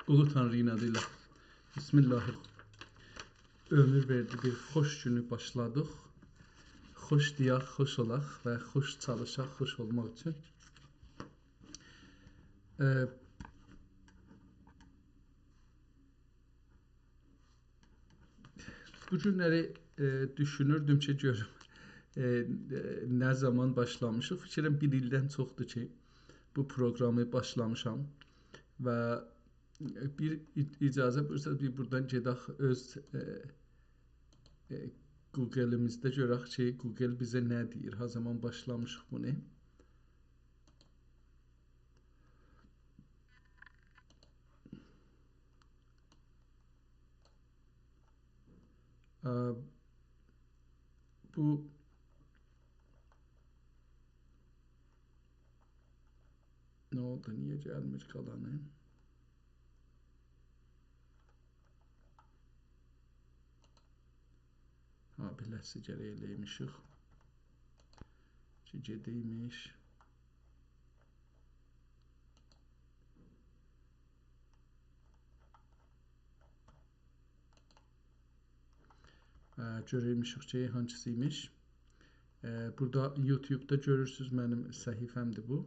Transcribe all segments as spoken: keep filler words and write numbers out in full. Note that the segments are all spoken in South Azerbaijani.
اولو تانری‌نین آدی ایله. بسم الله. عؤمور وئردی، بیر خوش گونو باشلادیق. خوش دئیک، خوش اولاق و خوش چالیشاق، خوش اولماق اوچون. ائ، بو گونلری، ائ، دوشونوردوم کی، گؤروم، ائ، ائ، نه زامان باشلامیشیق. فیکریم بیر ایلدن چوخدور کی، بو پروگرامی باشلامیشام و بیر ای-، اجازه بویورسانیز، بیر بورادان گئدک اؤز، ائ، ائ، گوگلیمیزده گؤرک کی، گوگل بیزه نه دئییر، ها زامان باشلامیشیق بونو. ا، بو نه اولدو؟ نییه گلمیر قالانی؟ ها، بئله‌سی گرک ائله‌یمیشیک. کی، گئدیمیش. ا، گؤرورموشوک کی، هانسی‌سی‌یمیش. ا، بورادا یوتیوبدا گؤرورسونوز، منیم صفحه‌مدیر بو.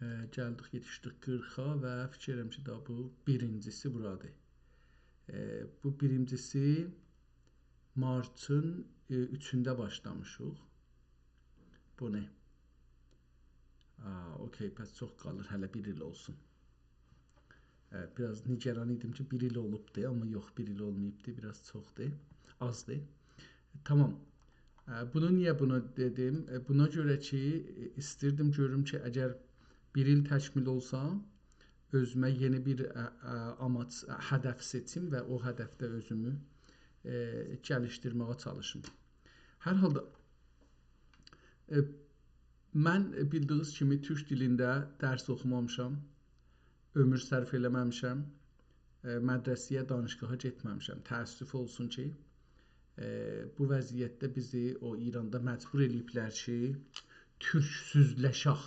ا، گلدیک، یئتیشدیک قیرخا و فیکر ائدیرم کی، دا بو بیرینجی‌سی بورادیر. ا، بو بیرینجی‌سی مارتین، ا، اوچونده باشلامیشیق. بو نه؟ آ، اوکی، پس چوخ قالیر، هله بیر ایل اولسون. اه، بیر آز نگران ایدیم کی، بیر ایل اولوبدو، آمما یوخ، بیر ایل اولماییبدی، بیر آز چوخدور، آزدیر. تامام. اه، بونو نییه بونو دئدیم؟ اه، بونا گؤره کی، اه، ایستیردیم گؤروم کی، اگر بیر ایل تکمیل اولسا، اؤزومه یئنی بیر، اه، اه، آماج، اه، هدف سئچیم و او هدفده اؤزومو، اه، گلیشدیرمه‌یه چالیشیم. هر حالدا، اه، من، اه، بیلدیگینیز کیمی تورک دیلینده درس اوخومامیشام. عؤمور صرف ائله‌مه‌میشم. اه، مدرسه‌یه، دانشگاها گئتمه‌میشم. تأسف اولسون کی، اه، بو وضعیتده بیزی او ایراندا مجبور ائله‌ییبلر کی، تورکسوزلشک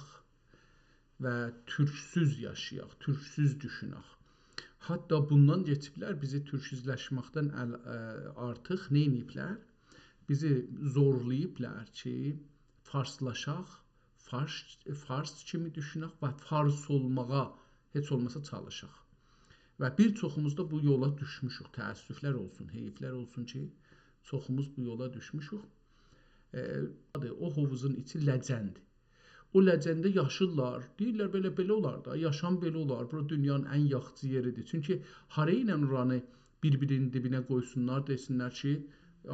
و تورکسوز یاشایاق، تورکسوز دوشونک. حتی بوندان کئچیبلر، بیزی تورکسوزلشمکدن ال-، اه، آرتیق نه ائدیبلر؟ بیزی زورلاییبلار کی، فارسلاشاق، فارس، فارس کیمی دوشونک و فارس اولماغا هئچ اولماسا چالیشاق. و بیر چوخوموز دا بو یولا دوشموشوک. تأسفلر اولسون، حیفلر اولسون کی، چوخوموز بو یولا دوشموشوک. ائ، او حوووزون ایچی لجندیر. او لجنده یاشیرلار. دئییرلر، بئله، بئله اولار دا، یاشام بئله اولار. بورا دونیانین ان یاخشی یئریدیر. چونکی هارا ایله اورانی بیر-بیرینین دیبینه قویسونلار، دئسینلر کی،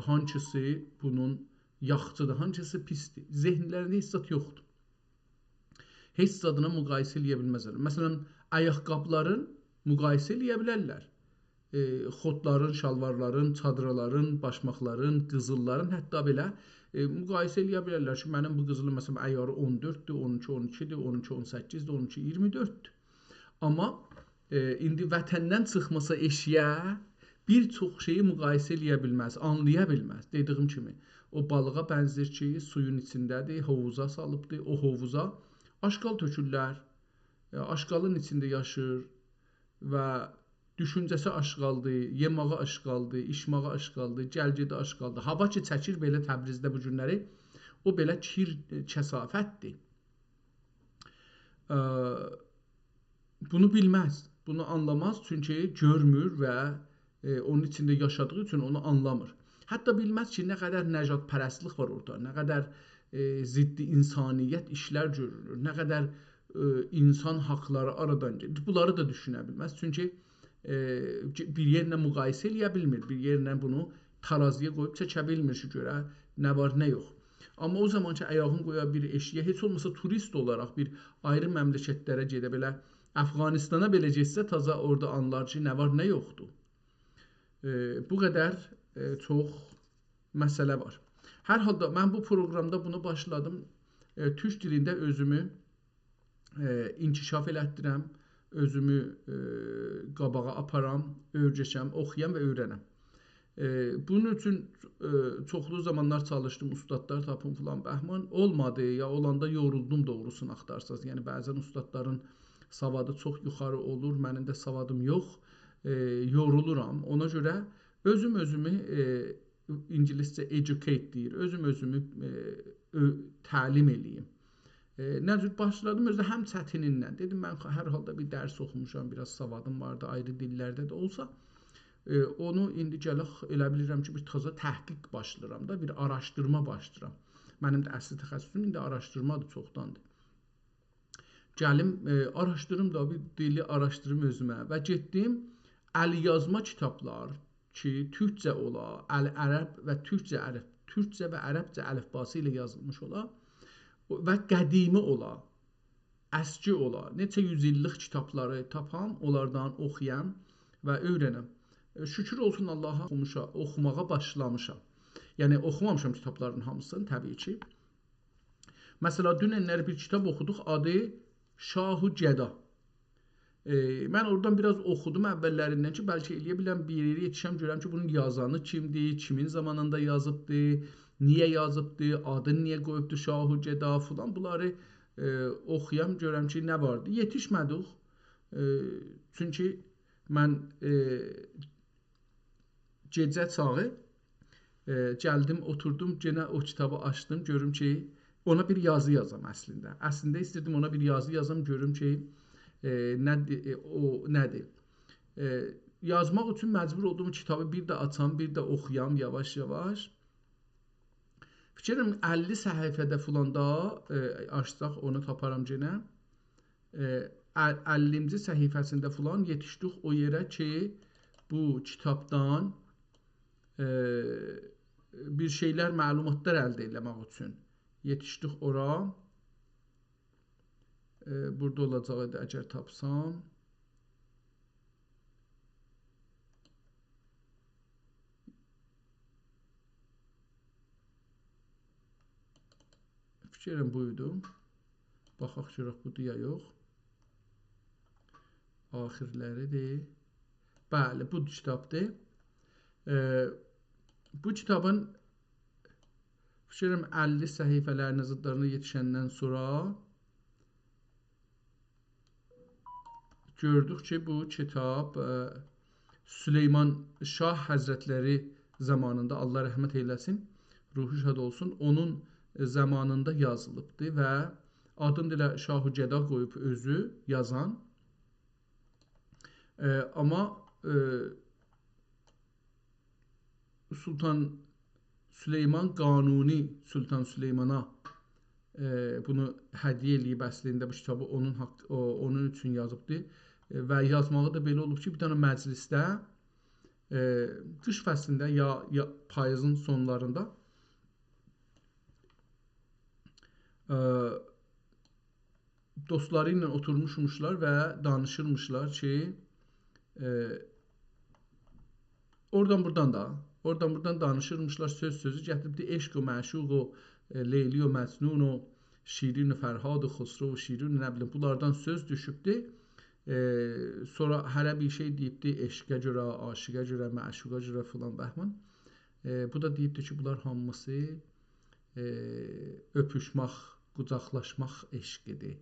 هانسی‌سی بونون یاخشیدیر، هانسی‌سی پیسدیر. ذهنلرینده هئچ زاد یوخدور. هئچ زادینان مقایسه ائله‌یه بیلمزلر. مثلا، آیاق‌قابلارین مقایسه ائله‌یه بیلرلر. ائ، خوتلارین، شالوارلارین، چادرالارین، باشماقلارین، قیزیللارین، حتی بئله، ائ، مقایسه ائله‌یه بیلرلر کی، منیم بو قیزیلیم، مثلا، عیاری اون دؤرددور، اون ایکی اون ایکی‌دیر، اون ایکی اون سککیزدیر، اون ایکی اییرمی دؤرددور. آمما، ائ، ایندی وطندن چیخماسا ائشییه، بیر چوخ شئیی مقایسه ائله‌یه بیلمز، آنلایا بیلمز. دئدیگیم کیمی، او بالیغا بنزیر کی، سویون ایچینده‌دیر، حوووزا سالیبدیر، او حوووزا آشغال تؤکورلر. ائ، آشغالین ایچینده یاشیر و دوشونجه‌سی آشغالدیر، یئماغی آشغالدیر، ایچماغی آشغالدیر، گل‌گئدی آشغالدیر. هاوا کی چکیر بئله تبریزده بو گونلری، او بئله کیر، ائ، کثافتدیر. اه، بونو بیلمز، بونو آنلاماز، چونکی گؤرمور و، ائ، اونون ایچینده یاشادیغی اوچون اونو آنلامیر. حتی بیلمز کی، نه قدر نژادپرستلیک وار اورادا، نه قدر، ائ، ضد انسانیت ایشلر گؤرولور، نه قدر، ائ، اینسان حاقلاری آرادان گئدیر. بونلاری دا دوشونه بیلمز. چونکی، ائ، بیر یئرله مقایسه ائله‌یه بیلمیر، بیر یئرله بونو ترازی‌یه قویوب چکه بیلمیر کی، گؤره نه وار، نه یوخ. آمما او زامان کی، آیاغین قویا بیر ائشییه، هئچ اولماسا توریست اولاراق بیر آیری مملکتلره گئده، بئله افغانستانا بئله گئتسه، تازا اورادا آنلار کی، نه وار، نه یوخدور. ائ، بو قدر، ائ، چوخ مسئله وار. هر حالدا من بو پروگرامدا بونو باشلادیم. ائ، تورک دیلینده اؤزومو، ائ، انکشاف ائلتدیرم، اؤزومو، ائ، قاباغا آپارام، اؤیرشم، اوخویام و اؤیرنم. ائ، بونون اوچون، ائ، چوخلو زامانلار چالیشدیم، اوستادلار تاپیم فلان، بهمان، اولمادی، یا اولاندا یورولدوم، دوغروسونو آختارساز. یعنی، بعضا اوستادلارین سوادی چوخ یوخاری اولور، منیم ده سوادیم یوخ، ائ، یورولورام. اونا گؤره اؤزوم اؤزومو، ائ، اینگیلیسجه educate دئییر، اؤزوم اؤزومو، ائ، اؤ-، تعلیم ائله‌ییم. ائ، نه جور باشلادیم؟ اؤزو ده هم چتینیندن. دئدیم، من هر حالدا بیر درس اوخوموشام، بیر آز سوادیم واردی، آیری دیللرده ده اولسا. ائ، اونو ایندی گلک، ائله بیلیرم کی، بیر تازا تحقیق باشلاییرام دا، بیر آراشدیرما باشلاییرام. منیم ده اصلی تخصصوم ایندی آراشدیرمادیر، چوخداندیر. گلیم، ائ، آراشدیریم دا، بیر دیلی آراشدیریم اؤزومه و گئتدیم ال یازما کیتابلار کی، تورکجه اولا، ال عرب و تورکجه الف-، تورکجه و عربجه الفباسی ایله یازیلمیش اولا و قدیمی اولا، اسکی اولا، نئچه یوز ایللیک کیتابلاری تاپام، اونلاردان اوخویام و اؤیرنم. ائ، شوکور اولسون آللاها، اوخوموشا-، اوخوماغا باشلامیشام. یعنی، اوخومامیشام کیتابلارین هامیسینی، طبیعی کی. مثلا، دوننلری بیر کیتاب اوخودوق، آدی شاه و گدا. ائ، من اورادان بیر آز اوخودوم اوللریندن کی، بلکه ائلیه بیلم، بیر یئره یئتیشم، گؤرم کی، بونون یازانی کیمدیر، کیمین زامانیندا یازیبدی، نییه یازیبدی، آدینی نییه قویوبدو شاه و گدا فلان. بونلاری، ائ، اوخویام، گؤرم کی، نه واردی. یئتیشمه‌دیک. ائ، چونکی من، ائ، گئجه چاغی، ائ، گلدیم، اوتوردوم، یئنه او کیتابی آچدیم، گؤروم کی، اونا بیر یازی یازام اصلینده. اصلینده ایستیردیم اونا بیر یازی یازام، گؤروم کی، ائ، نه‌دیر، ائ، او نه‌دیر. ائ، یازماق اوچون مجبور اولدوم کیتابی بیر ده آچام، بیر ده اوخویام یاواش-یاواش. فیکریم اللی صفحه‌ده فلاندا، ائ، آچساق اونو تاپارام یئنه. ائ، ال-، اللینجی صفحه‌سینده فلان یئتیشدیک او یئره کی، بو کیتابدان، ائ، بیر شئیلر، معلوماتلار الده ائله‌مک اوچون یئتیشدیک اورا. ائ، بورادا اولاجاق ایدی، اگر تاپسام. فیکریم بویدو. باخاق گؤرک بودور یا یوخ. آخیرلریدیر. بلی، بو کیتابدیر. ائ، بو کیتابین، فیکریم، اللی صفحه‌لرینه، زادلارینا یئتیشندن سونرا گؤردوک کی، بو کیتاب، ائ، سلیمان شاه حضرتلری زامانیندا، الله رحمت ائیله‌سین، روحو شاد اولسون، اونون، ائ، زامانیندا یازیلیبدی و آدینی دا ائله شاه و گدا قویوب اؤزو یازان. ائ، آمما، ائ، سلطان سلیمان قانونی سلطان سلیمانا، ائ، بونو هدیه ائله‌ییب اصلینده بو کیتابی اونون حاق-، او، اونون اوچون یازیبدی. ائ، و یازماغی دا بئله اولوب کی، بیر دنه مجلیسده، ائ، قیش فصلینده یا، یا پاییزین سونلاریندا، ائ، دوستلاری ایله اوتورموشموشلار و دانیشیرمیشلار کی، ائ، اورادان بورادان دا، اورادان بورادان دانیشیرمیشلار، سؤز سؤزو گتیریبدی، عشق و معشوق و، ائ، لیلی و مجنون و شیرین و فرهاد و خسرو و شیرین، نه بیلیم، بونلاردان سؤز دوشوبدو. ائ، سونرا هره بیر شئی دئییبدی، عشقه گؤره، عاشقه گؤره، معشوقا گؤره فلان بهمان. ائ، بو دا دئییبدی کی، بونلار هامیسی، ائ، اؤپوشمک، قوجاقلاشماق عشقیدیر،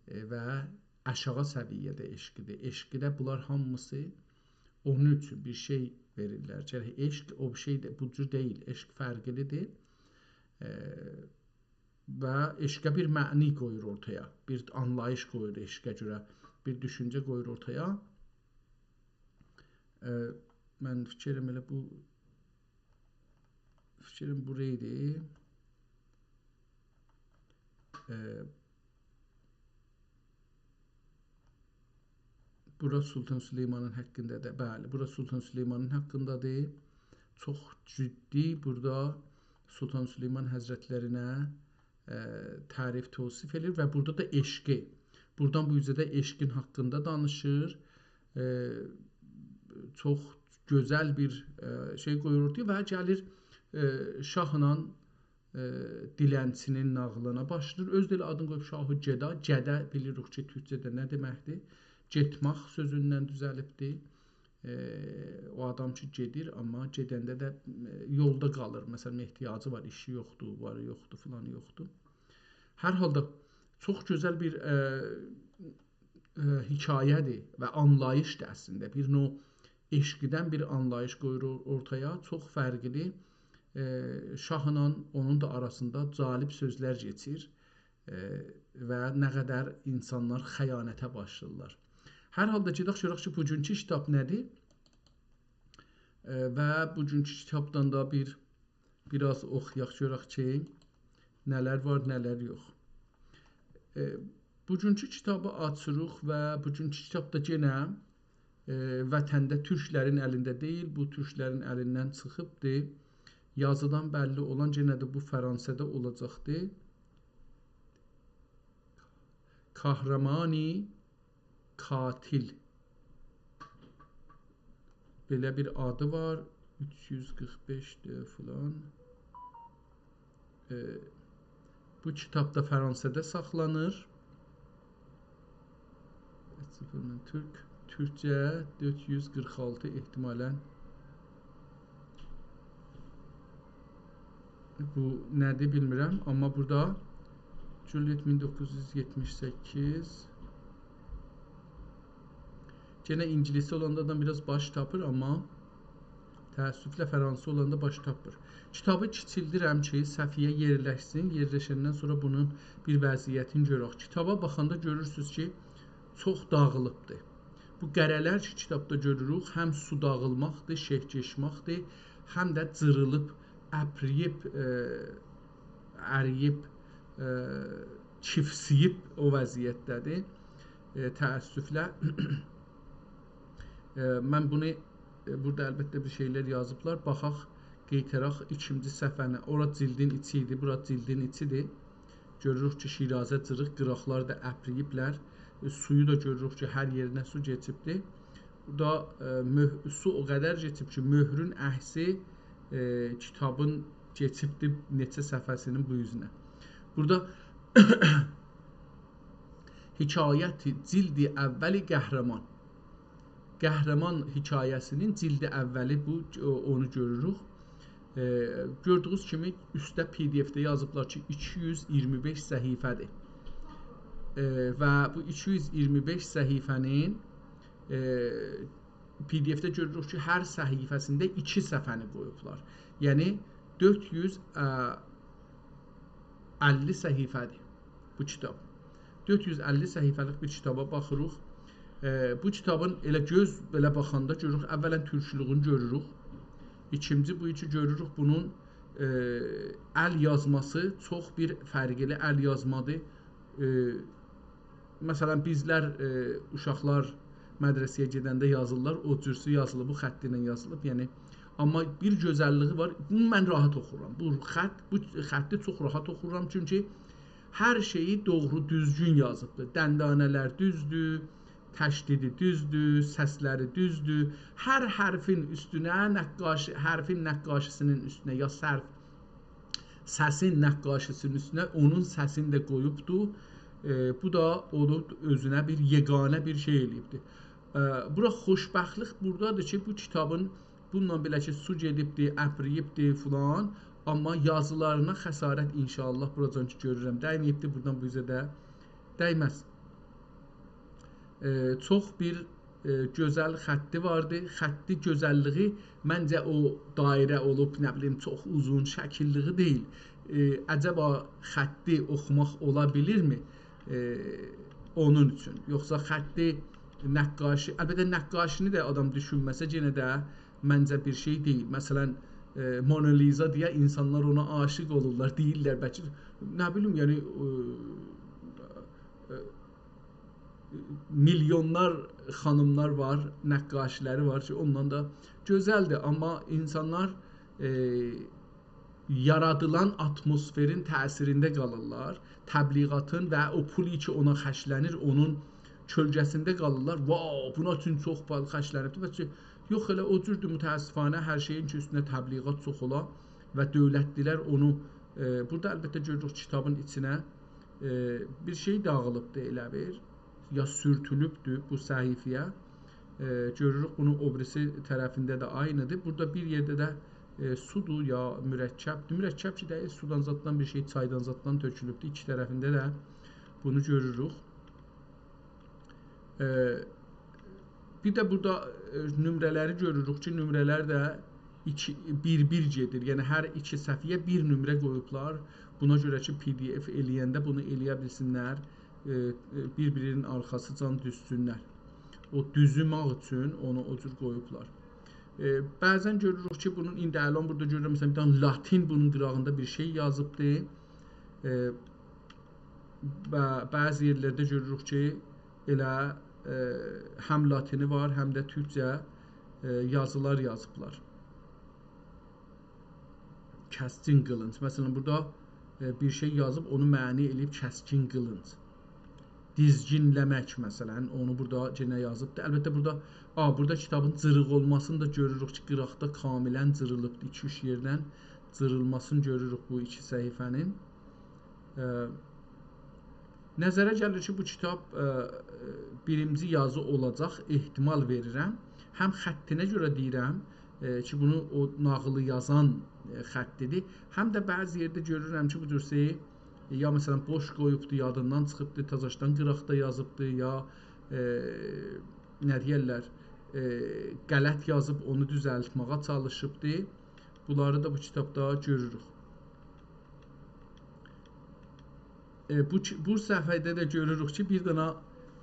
ائ، و آشاغی سویه‌ده عشقیدیر. عشقیده بونلار هامیسی اونون اوچون بیر شئی وئریرلر. یعنی، عشق او بیر شئی ده، بو جور دئییل. عشق فرقلیدیر. ائ، و عشقه بیر معنی قویور اورتایا، بیر آنلاییش قویور عشقه گؤره، بیر دوشونجه قویور اورتایا. ائ، من فیکریم ائله بو، فیکریم بورا ایدی. ائ، بورا سلطان سلیمانین حاققیندادیر. بلی، بورا سلطان سلیمانین حاققیندادیر. چوخ جدی بورادا سلطان سلیمان حضرتلرینه، ائ، تعریف، توصیف ائله‌ییر و بورادا دا عشقی، بورادان بو اوزه ده عشقین حاققیندا دانیشیر. ائ، چوخ گؤزل بیر، ائ، شئی قویور اورتایا و گلیر، ائ، شاهلا ائ، دیلنچی‌نین ناغیلینا باشلاییر. اؤزو ده ائله آدینی قویوب شاه و گدا. گدا بیلیریک کی، تورکجه‌ده نه دئمکدیر؟ گئتمک سؤزوندن دوزلیبدیر. ائ، او آدام کی گئدیر، آمما گئدنده ده، ائ، یولدا قالیر. مثلا، احتیاجی وار، ایشی یوخدور، واری یوخدور، فلانی یوخدور. هر حالدا چوخ گؤزل بیر، ائ، ائ، حکایه‌دیر و آنلاییشدیر اصلینده. بیر نوع عشقدن بیر آنلاییش قویور اور-، اورتایا. چوخ فرقلی، ائ، شاهلا اونون دا آراسیندا جالب سؤزلر کئچیر، ائ، و نه قدر اینسانلار خیانته باشلاییرلار. هر حالدا گئدک گؤرک کی، بوگونکو کیتاب نه‌دیر؟ ائ، و بوگونکو کیتابدان دا بیر، بیر آز اوخویاق، گؤرک کی، نه‌لر وار، نه‌لر یوخ. ائ، بوگونکو کیتابی آچیریق و بوگونکو کیتاب دا یئنه، ائ، وطنده تورکلرین الینده دئییل، بو تورکلرین الیندن چیخیبدیر. یازیدان بللی اولان یئنه ده بو فرانسه‌ده اولاجاقدی. قهرمانی قاتل. بئله بیر آدی وار. اوچ یوز قیرخ بئشدیر فلان. ائ، بو کیتاب دا فرانسه‌ده ساخلانیر. تورک، تورکجه دؤرد یوز قیرخ آلتی احتمالاً. بو نه‌دیر بیلمیرم، آمما بورادا Juliet مین دوققوز یوز یئتمیش سککیز. گئنه اینگیلیسی اولاندا آدام بیر آز باش تاپیر، آمما تأسفله فرانسه اولاندا باش تاپمیر. کیتابی کیچیلدیرم کی، صفحه‌یه یئرلشسین. یئرلشندن سونرا بونون بیر وضعیتینی گؤرک. کیتابا باخاندا گؤرورسونوز کی، چوخ داغیلیبدیر. بو قره‌لر کی، کیتابدا گؤروروک، هم سو داغیلماقدیر، شئه کئچمکدیر، هم ده جیریلیب، اپرییب، ائ، ارییب، ائ، کیفسییب او وضعیتده‌دیر. ائ، تأسفله. ائ، من بونو، ائ، بورادا البته بیر شئیلر یازیبلار. باخاق، قئیتاراق ایکینجی صفحه‌نی. اورا جیلدین ایچی ایدی، بورا جیلدین ایچیدیر. گؤروروک کی، شیرازه جیریق، قیراقلار دا اپرییبلر. ائ، سویو دا گؤروروک کی، هر یئرینه سو کئچیبدی. بورادا، ائ، مؤه-، سو او قدر کئچیب کی، مؤهرون عکسی، ائ، کیتابین کئچیبدی نئچه صفحه‌سینین بو اوزونه. بورادا حکایت جلد اول قهرمان. قهرمان حکایه‌سینین جلد اولی بو، او-، اونو گؤروروک. ائ، گؤردویونوز کیمی اوسته پی دی اف‌ده یازیبلار کی، ایکی یوز اییرمی بئش صفحه‌دیر. ائ، و بو ایکی یوز اییرمی بئش صفحه‌نین، ائ، پی دی اف‌ده گؤروروک کی، هر صفحه‌سینده ایکی صفحه‌نی قویوبلار. یعنی، دؤرد یوز اللی صفحه‌دیر بو کیتاب. دؤرد یوز اللی صفحه‌لیک بیر کیتابا باخیریق. ائ، بو کیتابین ائله گؤز بئله باخاندا گؤروروک، اولاً تورکلویونو گؤروروک. ایکینجی بو کی گؤروروک بونون، ائ، ال یازماسی چوخ بیر فرقلی ال یازمادیر. ائ، مثلاً، بیزلر، ائ، اوشاقلار مدرسه‌یه گئدنده یازیرلار، او جورسو یازیلیب، بو خط ایله یازیلیب، یعنی. آمما بیر گؤزللیگی وار، بونو من راحت اوخورام. بو خط، بو خطی چوخ راحت اوخورام، چونکی هر شئیی دوغرو، دوزگون یازیبدیر. دندانه‌لر دوزدور، تشدیدی دوزدور، سسلری دوزدور. هر حرفین اوستونه نقاش-، حرفین نقاشی‌سینین اوستونه یا صرف سسین نقاشی‌سینین اوستونه اونون سسینی ده قویوبدو. ائ، بو دا اونو اؤزونه بیر یگانه بیر شئی ائله‌ییبدی. ائ، بورا خوشبختلیک بورادادیر کی، بو کیتابین بونونلا بئله کی، سو گئدیبدی، اپرییبدی فلان، آمما یازیلارینا خسارت ان‌شاءالله بوراجان کی گؤرورم، دیمه‌ییبدی، بورادان بو اوزه ده دیمز. ائ، چوخ بیر، ائ، گؤزل خطی واردی. خطی گؤزللیگی منجه او دایره اولوب، نه بیلیم، چوخ اوزون شکیللیگی دئییل. ائ، عجبا خطی اوخوماق اولا بیلیرمی؟ ائ، اونون اوچون. یوخسا خطی نقاشی، البته نقاشینی ده آدام دوشونمه‌سه، یئنه ده منجه بیر شئی دئییل. مثلاً، ائ، مونالیزا دئیه اینسانلار اونا عاشیق اولورلار، دئییرلر بلکه، نه بیلیم، یعنی، ائ، ائ، میلیونلار خانیملار وار، نقاشلری وار کی، اوندان دا گؤزلدیر. آمما اینسانلار، ائ، یارادیلان آتموسفرین تأثیرینده قالیرلار. تبلیغاتین و او پول کی اونا خرجله‌نیر، اونون کؤلگه‌سینده قالیرلار. «واو، بونا اوچون چوخ پول خرجله‌نیبدیر.» بلکه یوخ، ائله او جوردور، متأسفانه، هر شئیین کی اوستونه تبلیغات چوخ اولا و دؤولتلی‌لر اونو، ائ، بورادا البته گؤروروک کیتابین ایچینه، ائ، بیر شئی داغیلیبدیر ائله بیر، یا سورتولوبدور بو صفحه‌یه. ائ، گؤروروک بونون او بیریسی طرفینده ده عینی‌دیر. بورادا بیر یئرده ده، ائ، سودور یا مرکبدیر. مرکب کی دئییل، سودان زاددان بیر شئی، چایدان زاددان تؤکولوبدور. ایکی طرفینده ده بونو گؤروروک. ائ، بیر ده بورادا، ائ، نمره‌لری گؤروروک کی، نمره‌لر ده ایکی، بیر-بیر گئدیر. یعنی هر ایکی صفحه‌یه بیر نمره قویوبلار. بونا گؤره کی، پی دی اف ائله‌ینده بونو ائله‌یه بیلسینلر، ائ، ائ، بیر-بیرینین آرخاسیجان دوزسونلر. او دوزومک اوچون اونو او جور قویوبلار. ائ، بعضا گؤروروک کی، بونون ایندی الان بورادا گؤرورم، مثلا، بیر دنه لاتین بونون قیراغیندا بیر شئی یازیبدی. ائ، و بعضی یئرلرده گؤروروک کی، ائله، ائ، هم لاتینی وار، هم ده تورکجه، ائ، یازیلار یازیبلار. کسکین قیلینج. مثلا، بورادا، ائ، بیر شئی یازیب، اونو معنی ائله‌ییب کسکین قیلینج. دیزگینله‌مک، مثلا، اونو بورادا یئنه یازیبدی. البته، بورادا، آ، بورادا کیتابین جیریق اولماسینی دا گؤروروک کی، قیراقدا کاملا جیریلیبدی. ایکی-اوچ یئردن جیریلماسینی گؤروروک بو ایکی صفحه‌نین. ائ، نظره گلیر کی، بو کیتاب، ائ، بیرینجی یازی اولاجاق، احتمال وئریرم. هم خطینه گؤره دئییرم، ائ، کی، بونو او ناغیلی یازان، ائ، خطیدیر. هم ده بعضی یئرده گؤرورم کی، بو جور شئی، یا، مثلا، بوش قویوبدو، یادیندان چیخیبدی، تازاشدان قیراقدا یازیبدی، یا، ائ، نه دئیرلر، ائ، غلط یازیب اونو دوزلتمه‌یه چالیشیبدی. بونلاری دا بو کیتابدا گؤروروک. ائ، بو کی-، بو صفحه‌ده ده گؤروروک کی، بیر دنه،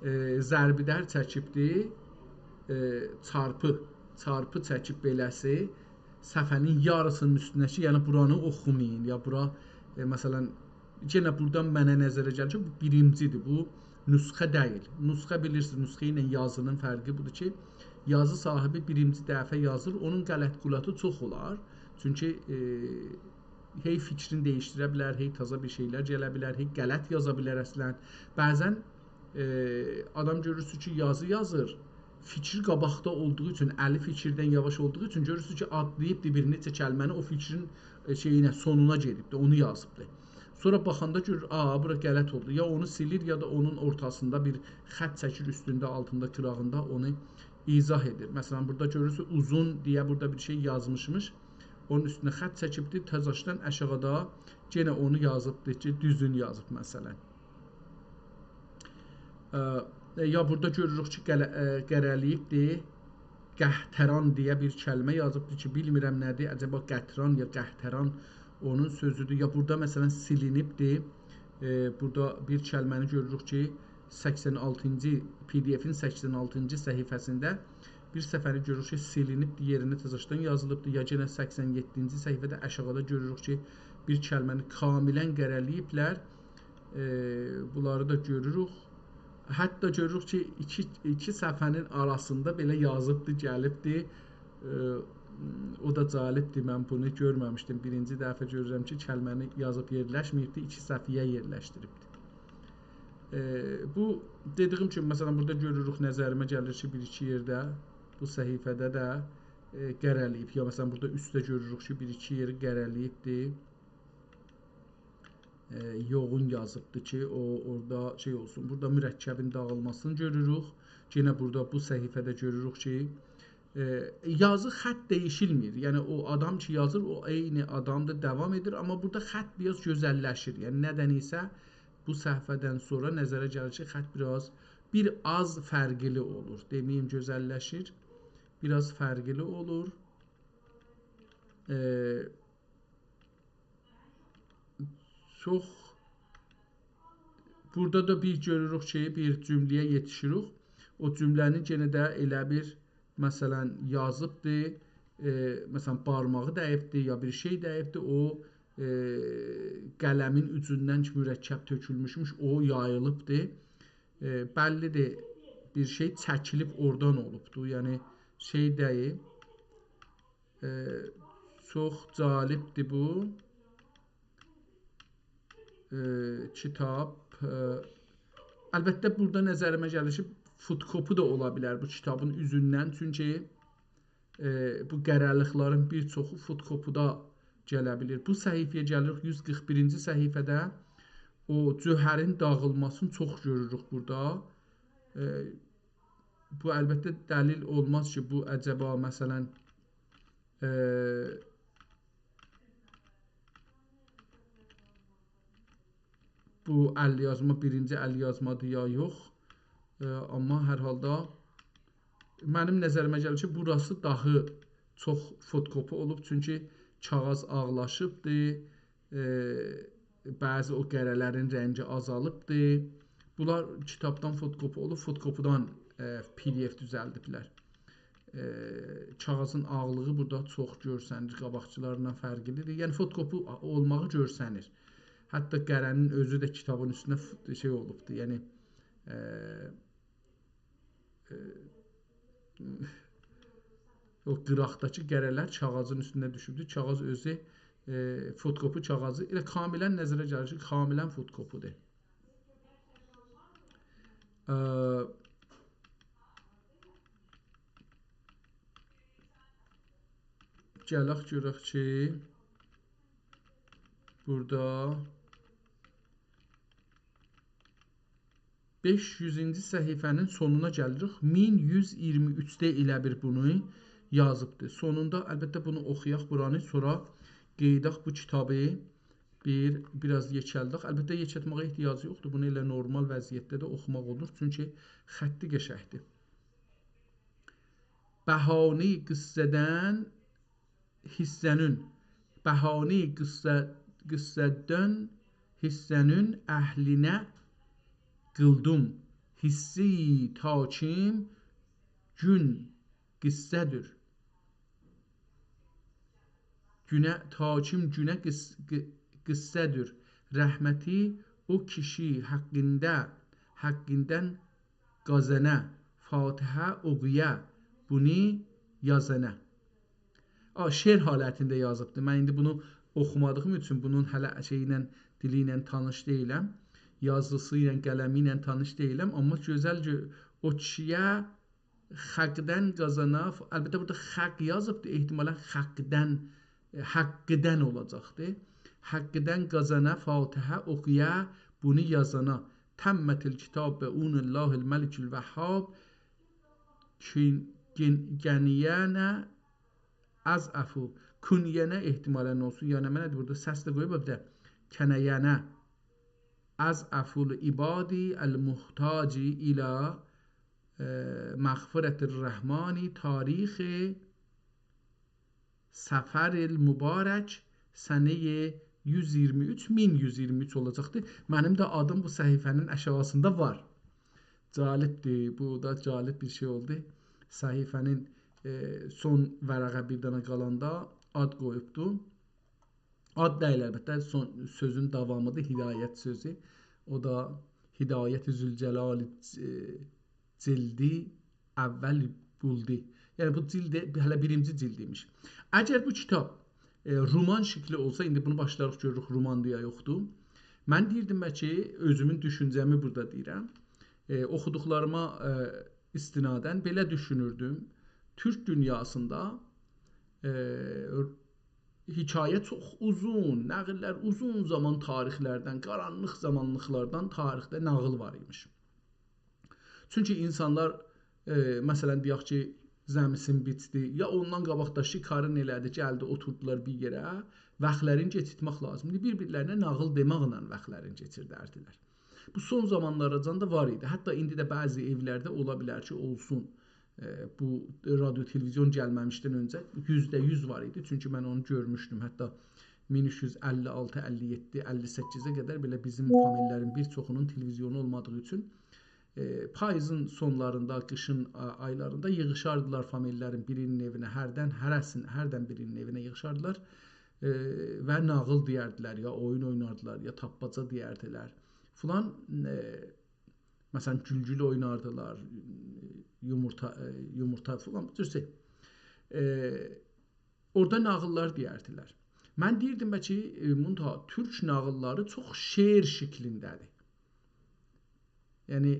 ائ، ضرب‌در چکیبدی. ائ، چارپی، چارپی چکیب بئله‌سی صفحه‌نین یاریسینین اوستونه کی، یعنی بورانی اوخومایین، یا بورا، ائ، مثلا، یئنه بوردان منه نظره گلیر کی، بو بیرینجیدیر، بو نسخه دئییل. نسخه، بیلیرسینیز، نسخه ایله یازینین فرقی بودور کی، یازی صاحیبی بیرینجی دفعه یازیر، اونون غلط غلطی چوخ اولار. چونکی، ائ، هئی فیکرینی دییشدیره بیلر، هئی تازا بیر شئیلر گله بیلر، هئی غلط یازا بیلر اصلا. بعضا، ائ، آدام گؤرورسونوز کی، یازی یازیر، فیکیر قاباقدا اولدوغو اوچون، الی فیکیردن یاواش اولدوغو اوچون گؤرورسونوز کی، آتلاییبدی بیر نئچه کلمه‌نی، او فیکرین، ائ، شئیینه، سونونا گئدیبدی، اونو یازیبدی. سونرا باخاندا گؤرور، «آ، بورا غلط اولدو.» یا اونو سیلیر، یا دا اونون اورتاسیندا بیر خط چکیر، اوستونده، آلتیندا، قیراغیندا اونو ایضاح ائدیر. مثلا، بورادا گؤرورسونوز، «اوزون» دئیه بورادا بیر شئی یازمیشمیش. اونون اوستونه خط چکیبدی، تازاشدان آشاغیدا یئنه اونو یازیبدی کی، دوزون یازیب، مثلا. ائ، یا بورادا گؤروروک کی، قله-، ائ، قره‌له‌ییبدی. «قهتران» دئیه بیر کلمه یازیبدی کی، بیلمیرم نه‌دیر. عجبا قطران یا قهتران اونون سؤزودور. یا بورادا، مثلا، سیلینیبدی. ائ، بورادا بیر کلمه‌نی گؤروروک کی، سکسن آلتینجی، پی دی افین سکسن آلتینجی صفحه‌سینده بیر صفحه‌نی گؤروروک کی، سیلینیبدی، یئرینه تازاشدان یازیلیبدی. یا یئنه سکسن یئددینجی صفحه‌ده آشاغیدا گؤروروک کی، بیر کلمه‌نی کاملا قره‌له‌ییبلر. ائ، بونلاری دا گؤروروک. حتی گؤروروک کی، ایکی، ایکی صفحه‌نین آراسیندا بئله یازیبدی، گلیبدی. ائ، او دا جالبدیر، من بونو گؤرمه‌میشدیم. بیرینجی دفعه گؤرورم کی، کلمه‌نی یازیب یئرلشمه‌ییبدی، ایکی صفحه‌یه یئرلشدیریبدی. ائ، بو، دئدیییم کیمی، مثلا، بورادا گؤروروک، نظریمه گلیر کی، بیر-ایکی یئرده، بو صفحه‌ده ده، ائ، قره‌له‌ییب. یا، مثلا، بورادا اوستده گؤروروک کی، بیر-ایکی یئری قره‌له‌ییبدی. ائ، یوغون یازیبدی کی، او اورادا شئی اولسون. بورادا مرکبین داغیلماسینی گؤروروک. یئنه بورادا بو صفحه‌ده گؤروروک کی، ائ، یازی، خط دییشیلمیر. یعنی او آدام کی یازیر، او عینی آدامدیر، داوام ائدیر. آمما بورادا خط بیر آز گؤزللشیر. یعنی ندنسه بو صفحه‌دن سونرا نظره گلیر کی، خط بیر آز، بیر آز فرقلی اولور. دئمه‌ییم گؤزللشیر، بیر آز فرقلی اولور. ائ، چوخ، بورادا دا بیر گؤروروک کی، بیر جمله‌یه یئتیشیریک. او جمله‌نی یئنه ده ائله بیر، مثلا، یازیبدی، ائ، مثلا، بارماغی دَییبدی، یا بیر شئی دَییبدی، او، ائ، قلمین اوجوندان کی، مرکب تؤکولموشموش، او یاییلیبدی. ائ، بللیدیر، بیر شئی چکیلیب اورادان اولوبدو. یعنی، شئی دئییل. ائ، چوخ جالبدیر بو، ائ، کیتاب. ائ، البته، بورادا نظریمه گلیر کی، فتوکپی ده اولا بیلر بو کیتابین اوزوندن. چونکی، ائ، بو قره‌لیکلرین بیر چوخو فتوکپی‌ده گله بیلیر. بو صفحه‌یه گلیریک، یوز قیرخ بیرینجی صفحه‌ده او جوهرین داغیلماسینی چوخ گؤروروک بورادا. ائ، بو، البته، دلیل اولماز کی، بو عجبا، مثلا، ائ، بو ال‌یازما، بیرینجی ال‌یازمادیر یا یوخ. ائ، آمما هر حالدا منیم نظریمه گلیر کی، بوراسی داها چوخ فوتوکوپی اولوب، چونکی کاغیذ آغلاشیبدیر، ائ، بعضی او قره‌لرین رنگی آزالیبدیر. بونلار کیتابدان فوتوکوپی اولوب، فوتوکوپیدان، ائ، پی دی اف دوزلدیبلر. ائ، کاغیذین آغلیغی بورادا چوخ گؤرسنیر، قاباقکیلاریندان فرقلیدیر. یعنی فوتوکوپی اولماغی گؤرسنیر. حتی قره‌نین اؤزو ده کیتابین اوستونه ف-، شئی اولوبدور. یعنی، ائ، ائ، او قیراقداکی قره‌لر کاغیذین اوستونه دوشوبدور. کاغیذ اؤزو، ائ، فوتوکوپی کاغیذی، ائله کاملاً نظره گلیر کی، کاملاً فوتوکوپیدیر. ائ، گلک گؤرک کی، بورادا بئش یوزونجو صفحه‌نین سونونا گلیریک. مین یوز اییرمی اوچده ائله بیر بونو یازیبدی. سونوندا، البته، بونو اوخویاق بورانی، سونرا قئییداق بو کیتابی بیر، بیر آز یئکلدک. البته، یئکلتمه‌یه احتیاجی یوخدور. بونو ائله نورمال وضعیتده ده اوخوماق اولور. چونکی خطی قشنگدیر. بهانهٔ قصه‌دن حصه‌نین، بهانهٔ قصه، قصه‌دن حصه‌نین اهلینه قیلدیم. حصه‌ی تا کیم گون قصه‌دیر. گونه، تا کیم گونه قص-، ق-، قصه‌دیر. رحمتی او کیشی حقینده، حقیندن قازانه، فاتحه اوخویا، بونو یازانه. آ، شعر حالتینده یازیبدی. من ایندی بونو اوخومادیغیم اوچون بونون هله شئی ایله، دیلی ایله تانیش دئییلم. یازیسی ایله، قلمی ایله تانیش دئییلم. آمما گؤزل گؤ-، او کیشی‌یه حقدن قازانه، ف-، البته بورادا حق یازیبدی، احتمالاً حقدن، ائ، حقدن اولاجاقدی. حقدن قازانه، فاتحه اوخویا، بونو یازانا. تمت الکتاب بعون الله الملک الوهاب. کین-، گن-، گنیه‌نه اضعف. کنیه‌نه احتمالاً اولسون. یعنی، منه ده بورادا سس ده قویوب، بیر ده کنیه‌نه. اضعف العباد المحتاج الی، ائ، مغفرة الرحمن، تاریخ صفر المبارک، سنه‌ی یوز اییرمی اوچ، مین یوز اییرمی اوچ اولاجاقدی. منیم ده آدیم بو صفحه‌نین آشاغیسیندا وار. جالبدیر، بو دا جالب بیر شئی اولدو. صفحه‌نین، ائ، سون ورقه بیر دنه قالاندا آد قویوبدو. آد دئییل، البته، سون، سؤزون داوامیدیر، هدایت سؤزو. او دا هدایت ذوالجلال، ائ، جلدی اول بولدو. یعنی بو جلد هله بیرینجی جلد ایمیش. اگر بو کیتاب، ائ، رومان شکلی اولسا، ایندی بونو باشلایاریق گؤروروک روماندیر یا یوخدور. من دئییردیم، بلکه اؤزومون دوشونجه‌می بورادا دئییرم. ائ، اوخودوقلاریما، ائ، استناداً بئله دوشونوردوم. تورک دونیاسیندا، ائ، حکایه چوخ اوزون، ناغیللار اوزون زامان تاریخلردن، قارانلیق زامانلیقلاردان تاریخده ناغیل وار ایمیش. چونکی اینسانلار، ائ، مثلاً، دئیک کی، زمی‌سین بیچدی، یا اوندان قاباق دا شکارین ائله‌دی، گلدی، اوتوردولار بیر یئره، واختلارینی کئچیرتمک لازیمدیر. بیر-بیرلرینه ناغیل دئمکله واختلارینی کئچیردردیلر. بو سون زامانلاراجان دا وار ایدی. حتی ایندی ده بعضی ائولرده اولا بیلر کی، اولسون. ائ، بو رادیو، تلویزیون گلمه‌میشدن اؤنجه یوزده یوز وار ایدی. چونکی من اونو گؤرموشدوم. حتی مین اوچ یوز اللی آلتی، اللی یئددی، اللی سککیزه قدر بئله بیزیم فامیللرین بیر چوخونون تلویزیونو اولمادیغی اوچون، ائ، پاییزین سونلاریندا، قیشین، آ، آیلاریندا ییغیشاردیلار فامیللرین بیرینین ائوینه، هردن، هره‌سین-، هردن بیرینین ائوینه ییغیشاردیلار، ائ، و ناغیل دئیردیلر، یا اویون اویناردیلار، یا تاپماجا دئیردیلر فلان، ائ، مثلاً، گول‌گول اویناردیلار، یومورتا، ائ، یومورتا فلان، بو جور شئی. ائ، اورادا ناغیللار دئیردیلر. من دئییردیم، بلکه، ائ، منتها تورک ناغیللاری چوخ شعر شکلینده‌دیر. یعنی،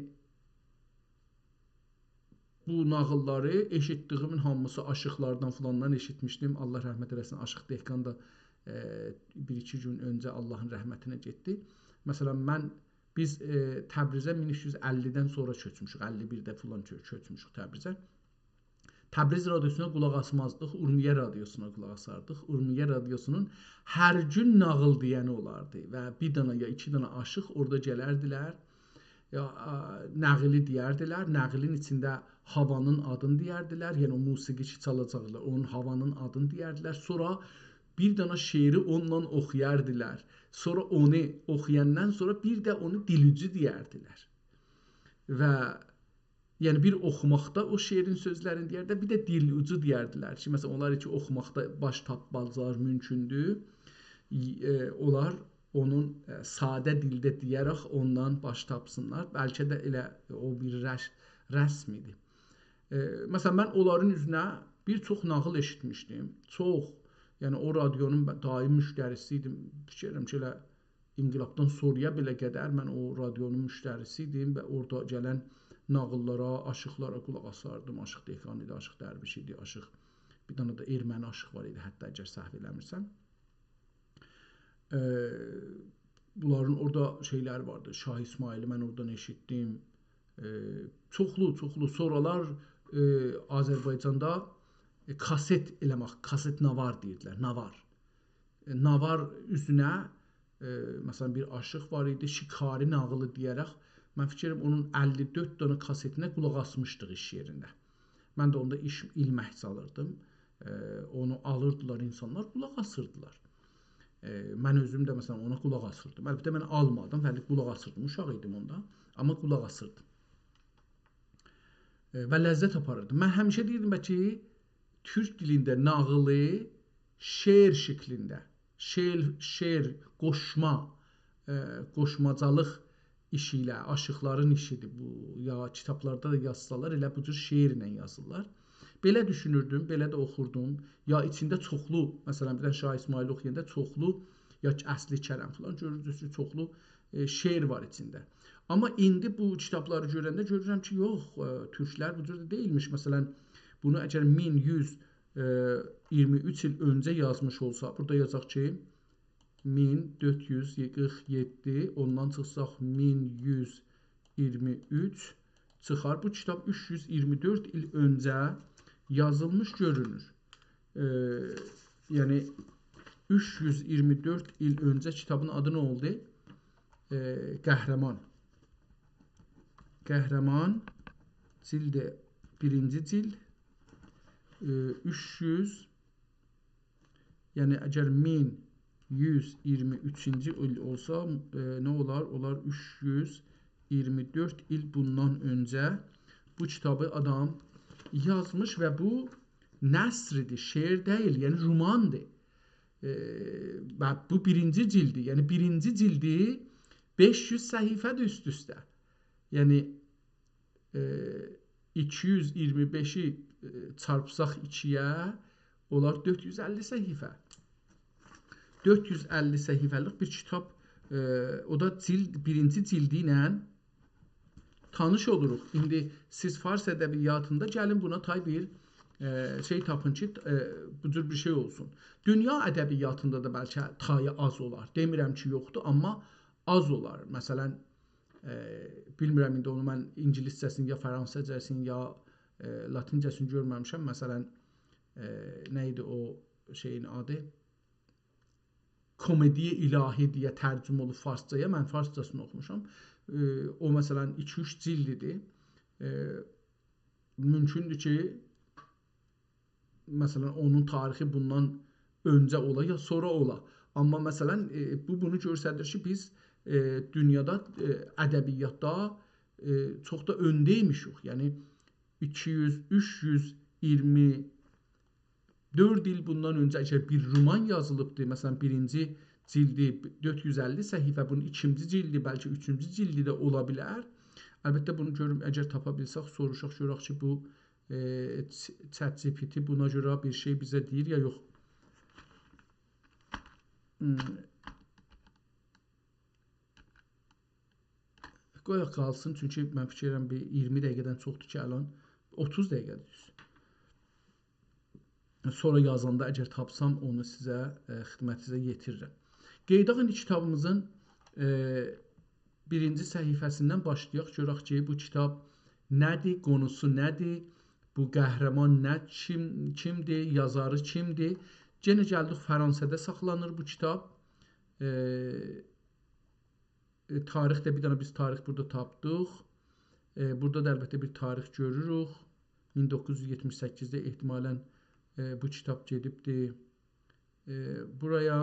بو ناغیللاری ائشیتدیگیمین هامیسی آشیقلاردان فلاندان ائشیتمیشدیم. الله رحمت ائله‌سین، آشیق دهقان دا، ائ، بیر-ایکی گون اؤنجه اللهین رحمتینه گئتدی. مثلاً، من، بیز، ائ، تبریزه مین اوچ یوز اللی‌دن سونرا کؤچموشوک، اللی بیرده فلان کؤ-، کؤچموشوک تبریزه. تبریز رادیوسونا قولاق آسمازدیق، اورمیه رادیوسونا قولاق آساردیق. اورمیه رادیوسونون هر گون ناغیل دئینی اولاردی و بیر دنه یا ایکی دنه آشیق اورادا گلردیلر. یا، ا، نغیلی دئیردیلر. نغیلین ایچینده هاوانین آدینی دئیردیلر. یعنی او موسیقی کی چالاجاقلار، اونون، هاوانین آدینی دئیردیلر. سونرا بیر دنه شعری اونونلا اوخویاردیلار. سونرا اونو اوخویاندان سونرا بیر ده اونو دیل اوجو دئیردیلر. و یعنی بیر اوخوماقدا او شعرین سؤزلرینی دئیردیلر، بیر ده دیل اوجو دئیردیلر کی، مثلا، اونلار کی اوخوماقدا باش تاپمازلار مومکوندور. ای-، ائ، اونلار اونون، ائ، ساده دیلده دئیه‌رک اوندان باش تاپسینلار. بلکه ده ائله او بیر رش-، رسم ایدی. ائ، مثلا، من اونلارین اوزونه بیر چوخ ناغیل ائشیتمیشدیم. چوخ، یعنی او رادیونون ب-، دائم مشتری‌سی ایدیم. فیکیر ائدیرم کی، ائله انقلابدان سونرایا بئله قدر من او رادیونون مشتری‌سی ایدیم و اورادا گلن ناغیللارا، آشیقلارا قولاق آساردیم. آشیق دهقان ایدی، آشیق درویش ایدی، آشیق، بیر دنه ده ارمنی آشیق وار ایدی، حتی اگر سهو ائله‌میرسم. ائ، بونلارین اورادا شئیلری واردی. شاه اسماعیلی من اورادان ائشیتدیم. ائ، چوخلو، چوخلو. سونرالار، ائ، آذربایجاندا، ائ، کاست ائله‌مک، کاست ناوار دئییردیلر، ناوار. ائ، ناوار اوزونه، ائ، مثلا، بیر آشیق وار ایدی، شکاری ناغیلی دئیه‌رک، من فیکر ائلیرم، اونون اللی دؤرد دنه کاستینه قولاق آسمیشدیق ایش یئرینده. من ده اوندا ایش، ایلمک چالیردیم. ائ، اونو آلیردیلار اینسانلار، قولاق آسیردیلار. ائ، من اؤزوم ده، مثلا، اونا قولاق آسیردیم. البته، من آلمادیم، ولی قولاق آسیردیم. اوشاق ایدیم اوندا، آمما قولاق آسیردیم. ائ، و لذت آپاریردیم. من همیشه دئییردیم کی، تورک دیلینده ناغیلی شعر شکلینده، شعر، شعر، قوشما، ائ، قوشماجالیق ایشی ایله، آشیقلارین ایشیدیر بو، یا کیتابلاردا دا یازسالار، ائله بو جور شعرله یازیرلار. بئله دوشونوردوم، بئله ده اوخوردوم. یا ایچینده چوخلو، مثلا، بیر دنه شاه اسماعیل اوخویاندا چوخلو، یا کی، اصلی کرم فلان، گؤرورسونوز کی، چوخلو، ائ، شعر وار ایچینده. آمما ایندی بو کیتابلاری گؤرنده گؤرورم کی، یوخ، ائ، تورکلر بو جور ده دئییلمیش. مثلا، بونو اگر مین یوز، ائ، اییرمی اوچ ایل اؤنجه یازمیش اولسا، بورادا یازاق کی، مین دؤرد یوز قیرخ یئددی، اوندان چیخساق مین یوز اییرمی اوچ چیخار. بو کیتاب اوچ یوز اییرمی دؤرد ایل اؤنجه یازیلمیش گؤرونور. ائ، یعنی، اوچ یوز اییرمی دؤرد ایل اؤنجه کیتابین آدی نه اولدو؟ ائ، قهرمان. قهرمان، جلد، بیرینجی جلد، ائ، اوچ یوز، یعنی اگر مین یوز اییرمی اوچونجو ایل اولسا، ائ، نه اولار؟ اولار اوچ یوز اییرمی دؤرد ایل بوندان اؤنجه بو کیتابی آدام یازمیش و بو نثر ایدی، شعر دئییل، یعنی روماندیر. ائ، و بو بیرینجی جلدی، یعنی بیرینجی جلدی بئش یوز صفحه‌دیر اوست-اوسته. یعنی، ائ، ایکی یوز اییرمی بئشی، ائ، چارپساق ایکی‌یه، اولار دؤرد یوز اللی صفحه. دؤرد یوز اللی صفحه‌لیک بیر کیتاب، ائ، او دا جلد، بیرینجی جلدی ایله تانیش اولوروق. ایندی سیز فارس ادبیاتیندا گلین بونا تای بیر، ائ، شئی تاپین کی، ائ، بو جور بیر شئی اولسون. دونیا ادبیاتیندا دا بلکه تایی آز اولار. دئمیرم کی، یوخدور، آمما آز اولار. مثلا، ائ، بیلمیرم، ایندی اونو من اینگیلیسجه‌سینی، یا فرانسیزجه‌سینی، یا، ائ، لاتینجه‌سینی گؤرمه‌میشم. مثلا، ائ، نه ایدی او شئیین آدی؟ کمدی الهی دئیه ترجمه اولوب فارسجایا. من فارسجاسینی اوخوموشام. ائ، او، مثلا، ایکی-اوچ جلدیدیر. ائ، مومکوندور کی، مثلا، اونون تاریخی بوندان اؤنجه اولا، یا سونرا اولا. آمما، مثلا، ائ، بو بونو گؤستریر کی، بیز، ائ، دونیادا، ائ، ادبیاتدا، ائ، چوخ دا اؤنده‌یمیشیک. یعنی، ایکی یوز، اوچ یوز اییرمی دؤرد ایل بوندان اؤنجه اگر بیر رومان یازیلیبدی، مثلا، بیرینجی جلدی دؤرد یوز اللی صفحه، بونون ایکینجی جلدی، بلکه اوچونجو جلدی ده اولا بیلر. البته، بونو گؤروم، اگر تاپا بیلسک، سوروشاق، گؤرک کی، بو، ائ، چ-، ChatGPT بونا گؤره بیر شئی بیزه دئییر یا یوخ. هوم. قویاق قالسین، چونکی من فیکیر ائلیرم بیر اییرمی دقیقه‌دن چوخدور کی، الان اوتوز دقیقه‌دیر دوز. سونرا یازاندا اگر تاپسام، اونو سیزه، ائ، خدمتینیزه یئتیریرم. قئییداق ایندی کیتابیمیزین، ائ، بیرینجی صفحه‌سیندن باشلایاق، گؤرک کی، بو کیتاب نه‌دیر، قونوسو نه‌دیر، بو قهرمان نه، کیم، کیمدیر، یازاری کیمدیر. یئنه گلدیک، فرانسادا ساخلانیر بو کیتاب. ائ، ائ، تاریخ ده، بیر دنه بیز تاریخ بورادا تاپدیق. ائ، بورادا دا البته بیر تاریخ گؤروروک. مین دوققوز یوز یئتمیش سککیزده احتمالاً، ائ، بو کیتاب گئدیبدی. ائ، بورایا،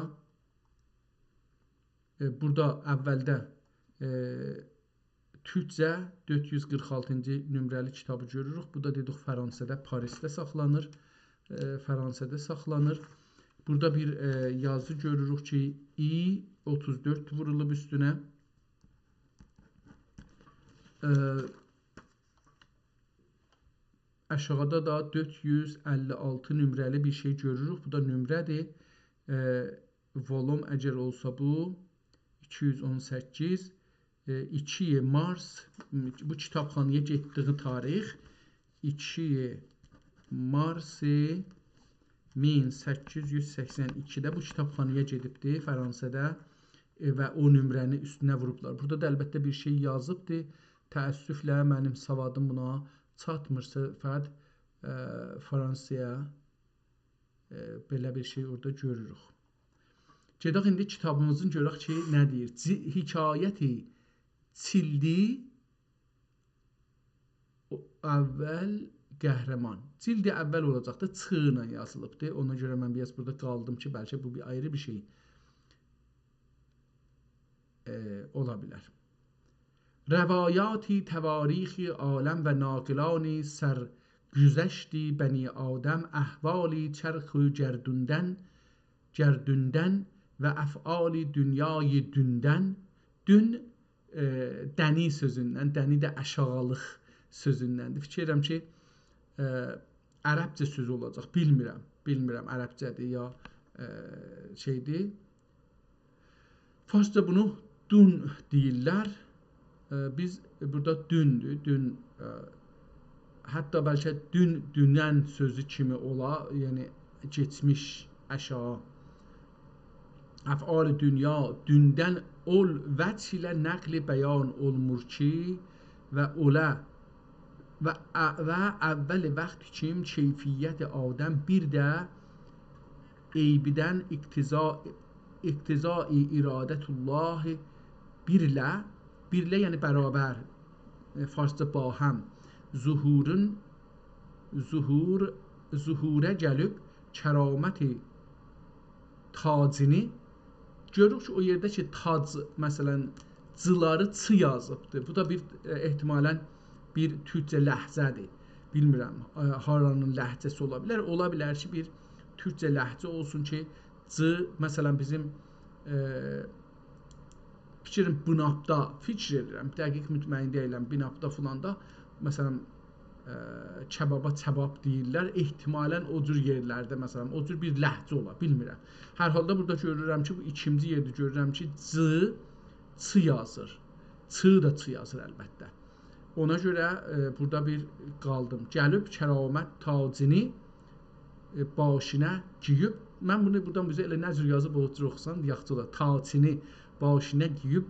ائ، بورادا اولده، ائ، تورکجه دؤرد یوز قیرخ آلتینجی نمره‌لی کیتابی گؤروروک. بو دا دئدیک فرانسه‌ده، پاریسده ساخلانیر. ائ، فرانسه‌ده ساخلانیر. بورادا بیر، ائ، یازی گؤروروک کی، ای اوتوز دؤرد وورولوب اوستونه. ائ، آشاغیدا دا دؤرد یوز اللی آلتی نمره‌لی بیر شئی گؤروروک. بو دا نمره‌دیر. ائ، ولوم اگر اولسا بو، ایکی یوز اون سککیز، ائ، ایکی مارس، بو کیتابخانایا گئتدیگی تاریخ، ایکی مارس مین سککیز یوز سکسن ایکیده بو کیتابخانایا گئدیبدی فرانسه‌ده، ائ، و او نمره‌نی اوستونه ووروبلار. بورادا دا البته بیر شئی یازیبدی. تأسفله منیم سوادیم بونا چاتمیر، فقط، ائ، فرانسه‌یه، ائ، بئله بیر شئی اورادا گؤروروک. گئدک ایندی کیتابیمیزین گؤرک کی، نه دئییر؟ جی-، حکایت چیلدی او-، اول قهرمان. جلد اول اولاجاقدی، چ ایله یازیلیبدی. اونا گؤره من بیر آز بورادا قالدیم کی، بلکه بو بیر آیری بیر شئی، ائ، اولا بیلر. روایاتی تواریخ عالم و ناقلانی سرگذشت بنی آدم، احوال چرخ گردوندن، گردوندن و افعال دنیای دوندن. دون، ائ، دنی سؤزوندن، دنی ده آشاغیلیق سؤزوندندیر. فیکیر ائدیرم کی، ائ، عربجه سؤز اولاجاق. بیلمیرم، بیلمیرم عربجه‌دیر یا، ائ، شئیدیر. فارسجا بونو دون دئییرلر. ائ، بیز بورادا دوندور، دون، ائ، حتی بلکه دون، دونن سؤزو کیمی اولا، یعنی کئچمیش آشاغی. افعال دنیا دوندن اول وجه ایله نقل بیان اولمور کی، و اولا و ا-، و اول وقت کیم کیفیت آدم بیر ده عیبدن اقتضا-، اقتضای ارادت الله بیرله، بیرله یعنی برابر، ائ، فارسجا باهم، ظهورون، ظهور، ظهوره گلیب کرامت تاجینی گؤروروک کی، او یئرده کی، تاج، مثلا، جلاری چ یازیبدیر. بو دا بیر، ائ، احتمالاً بیر تورکجه لهجه‌دیر. بیلمیرم، ائ، هارانین لهجه‌سی اولا بیلر. اولا بیلر کی، بیر تورکجه لهجه اولسون کی، ج، مثلا، بیزیم، ائ، فیکریم بنابدا، فیکیر ائدیرم، دقیق مطمئن دئییلم، بنابدا فلاندا، مثلا، ائ، کبابا چباب دئییرلر. احتمالاً او جور یئرلرده، مثلا، او جور بیر لهجه اولا، بیلمیرم. هر حالدا بورادا گؤرورم کی، بو ایکینجی یئرده گؤرورم کی، ج، چ یازیر. چ دا چ یازیر البته. اونا گؤره، ائ، بورادا بیر قالدیم. گلیب کرامت تاجینی، ائ، باشینه گئییب، من بونو بورادان بیزه ائله نه جور یازیب، او جور اوخوسان، یاخشی اولار. تاجینی باشینه گئییب،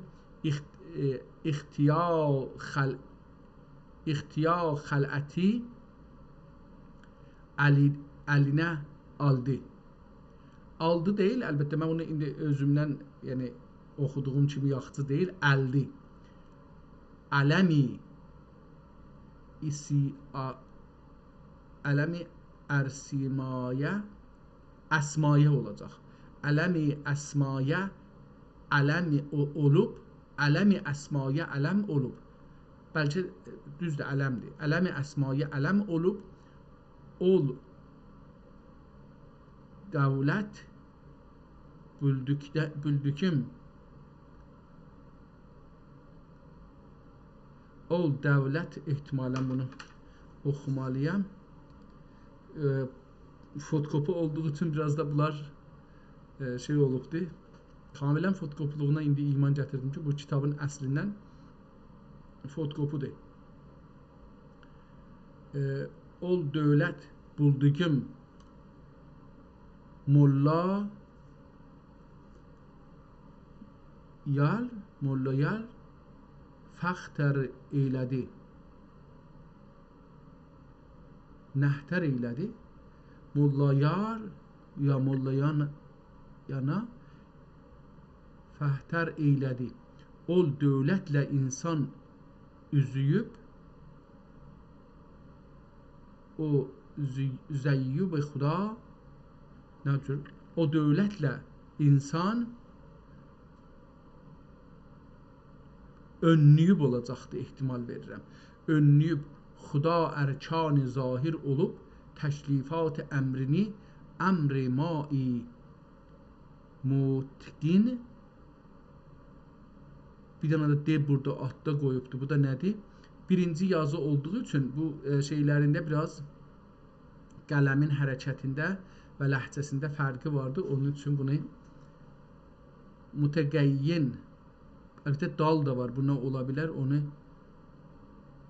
اخت-، ائ، اختیار خل-، اختیار خلعتی الی-، الینه آلدی. آلدی دئییل، البته، من بونو ایندی اؤزومدن، یعنی، اوخودوغوم کیمی یاخشی دئییل، الدی. علمی ایسی-، آ-، علمی ارسیمایه، اسمایه اولاجاق. علمی اسمایه، علمی او-، اولوب، علمی اسمایه علم اولوب. بلکه، ائ، دوزدور، علمدیر. علمی اسمایه علم اولوب، اول دولت بولدوکده-، بولدوکوم. اول دولت، احتمالاً بونو اوخومالییام. ائ، فوتوکوپی اولدوغو اوچون بیر آز دا بونلار، ائ، شئی اولوبدور. کاملاً فوتوکوپی‌لیغینا ایندی ایمان گتیردیم کی، بو کیتابین اصلیندن فوتوکوپی‌دیر. ائ، اول دولت بولدوکوم موللا یار، موللا یار فخر ائیله‌دی. نهتر ائیله‌دی. موللا یار، یا موللا یان-، یانا فخر ائیله‌دی. اول دؤولتله اینسان اوزویوب، او زی-، زیوب خدا، نه جور؟ او دؤولتله اینسان اؤنلویوب اولاجاقدی، احتمال وئریرم. اؤنلویوب خدا ارکانی ظاهر اولوب، تکلیفات امرینی، امر مایی متقین. بیر دنه ده «د» بورادا آلتدا قویوبدو. بو دا نه‌دیر؟ بیرینجی یازی اولدوغو اوچون بو، ائ، شئیلرینده بیر آز قلمین حرکتینده و لهجه‌سینده فرقی واردی. اونون اوچون بونو متقین، البته دال دا وار، بو نه اولا بیلر؟ اونو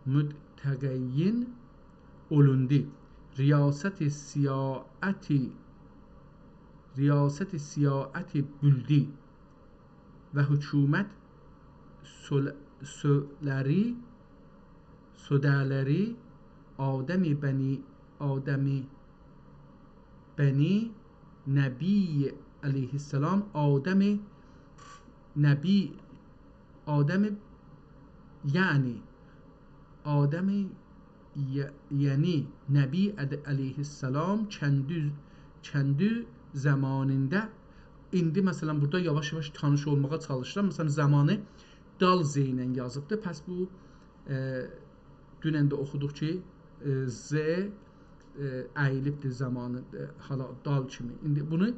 متقین اولوندو. ریاست سیاحتی، ریاست سیاحتی بولدو و حکومت سول-، سؤلری، سؤده‌لری آدم بنی، آدم بنی نبی علیه‌السلام، آدم نبی، آدم، یعنی آدم، ی-، یعنی نبی عد-، علیه‌السلام کندی، کندی زمانیندا. ایندی، مثلا، بورادا یاواش-یاواش تانیش اولماغا چالیشیرام. مثلا، زمانی دال «ز» ایله یازیبدی. پس بو، ائ، دونن ده اوخودوق کی، ائ، «ز»، ائ، اییلیبدیر زمانی، ائ، حالا دال کیمی. ایندی بونو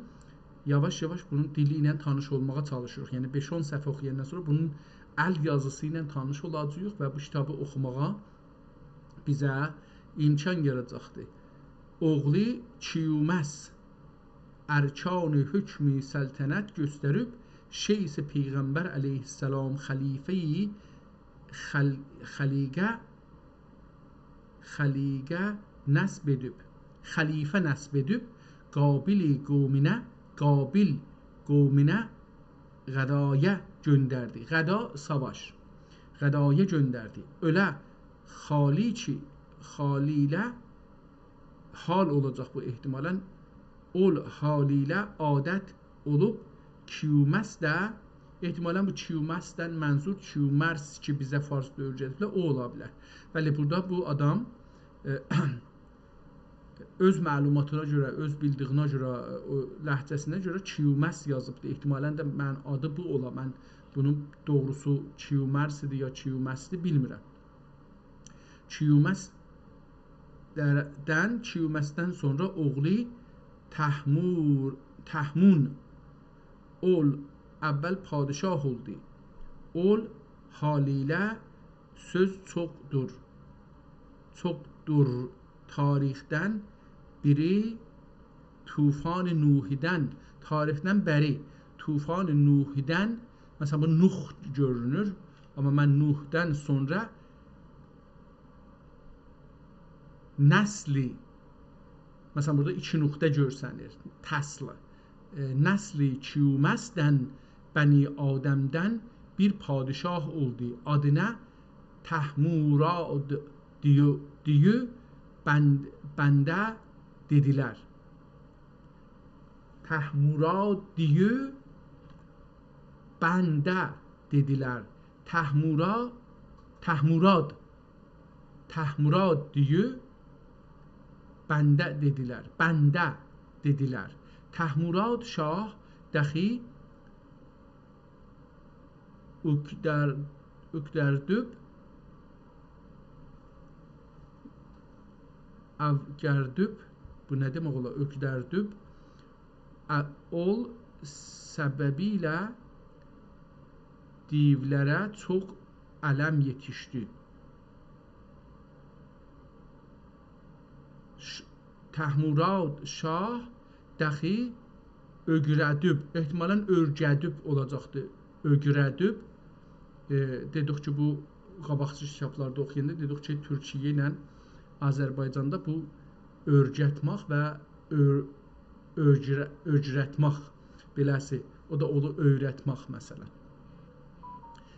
یاواش-یاواش بونون دیلی ایله تانیش اولماغا چالیشیریق. یعنی بئش-اون صفحه اوخویاندان سونرا بونون ال یازیسی ایله تانیش اولاجاغیق و بو کیتابی اوخوماغا بیزه امکان یاراجاقدیر. اوغلو کیومرث ارکان حکم سلطنت گؤستریب، شیث پیغمبر علیه‌السلام خلیفه‌ی خل-، خلیقه، خلیقه نصب ائدیب، خلیفه نصب ائدیب، قابیل قومینه، قابیل قومینه غذایه گؤندردی. غذا، ساواش. غذایه گؤندردی. اؤله خالی کی، خالیله حال اولاجاق بو احتمالا. اول حالیله عادت اولوب کیومرث ده، احتمالا بو کیومرثدن منظور کیومرث کی، بیزه فارسدا اؤیره‌دیبلر، او اولا بیلر. بلی، بورادا بو آدام، ائ، اؤز معلوماتینا گؤره، اؤز بیلدیگینه گؤره، او لهجه‌سینه گؤره کیومرث یازیبدی. احتمالا ده من آدی بو اولا، من بونون دوغروسو کیومرث ایدی یا کیومرثدیر، بیلمیرم. کیومرثدن، کیومرثدن سونرا اوغلو تهمور، تهمون اول اول پادشاه اولدو. اول حالیله سؤز چوخدور. چوخدور تاریخدن بیری طوفان نوحدن، تاریخدن بری طوفان نوحدن، مثلا، بو نوح گؤرونور، آمما من نوحدن سونرا نسلی، مثلا، بورادا ایکی نقطه گؤرسنیر، تسلی. ائ، نسلی کیومرثدن، بنی آدمدن بیر پادشاه اولدو. آدینا تهموراد دیو، دیو بند-، بنده دئدیلر. تهموراد دیو بنده دئدیلر. تهمورا، تهموراد، تهموراد دیو بنده دئدیلر. بنده دئدیلر. تهموراد شاه دخی اوکدر-، اوکدردوب، اوکدردوب، بو نه دئمک اولار؟ اوکدردوب، ا-، اول سببیله دیولره چوخ الم یئتیشدی. ش-، تهموراد شاه دخی اؤگره‌دیب، احتمالا اؤرگه‌دیب اولاجاقدی. اؤگره‌دیب، ائ، دئدیک کی، بو قاباقکی کیتابلاردا اوخویاندا دئدیک کی، تورکیه ایله آذربایجاندا بو اؤرگتمک و اؤ-، اؤگره-، اؤگرتمک بئله‌سی، او دا اولور اؤیرتمک، مثلا.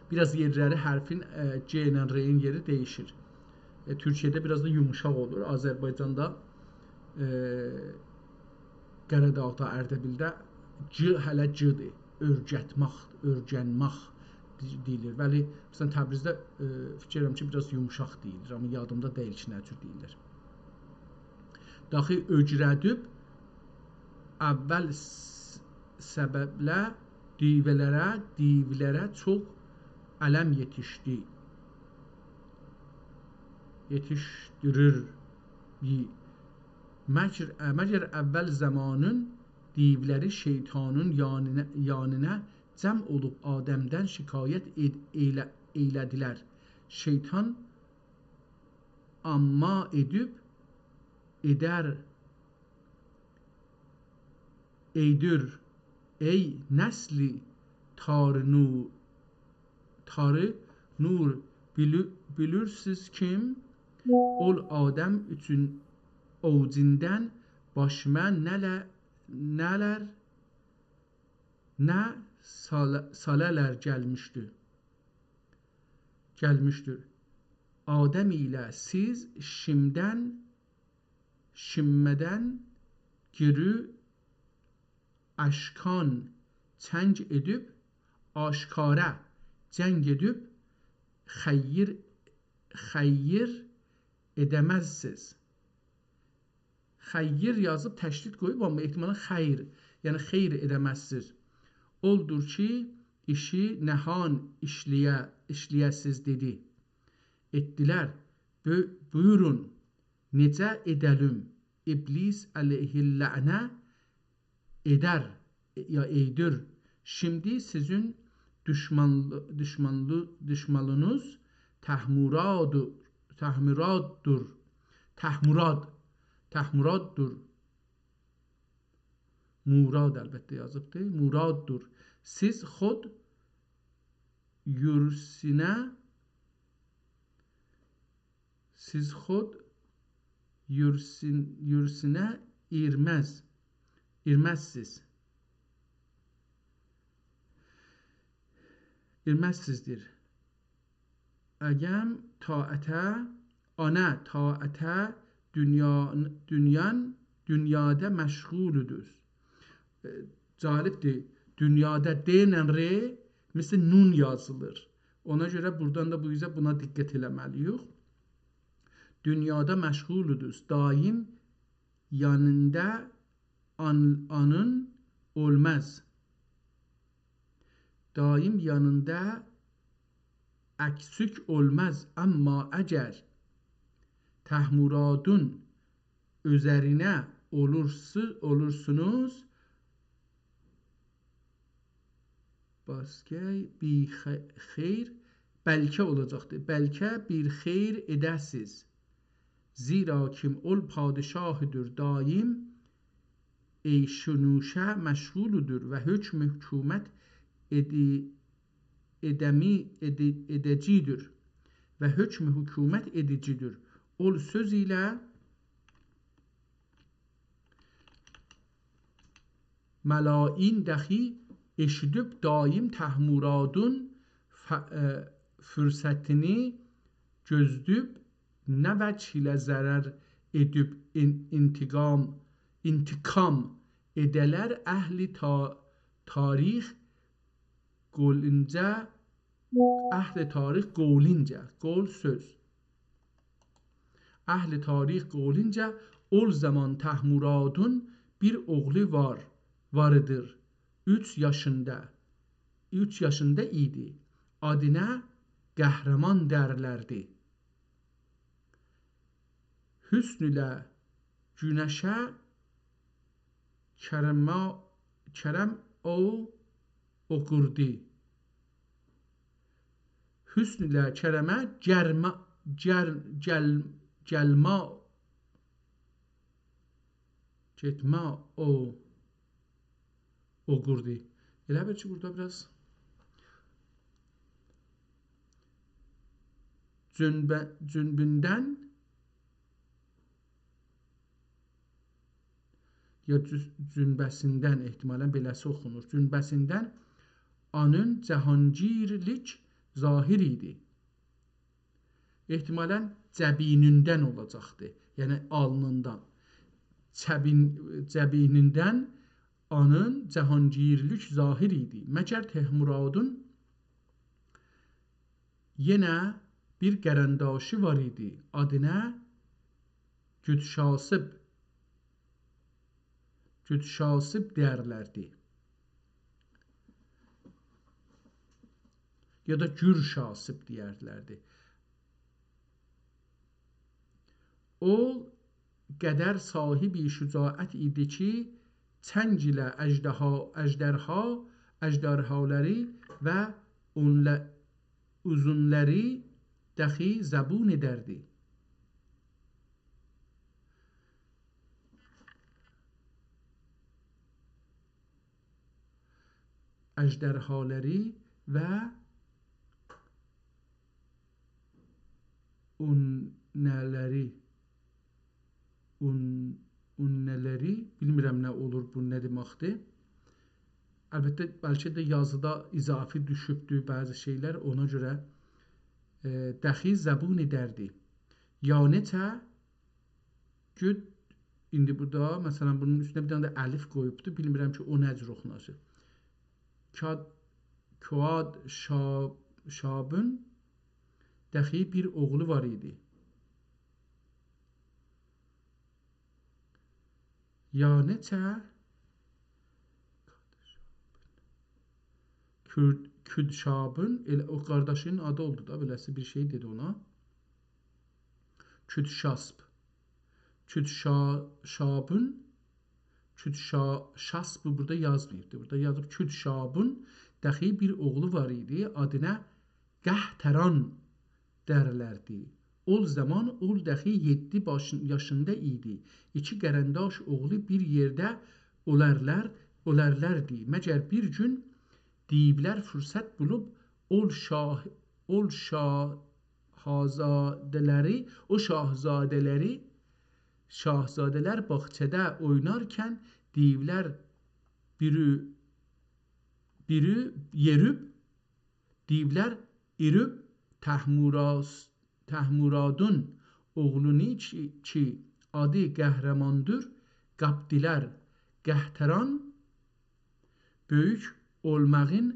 بیر آز یئرلری حرفین، ائ، گ ایله ر-ین یئری دییشیر. ائ، تورکیه‌ده بیر آز دا یوموشاق اولور. آذربایجاندا، ائ، قاراداغدا، اردبیلده گ هله گ-دیر. اؤرگتمک، اؤرگنمک، دئ-، دئییلیر. ولی، مثلا، تبریزده، ائ، فیکیر ائدیرم کی، بیر آز یومشاق دئییلیر، آمما یادیمدا دئییل کی، نه جور دئییلیر. داخی اؤگره‌دیب اول س-، سببله دیوه‌لره، دیوه‌لره چوخ الم یئتیشدی. یئتیشدیریر. مگر، مگر اول زمانین دیوه‌لری شیطانین یانینه، یانینه جمع اولوب آدمدن شکایت ائد-، ائیله-، ائیله‌دیلر. شیطان آمما ائدیب، ائدر، ائیدیر، ای نسلی تاری نور، تاری نور، بیلی-، بیلیرسیز کیم؟ اول آدم اوچون اوجوندان باشیما نه‌له-، نه‌لر، نه ساله-، ساله‌لر گلمیشدی، گلمیشدیر. آدم ایله سیز شیمدن، شیممه‌دن گیری آشکان جنگ ائدیب، آشکارا جنگ ائدیب، خیر، خیر ائده‌مزسیز. خیر یازیب تشدید قویوب، آمما احتمالا خیر، یعنی خیر ائده‌مزسیز. اولدور کی، ایشی نهان ایشله‌یه-، ایشله‌یه‌سیز دئدی. ائتدیلر. بو-، بویورون، نئجه ائده‌لیم؟ ابلیس علیه اللعنه ائدر، یا ائیدیر. شیمدی سیزین دوشمانلی-، دوشمانلی-، دوشمانینیز تحمورادو-، تحموراددور. تحموراد، تحموراددور. موراد البته یازیبدی. موراددور. سیز خود یورسینه، سیز خود یورسین-، یورسینه ایرمز، ایرمزسیز. ایرمزسیزدیر. اگم طاعته، آنا طاعته دونیا، دونیان، دونیادا مشغولودوز. ائ، جالبدیر. دونیادا د ایله ر مثل نون یازیلیر. اونا گؤره بورادان دا بو اوزه بونا دقت ائله‌مه‌لی‌ییک. دونیادا مشغولودوز. دایم یانیندا آن-، آنین اولماز. دایم یانیندا اکسیک اولماز، آمما اگر تحمورادین اوزرینه اولورسو-، اولورسونوز، باسکه بی خ-، خیر، بلکه اولاجاقدیر. بلکه بیر خیر ائده‌سیز. زیرا کیم اول پادشاهیدیر دایم، عیش و نوشه مشغولودور و حکم حکومت ائدی-، ائده‌می-، ائدی-، ائده‌جیدیر. و حکم حکومت ائدیجیدیر. اول سؤز ایله ملائین داخی ائشیدیب دایم تحمورادین ف-، ائ، فرصتینی گؤزله‌ییب نه وجه ایله ضرر ائدیب ان-، انتقام، انتقام ائده‌لر اهل تا-، تاریخ قولونجا، اهل تاریخ قولونجا، قول سؤز. اهل تاریخ قولونجا، اول زامان تحمورادین بیر اوغلو وار، واریدیر. اوچ یاشیندا، اوچ یاشیندا ایدی. آدینا قهرمان دئرلردی. حسن ایله گونشه کرما-، کرم او اوقوردی. حسن ایله کرمه گرما-، گر-، گل-، گلما-، گئتمه او اوقوردی. ائله بیل کی، بورادا بیر آز جنبه-، جنبیندن یا جز-، جنبه‌سیندن، احتمالا بئله‌سی اوخونور. جنبه‌سیندن آنین جهانگیرلیک ظاهر ایدی. احتمالا جبینیندن اولاجاقدی، یعنی آلنیندان. جبین-، جبینیندن آنین جهانگیرلیک ظاهر ایدی. مگر تحمورادین یئنه بیر قرنداشی وار ایدی. آدینا گودشاسیب، گودشاسیب دئیرلردی. یا دا گورشاسیب دئیرلردی. او قدر صاحب شجاعت ایدی کی، چنگ ایله اژدها، اژدرها، اژدرهالاری و اونله، اوزونلاری دخی زبون ائدردی. اژدرهالاری و اونلری، اون، اونلری، بیلمیرم نه اولور بو، نه دئمکدیر. البته، بلکه ده یازیدا اضافی دوشوبدور بعضی شئیلر، اونا گؤره، ائ، دخی زبون ائدردی. یا نئچه گود، ایندی بورادا، مثلا، بونون اوستونه بیر دنه ده الف قویوبدور. بیلمیرم کی، او نه جور اوخوناجاق. کاد، کواد شا، شابون دخی بیر اوغلو وار ایدی. یا نئچه کود، کود شابون، ائله او قارداشینین آدی اولدو دا، بئله‌سی بیر شئی دئدی اونا. کود شاسب. کود شا، شابون، کود شا، شاسب بورادا یازماییبدی. بورادا یازیب: «کود شابون دخی بیر اوغلو وار ایدی، آدینا قهتران دئیرلردی. اول زامان اول دخی یئددی باشین، یاشیندا ایدی. ایکی قرنداش اوغلو بیر یئرده اولارلار، اولارلاردی. مگر بیر گون دیولر فرصت بولوب اول شاه، اول شاهزاده‌لری، او شاهزاده‌لری، شاهزاده‌لر باغچادا اوینارکن دیولر بیری، بیری یئریب، دیولر ایریب تحموراس، تحمورادون اوغلونو کی، کی آدی قهرماندیر، قاپدیلار. قهتران بؤیوک اولماغین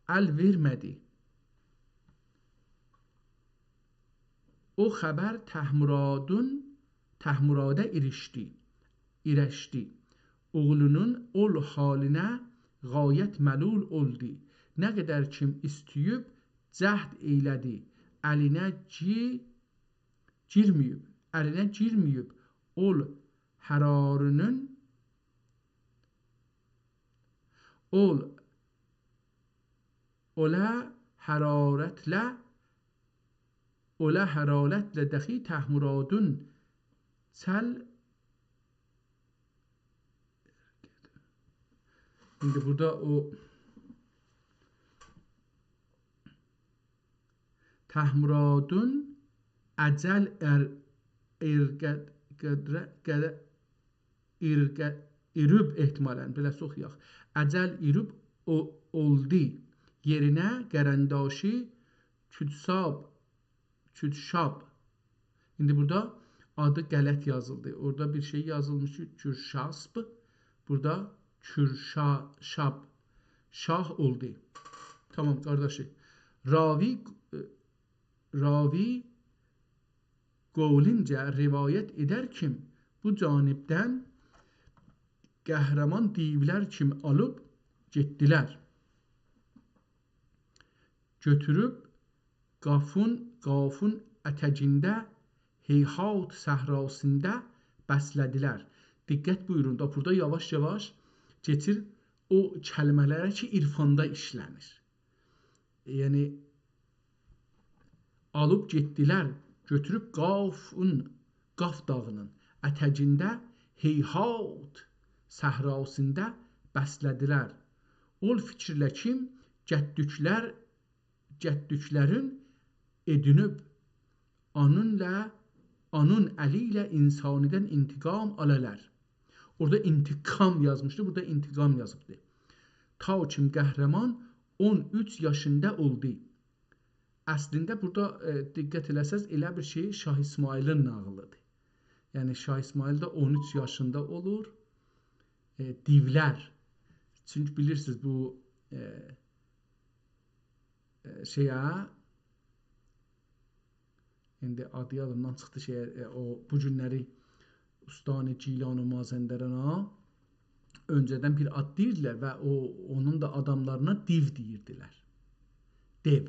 ال وئرمه‌دی.» او خبر تحمورادون، تحمورادا ایریشدی، ایرشدی. اوغلونون اول حالینه غایت ملول اولدو. نه قدر کیم ایسته‌ییب جهد ائیله‌دی، الینه گی، گیرمه‌ییب، الینه گیرمه‌ییب اول حرارینین، اول، اولا حرارتله، اولا حرارتله دخی تحمورادون چل، ایندی بورادا او تحمورادون اجل ار، ارقد، قدره، قده، ایرقه، ایروب احتمالاً، بئله‌سی اوخویاق. اجل ایروب او، اولدو. یئرینه قرنداشی کودساب، کودشاب. ایندی بورادا آدی غلط یازیلدی. اورادا بیر شئی یازیلمیش کی، کورشاسب. بورادا کورشا، شاب. شاه اولدو. تامام، قارداشی. راوی، راوی قولونجا روایت ائدر کیم، بو جانیبدن قهرمان دیولر کیم آلیب گئتدیلر. گؤتوروب قافون، قافون اتگینده، هیهات صحراسیندا بسله‌دیلر. دقت بویورون دا، بورادا یاواش-یاواش کئچیر، او کلمه‌لره کی، عرفاندا ایشله‌نیر. یعنی، آلیب گئتدیلر، گؤتوروب قافون، قاف داغینین اتگینده، هیهات صحراسیندا بسله‌دیلر. اول فیکیرله کیم، گتدوکلر، گتدوکلرین ائدینیب، اونونلا، اونون الی ایله انسانیدن انتقام آلالار. اورادا انتقام یازمیشدی، بورادا انتقام یازیبدی. تا کیم قهرمان اون اوچ یاشیندا اولدو. اصلینده بورادا، ائ، دقت ائله‌سز، ائله بیر شئی شاه اسماعیلین ناغیلیدیر. یعنی شاه اسماعیل ده اون اوچ یاشیندا اولور. ائ، دیولر. چونکی بیلیرسینیز، بو، ائ، ائ، شئیه، ایندی آدی یادیمدان چیخدی شئی، ائ، او بو گونلری استان گیلان و مازندرانا اؤنجه‌دن بیر آد دئییردیلر و او، اونون دا آداملارینا دیو دئییردیلر. دیو.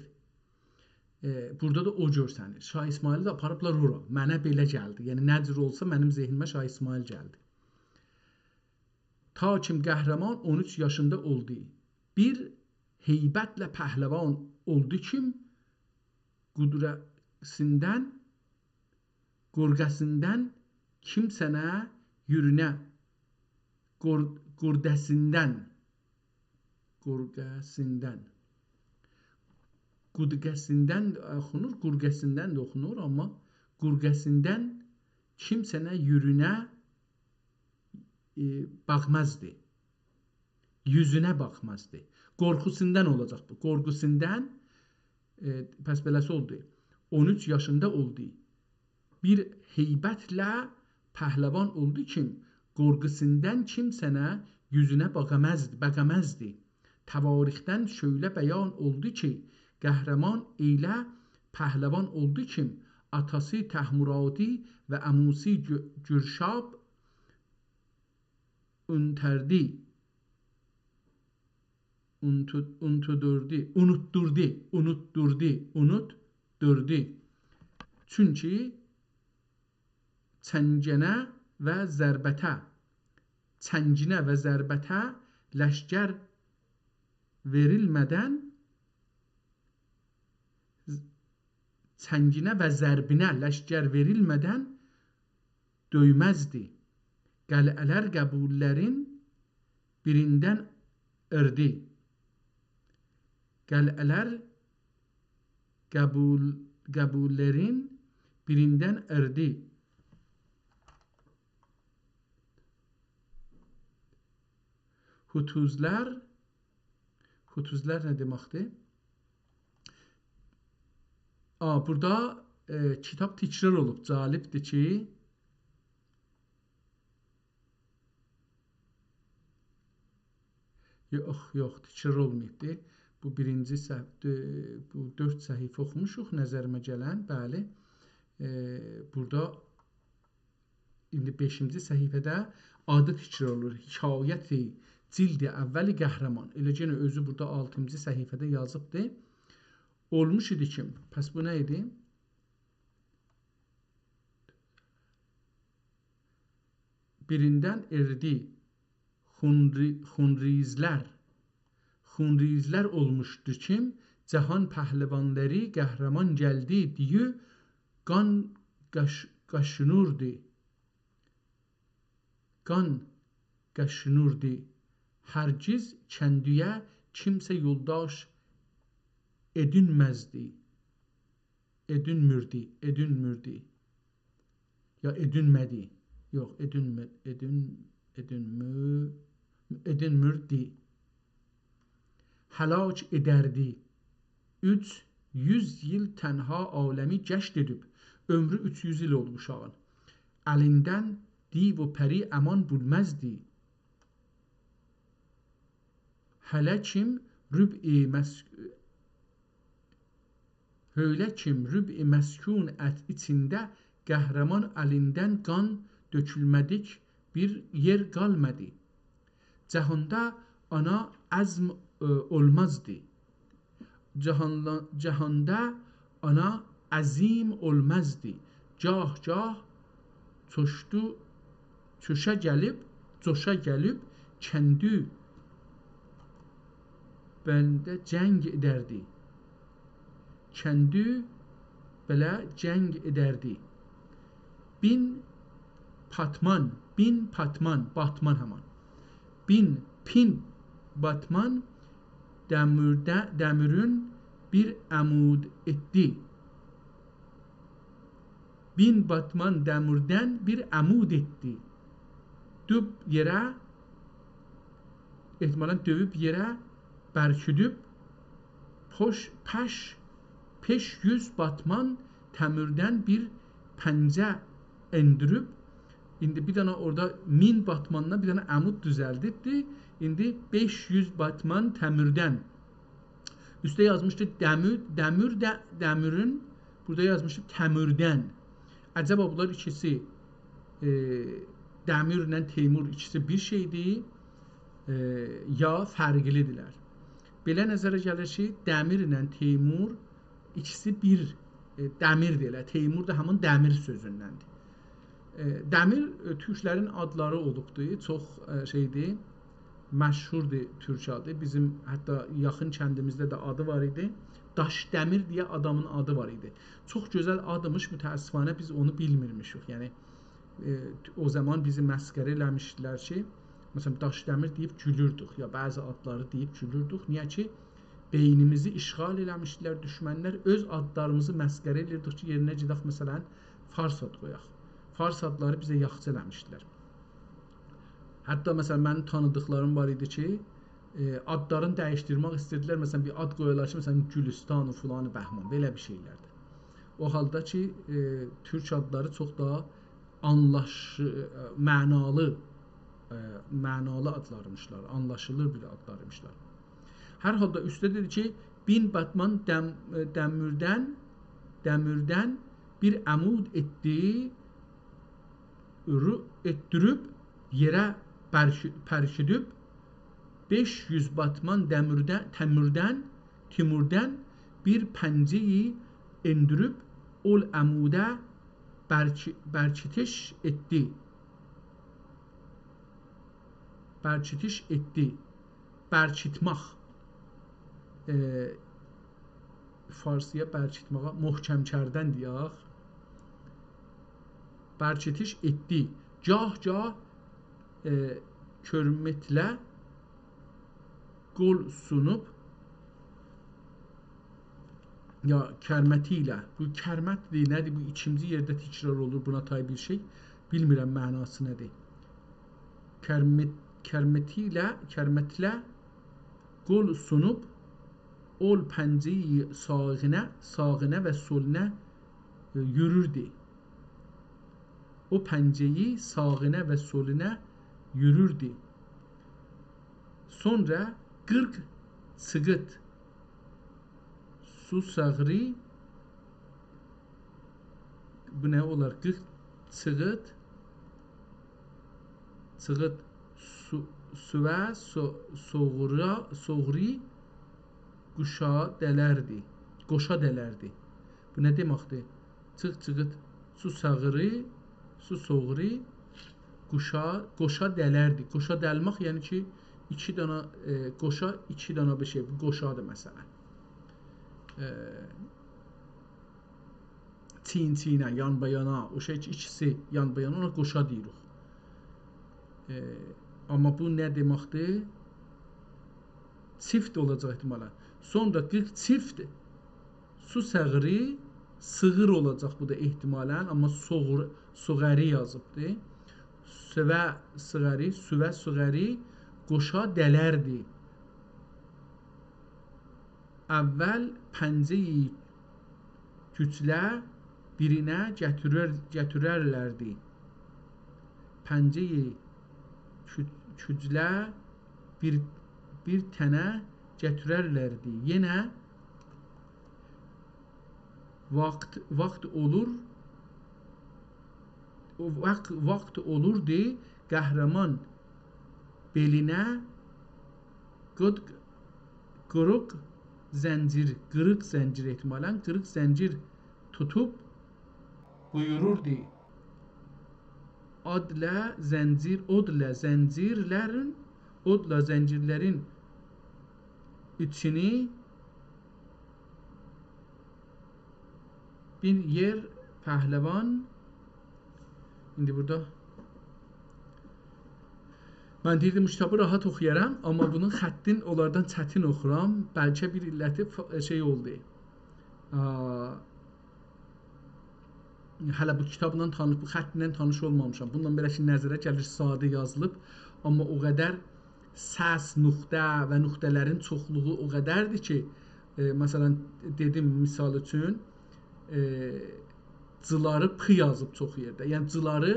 ائ، بورادا دا او گؤرسنیر. شاه اسماعیلی ده آپاریبلار اورا. منه بئله گلدی. یعنی، نه جور اولسا منیم ذهنیمه شاه اسماعیل گلدی. تا کیم قهرمان اون اوچ یاشیندا اولدو. بیر هیبتله پهلوان اولدو کیم، قدره‌سیندن، قورغه‌سیندن کیمسنه یورونه، قور-، قرده‌سیندن، قورغه‌سیندن، قدره‌سیندن اوخونور، قورغه‌سیندن ده اوخونور، آمما قرده‌سیندن کیمسنه یورونه، ائ، باخمازدی. یوزونه باخمازدی. قورخوسوندان اولاجاق بو. قورخوسوندان، ائ، پس بئله‌سی اولدو. اون اوچ یاشیندا اولدو. بیر هیبتله پهلوان اولدو کیم، قورخوسوندان کیمسنه یوزونه باخامازدی، باخامازدی. تواریخدن شؤیله بیان اولدو کی، قهرمان ائله پهلوان اولدو کیم، آتاسی تهمورادی و عموسی گو-، گورشاب اونتردی، اونتو-، اونتودوردو، اونوتدوردو، اونوتدوردو، اونوتدوردو. چونکی چنگینه و ضربته، چنگینه و ضربته لشکر وئریلمه‌دن، چنگینه و ضربینه لشکر وئریلمه‌دن دؤیمزدی. قلعه‌لر قبیله‌لرین بیریندن ایردی. قلعه‌لر قبیل-، قبیله‌لرین بیریندن ایردی. هوتوزلر، هوتوزلر نه دئمکدیر؟ آ، بورادا، ائ، کیتاب تکرار اولوب، جالبدیر کی، یوخ، یوخ، تکرار اولماییبدی. بو بیرینجی صح-، دؤ-، بو دؤرد صفحه اوخوموشوق، نظریمه گلن، بلی. ائ، بورادا ایندی بئشینجی صفحه‌ده آدی تکرار اولور. حکایت جلد اول قهرمان. ائله یئنه اؤزو بورادا آلتینجی صفحه‌ده یازیبدی. اولموش ایدی کیم؟ پس بو نه ایدی؟ بیریندن ایردی. خونری-، خونریزلر. خونریزلر اولموشدو کیم، جهان پهلوانلاری قهرمان گلدی دئییب، قان قاش-، قاشینیردی. قان قاشینیردی. هرگیز کندی‌یه کیمسه یولداش ائدینمزدی. ائدینمیردی، ائدینمیردی. یا ائدینمه‌دی. یوخ، ائدینمه-، ائدین-، ائدینمی-، ائدینمیردی. هلاک ائدردی. اوچ یوز ایل تنها عالمی گشت ائدیب. عؤمرو اوچ یوز ایل اولدو اوشاغین. الیندن دیو و پری امان بیلمزدی. هله کیم ربع مس-، هؤیله کیم ربع مسکون ات ایچینده قهرمان الیندن قان دؤکولمه‌دیک بیر یئر قالمادی. جهاندا آنا عظیم، ائ، اولمازدی. جهانلا-، جهاندا آنا عظیم اولمزدی. گاه-گاه چوشدو، چوشا گلیب، جوشا گلیب، کندی بنده جنگ ائدردی. کندی بئله جنگ ائدردی. بین پاتمان، بین پاتمان، باتمان همان. بین، پین باتمان دمیرده-، دمیرین بیر عمود ائتدی. بین باتمان دمیردن بیر عمود ائتدی. دوب یئره، احتمالاً دؤیوب یئره برکیدیب، پوش-، پش-، پئش یوز باتمان تمیردن بیر پنجه ائندیریب، ایندی بیر دنه اورادا مین باتماندان بیر دنه عمود دوزلدیبدی. ایندی بئش یوز باتمان تمیردن. اوسته یازمیشدی، دمیر، دمیر ده، دمیرین بورادا یازمیشیق تموردن. عجبا بونلار ایکیسی، ائ، دمورله تیمور ایکیسی بیر شئیدیر، ائ، یا فرقلی‌دیرلر؟ بئله نظره گلیر کی، دمورله تیمور ایکیسی بیر، ائ، دمیر دئییرلر. تیمور دا همین دمیر سؤزوندندیر. ائ، دمیر، ائ، تورکلرین آدلاری اولوبدور. چوخ، ائ، شئیدیر، مشهوردور تورک آدی. بیزیم حتی یاخین کندیمیزده ده آدی وار ایدی. داش‌دمیر دئیه آدامین آدی وار ایدی. چوخ گؤزل آدیمیش، متأسفانه بیز اونو بیلمیرمیشیک. یعنی، ائ، او زامان بیزی مسخره ائله‌میشدیلر کی، مثلا، داش‌دمیر دئییب گولوردوک، یا بعضی آدلاری دئییب گولوردوک. نییه کی، بئینیمیزی اشغال ائله‌میشدیلر دوشمنلر، اؤز آدلاریمیزی مسخره ائلیردیک کی، یئرینه گئدک، مثلا، فارس آد قویاق. فارس آدلاری بیزه یاخچی ائله‌میشدیلر. حتی، مثلا، منیم تانیدیقلاریم وار ایدی کی، ائ، آدلارینی دییشدیرمک ایسته‌ییردیلر. مثلا، بیر آد قویالار کی، مثلا، گولستان، فلان، بهمان، بئله بیر شئیلردیر. او حالدا کی، ائ، تورک آدلاری چوخ داها آنلاش-، ائ، معنالی، ائ، معنالی آدلاریمیشلار، آنلاشیلیر بیر آدلاریمیشلار. هر حالدا اوسته دئدی کی، بین باتمان دم-، ائ، دموردن، دموردن بیر عمود ائتدی، رو-، ائتدیریب یئره برکی-، پرکیدیب، بئش یوز باتمان دموردن، تموردن، تیموردن بیر پنجه‌یی ائندیریب، اول عموده برکی-، برکیتیش ائتدی. برکیتیش ائتدی. برکیتمک. ائ، فارسی‌یا برکیتماغا محکم کردن دئیک. برکیتیش ائتدی. گاه-گاه، ائ، کرمتله قول سونوب، یا کرمتی ایله. بو کرمتدیر، نه‌دیر؟ بو ایکینجی یئرده تکرار اولور، بونا تای بیر شئی. بیلمیرم معناسی نه‌دیر. کرمت-، کرمتی ایله، کرمتله قول سونوب، اول پنجه‌یی ساغینه، ساغینه و سولونه، ائ، یوروردو. او پنجه‌یی ساغینه و سولونه یوروردو. سونرا قیرخ چیغیت سو ساغری، بو نه اولار؟ قیرخ چیغیت، چیغیت سو-، سووه، سو-، سوغرا-، سوغری، قوشا دلردی. قوشا دلردی. بو نه دئمکدیر؟ چیغ چیغیت سو ساغری، سو سوغری، قوشا، قوشا دلردی. قوشا دلمک، یعنی کی، ایکی دانا، ائ، قوشا، ایکی دانا بیر شئی. بو قوشادیر، مثلا. ائ، چیین-چیینه، یان‌بایانا، او شئی کی، ایکیسی یان‌بایانا، اونا قوشا دئییریک. ائ، آمما بو نه دئمکدیر؟ چیفت اولاجاق احتمالا. سونرا قیرخ چیفت سو ساغری، سیغیر اولاجاق بو دا احتمالا، آمما سوغور-، سوغری یازیبدی. سووه سیغری، سووه سیغری، قوشا دلردی. اول پنجه‌یی کوجله بیرینه گتیرر-، گتیررلردی. پنجه‌یی کو-، کوجله بیر، بیر تنه گتیررلردی. یئنه واخت، واخت اولور، او واخت، واخت اولوردو، قهرمان بئلینه قیرخ، قیرخ زنجیر، قیرخ زنجیر احتمالا، قیرخ زنجیر توتوب بویوروردو. اودلا زنجیر، اودلا زنجیرلرین، اودلا زنجیرلرین ایچینی بیر یئر پهلوان. ایندی بورادا من دئییردیم، بو کیتابی راحت اوخویارام، آمما بونون خطین اونلاردان چتین اوخورام. بلکه بیر علتی ف-، شئی اولدو. آ، هله بو کیتابلا تانیش، بو خطینن تانیش اولمامیشام. بونونلا بئله کی، نظره گلیر ساده یازیلیب، آمما او قدر سس، نقطه و نقطه‌لرین چوخلوغو او قدردیر کی، ائ، مثلا، دئدیم، مثال اوچون، ائ، جلاری پ یازیب چوخ یئرده. یعنی، جلاری،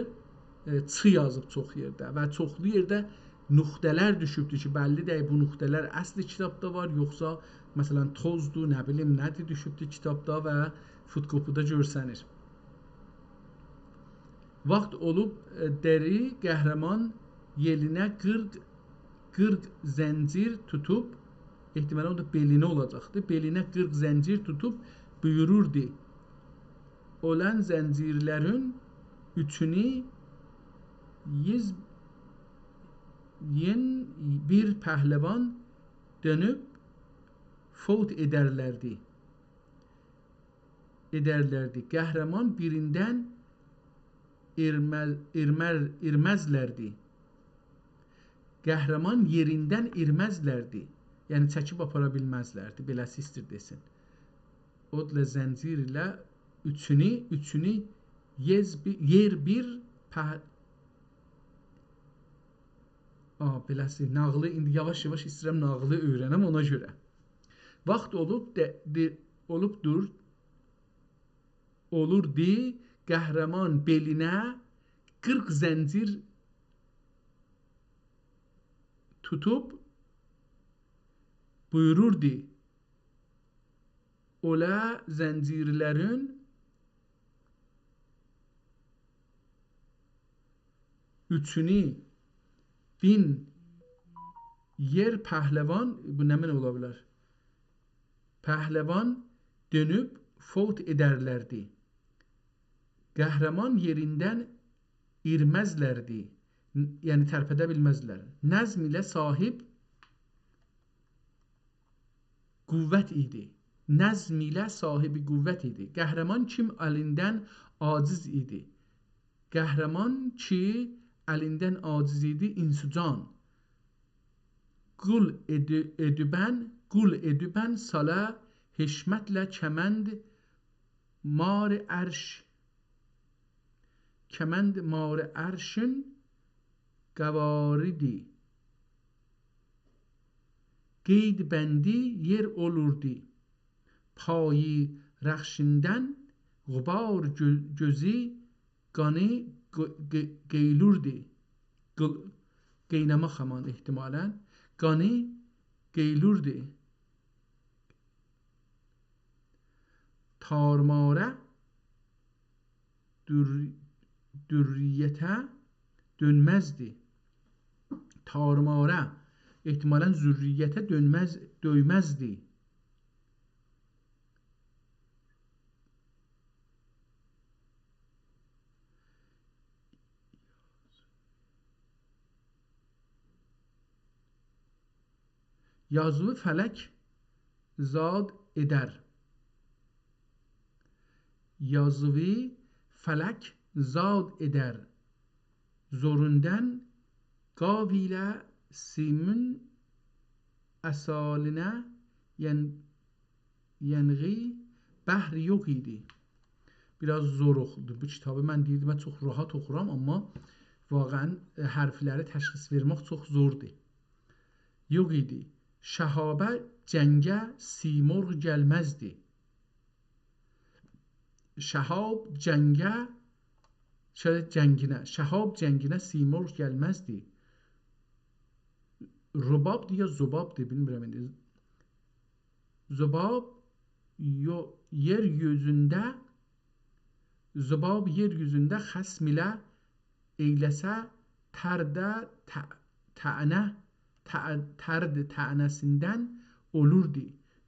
ائ، چ یازیب چوخ یئرده و چوخلو یئرده نقطه‌لر دوشوبدور کی، بللی دئییل بو نقطه‌لر اصلی کیتابدا وار، یوخسا، مثلا، توزدور، نه بیلیم، نه‌دیر دوشوبدور کیتابدا و فوتوکوپی‌ده گؤرسنیر. واخت اولوب، ائ، دئری قهرمان یئلینه قیرخ، قیرخ زنجیر توتوب، احتمالاً او دا بئلینه اولاجاقدی، بئلینه قیرخ زنجیر توتوب بویوروردو: «اولان زنجیرلرین اوچونو یز، یئن بیر پهلوان دؤنوب فوت ائدرلردی.» ائدرلردی. قهرمان بیریندن ایرمز، ایرمر، ایرمزلردی. قهرمان یئریندن ایرمزلردی. یعنی چکیب آپارا بیلمزلردی. بئله‌سی ایستیر دئسین. اودلا زنجیر ایله اوچونو، اوچونو یز بی، یئر بیر په-، آ، بئله‌سی، ناغیلی، ایندی یاواش-یاواش ایسته‌ییرم ناغیلی اؤیرنم، اونا گؤره. واخت اولوب ده، ده، اولوبدور، اولوردو، قهرمان بئلینه قیرخ زنجیر توتوب بویوروردو: «اولا زنجیرلرین اوچونو بین یئر پهلوان»، بو نمنه اولا بیلر؟ «پهلوان دؤنوب فوت ائدرلردی.» قهرمان یئریندن ایرمزلردی. ن-، یعنی ترپده بیلمزلر. نظم ایله صاحب قوت ایدی. نظم ایله صاحب قوت ایدی. قهرمان کیم الیندن عاجز ایدی. قهرمان کی الیندن عاجز ایدی، انسجان. قول ائدی-، ائدیبن، قول ائدیبن سالا حشمتله کمند مار عرش، کمند مار عرشین قواریدی. قید بندی یئر اولوردو. پایی رخشیندن غبار گؤ-، گؤزو قانی قی-، قی-، قییلوردو. قیل-، قیناماق همان احتمالاً. قانی قییلوردو. تارماره دور-، دوریته دؤنمزدی. تارماره، احتمالاً ذریته دؤنمز، دؤیمزدی. یازوی فلک زاد ائدر. یازوی فلک زاد ائدر. زوروندن قاو ایله سیمین اسالینه ین-، ینغی بحر یوخ ایدی. بیر آز زور اوخودو بو کیتابی. من دئییردیم، من چوخ راحت اوخورام، آمما واقعاً، ائ، حرفلری تشخیص وئرمک چوخ زوردور. یوخ ایدی. شهابه جنگه سیمرغ گلمزدی. شهاب جنگه، شاید جنگینه، شهاب جنگینه سیمرغ گلمزدی. ربابدی یا زبابدی، بیلمیرم ایندی. زباب یو-، یئر یوزونده، زباب یئر یوزونده خصم ایله ائیله‌سه، ترده ط-، طعنه، ط-، ترد طعنه‌سیندن اولوردو.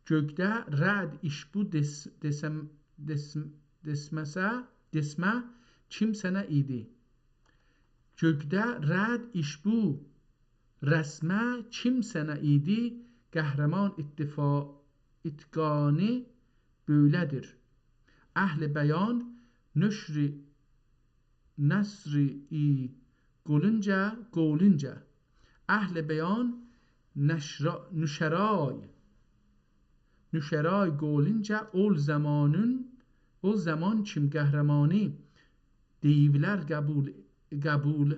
گؤکده رعد ایشبو دئس-، دئسم-، دئسم-، دئسمه‌سه، دئسمه کیم سنه ایدی؟ گؤکده رعد ایشبو رسمه کیم سنه ایدی؟ قهرمان اتفا-، اتقانی بؤیله‌دیر. اهل بیان نشری نثری قولونجا، قولونجا. اهل بیان نشرا-، نوشرای، نوشرای قولونجا اول زمانین، اول زمان کیم قهرمانی دئییولر قبول، قبول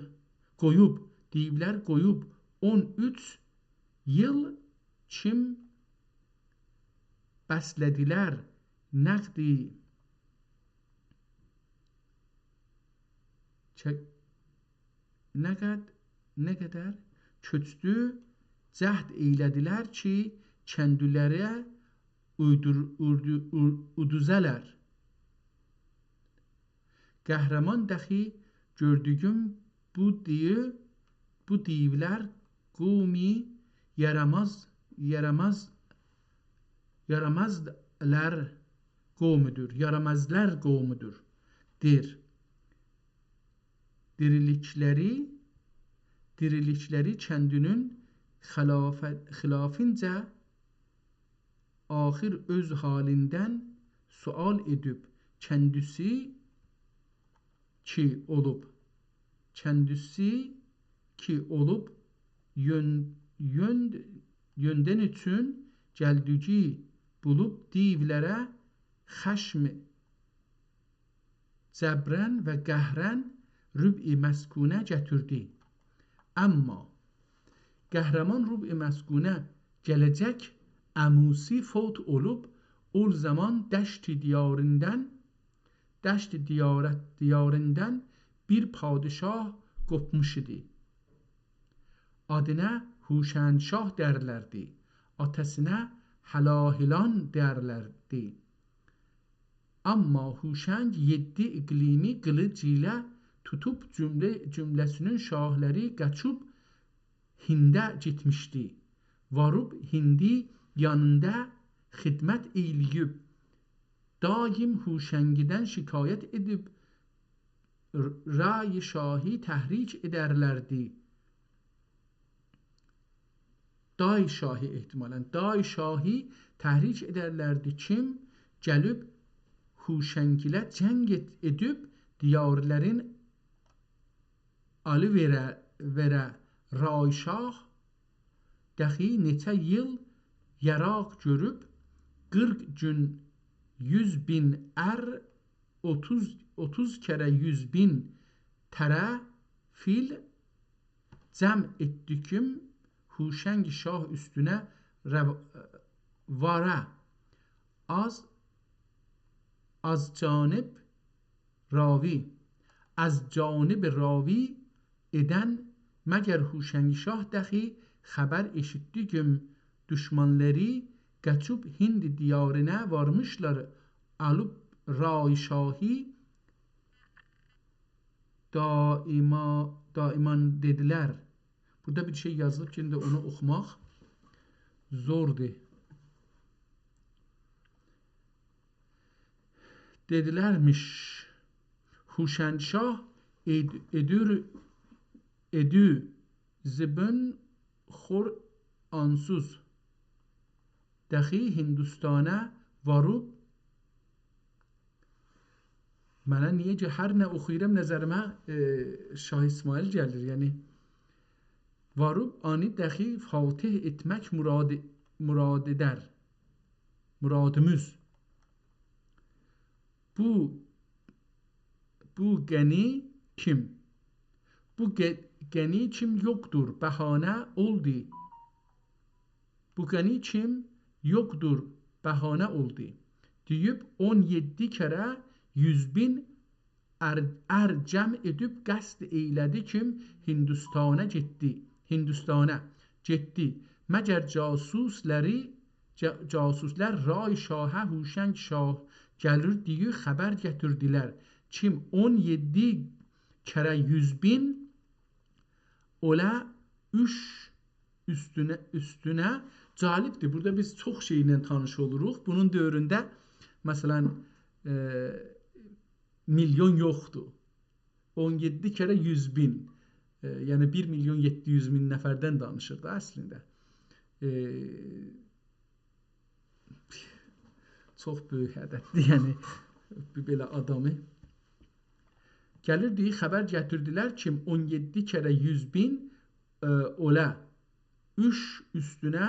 قویوب، دئییولر قویوب اون اوچ ایل کیم بسله‌دیلر نقدی چه-، نه قد-، نه قدر کؤچدو، جهد ائیله‌دیلر کی، کندیلره اویدور-، اوردو-، اور-، اودوزه‌لر. قهرمان دخی گؤردویوم بو دیو، بو دیولر قومی یاراماز، یاراماز، یارامازلار قومودور، یارامازلار قومودور، دئر. دیریلیکلری، دیریلیکلری کندینین خلافه-، خلافینجه آخیر اؤز حالیندن سؤال ائدیب، کندیسی کی اولوب، کندیسی کی اولوب، یؤن-، یؤن-، یؤندن اوچون گلدیگی بولوب دیولره خشم جبرن و قهرن ربع مسکونه گتیردی. اما قهرمان ربع مسکونه گله‌جک عموسی فوت اولوب، او زامان دشت دیاریندن، دشت دیارت-، دیاریندن بیر پادشاه قوپموش ایدی. آدینا هوشنگ شاه دئرلردی، آتاسینا هلاهلان دئرلردی. اما هوشنگ یئددی اقلیمی قیلیج ایله توتوب، جمله، جمله‌سینین شاهلاری قاچیب هینده گئتمیشدی. واروب هیندی یانیندا خدمت ائیله‌ییب، دائم هوشنگدن شکایت ائدیب، ر-، رأی شاهی تحریک ائدرلردی. دای شاهی احتمالاً، دای شاهی تحریک ائدرلردی. کیم گلیب هوشنگ ایله جنگ ائت-، ائدیب، دیارلرین آلی‌وئره، وئره رأی شاه دخی نئچه ایل یاراق گؤروب، قیرخ گون یوز مین ار، اوتوز، اوتوز کره یوز مین تره فیل جمع ائتدیگیم هوشنگ شاه اوستونه رو-، واره، از، از جانب راوی، از جانب راوی ائدن، مگر هوشنگ شاه دخی خبر ائشیتدیگیم دوشمانلاری قاچیب هیند دیارینا وارمیشلار، آلیب رأی شاهی دائما، دائما دئدیلر. بورادا بیر شئی یازیلیب کی، ایندی اونو اوخوماق زوردور. دئدیلرمیش، هوشنگ شاه ائد-، ائدور، ائدو زیبین خور آنسوز دخی هیندوستانه واروب، منه نییه کی، هر نه اوخویورام، نظریمه، ائ، شاه اسماعیل گلیر. یعنی، واروب آنی دخی فاتح ائتمک مراد، مرادیدر. مرادیمیز. بو، بو غنی کیم؟ بو غ-، غنی کیم یوخدور، بهانه اولدو. بو غنی کیم یوخدور، بهانه اولدو. دئییب اون یئددی کره یوز مین ار، ار جمع ائدیب قصد ائیله‌دی کیم هیندوستانه گئتدی. هیندوستانه گئتدی. مگر جاسوسلاری، جا-، جاسوسلار رأی شاهه هوشنگ شاه گلیر دئیه خبر گتیردیلر. کیم اون یئددی کره یوز مین اولا اوچ اوستونه، اوستونه. جالبدیر، بورادا بیز چوخ شئیله تانیش اولوروق. بونون دؤورونده، مثلا، ائ، میلیون یوخدور. اون یئددی کره یوز مین، ائ، یعنی بیر میلیون یئددی یوز مین نفردن دانیشیر دا اصلینده. ائ، چوخ بؤیوک عدددیر، یعنی بیر بئله آدامی. گلیر دئییر، خبر گتیردیلر کی، اون یئددی کره یوز مین، ائ، اولا اوچ اوستونه،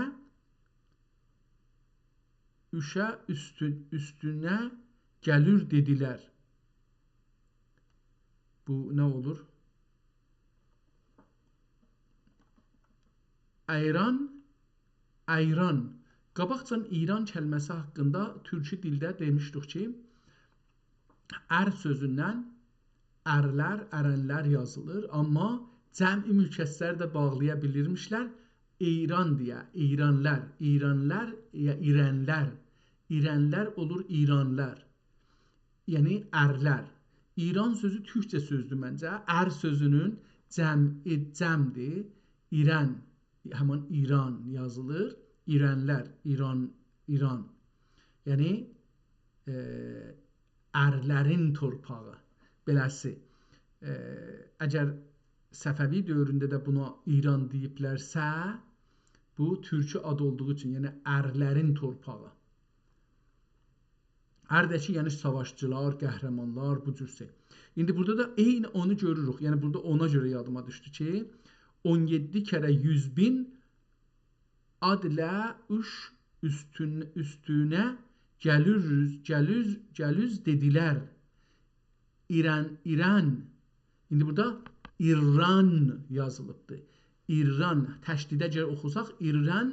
اوچه اوستو-، اوستونه گلیر دئدیلر. بو نه اولور؟ ایران، ایران. قاباقجان ایران کلمه‌سی حاقیندا تورکی دیلده دئمیشدیک کی، ار سؤزوندن ارلر، ارنلر یازیلیر، آمما جمع مکسر ده باغلایا بیلیرمیشلر. ایران دئیه، ایرانلار، ایرانلار، یا ایرنلر. ایرنلر اولور ایرانلار. یعنی ارلر. ایران سؤزو تورکجه سؤزدور منجه. ار سؤزونون جمعی، جمعدیر. ایرن، همان ایران یازیلیر. ایرنلر، ایران، ایران. یعنی، ائ، ارلرین تورپاغی، بئله‌سی. ائ، اگر صفوی دؤورونده ده بونا ایران دئییبلرسه، بو تورکی آد اولدوغو اوچون، یعنی ارلرین تورپاغی. ار ده کی، یعنی ساواشچیلار، قهرمانلار، بو جور شئی. ایندی بورادا دا عینی اونو گؤروروک. یعنی بورادا اونا گؤره یادیما دوشدو کی، اون یئددی کره یوز مین آد ایله اوچ اوستون، اوستونه گلوروز، گلوز، گلوز دئدیلر. ایران، ایران. ایندی بورادا ایران یازیلیبدی. ایران، تشدیده گرک اوخوساق، ایران،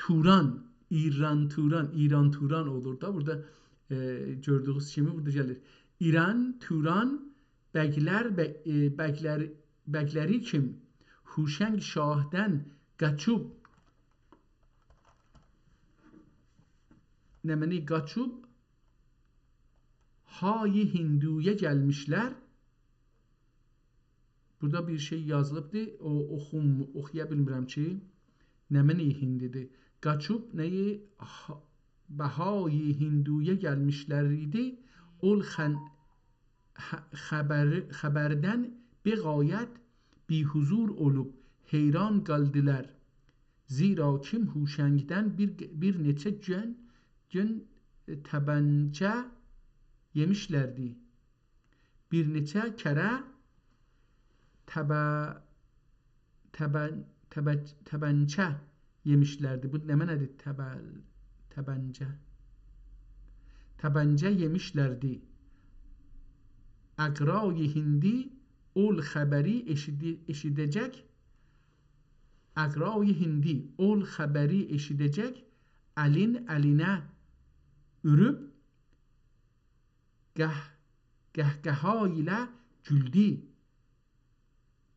توران. ایران، توران، ایران، توران اولور دا. بورادا، ائ، گؤردویونوز کیمی بورادا گلیر. ایران، توران، بگلر، به-، ائ، بگلر، بگلری کیم هوشنگ شاهدان قاچیب، نمنه قاچیب، های هندویا گلمیشلر. بورادا بیر شئی یازیلیبدی، او اوخوم-، اوخویا بیلمیرم کی، نمنه هندی‌دیر. قاچیب نه‌یی، ها-، بهای هندویا گلمیشلر ایدی. اول خن-، ح-، خبر-، خبردن بغایت بی‌حضور اولوب، حیران قالدیلار. زیرا کیم هوشنگدن بیر، بیر نئچه گون، گون تبنجه یئمیشلردی. بیر نئچه کره تبه-، تبه-، تبه-، تبنجه یئمیشلردی. بو نمنه‌دیر؟ تبه-، تبنجه. تبنجه یئمیشلردی. اقرای هندی اول خبری ائشیدی-، ائشیده‌جک. اقرای هندی اول خبری ائشیده‌جک، الین الینه اورب، قه-، قهقها ایله گولدو.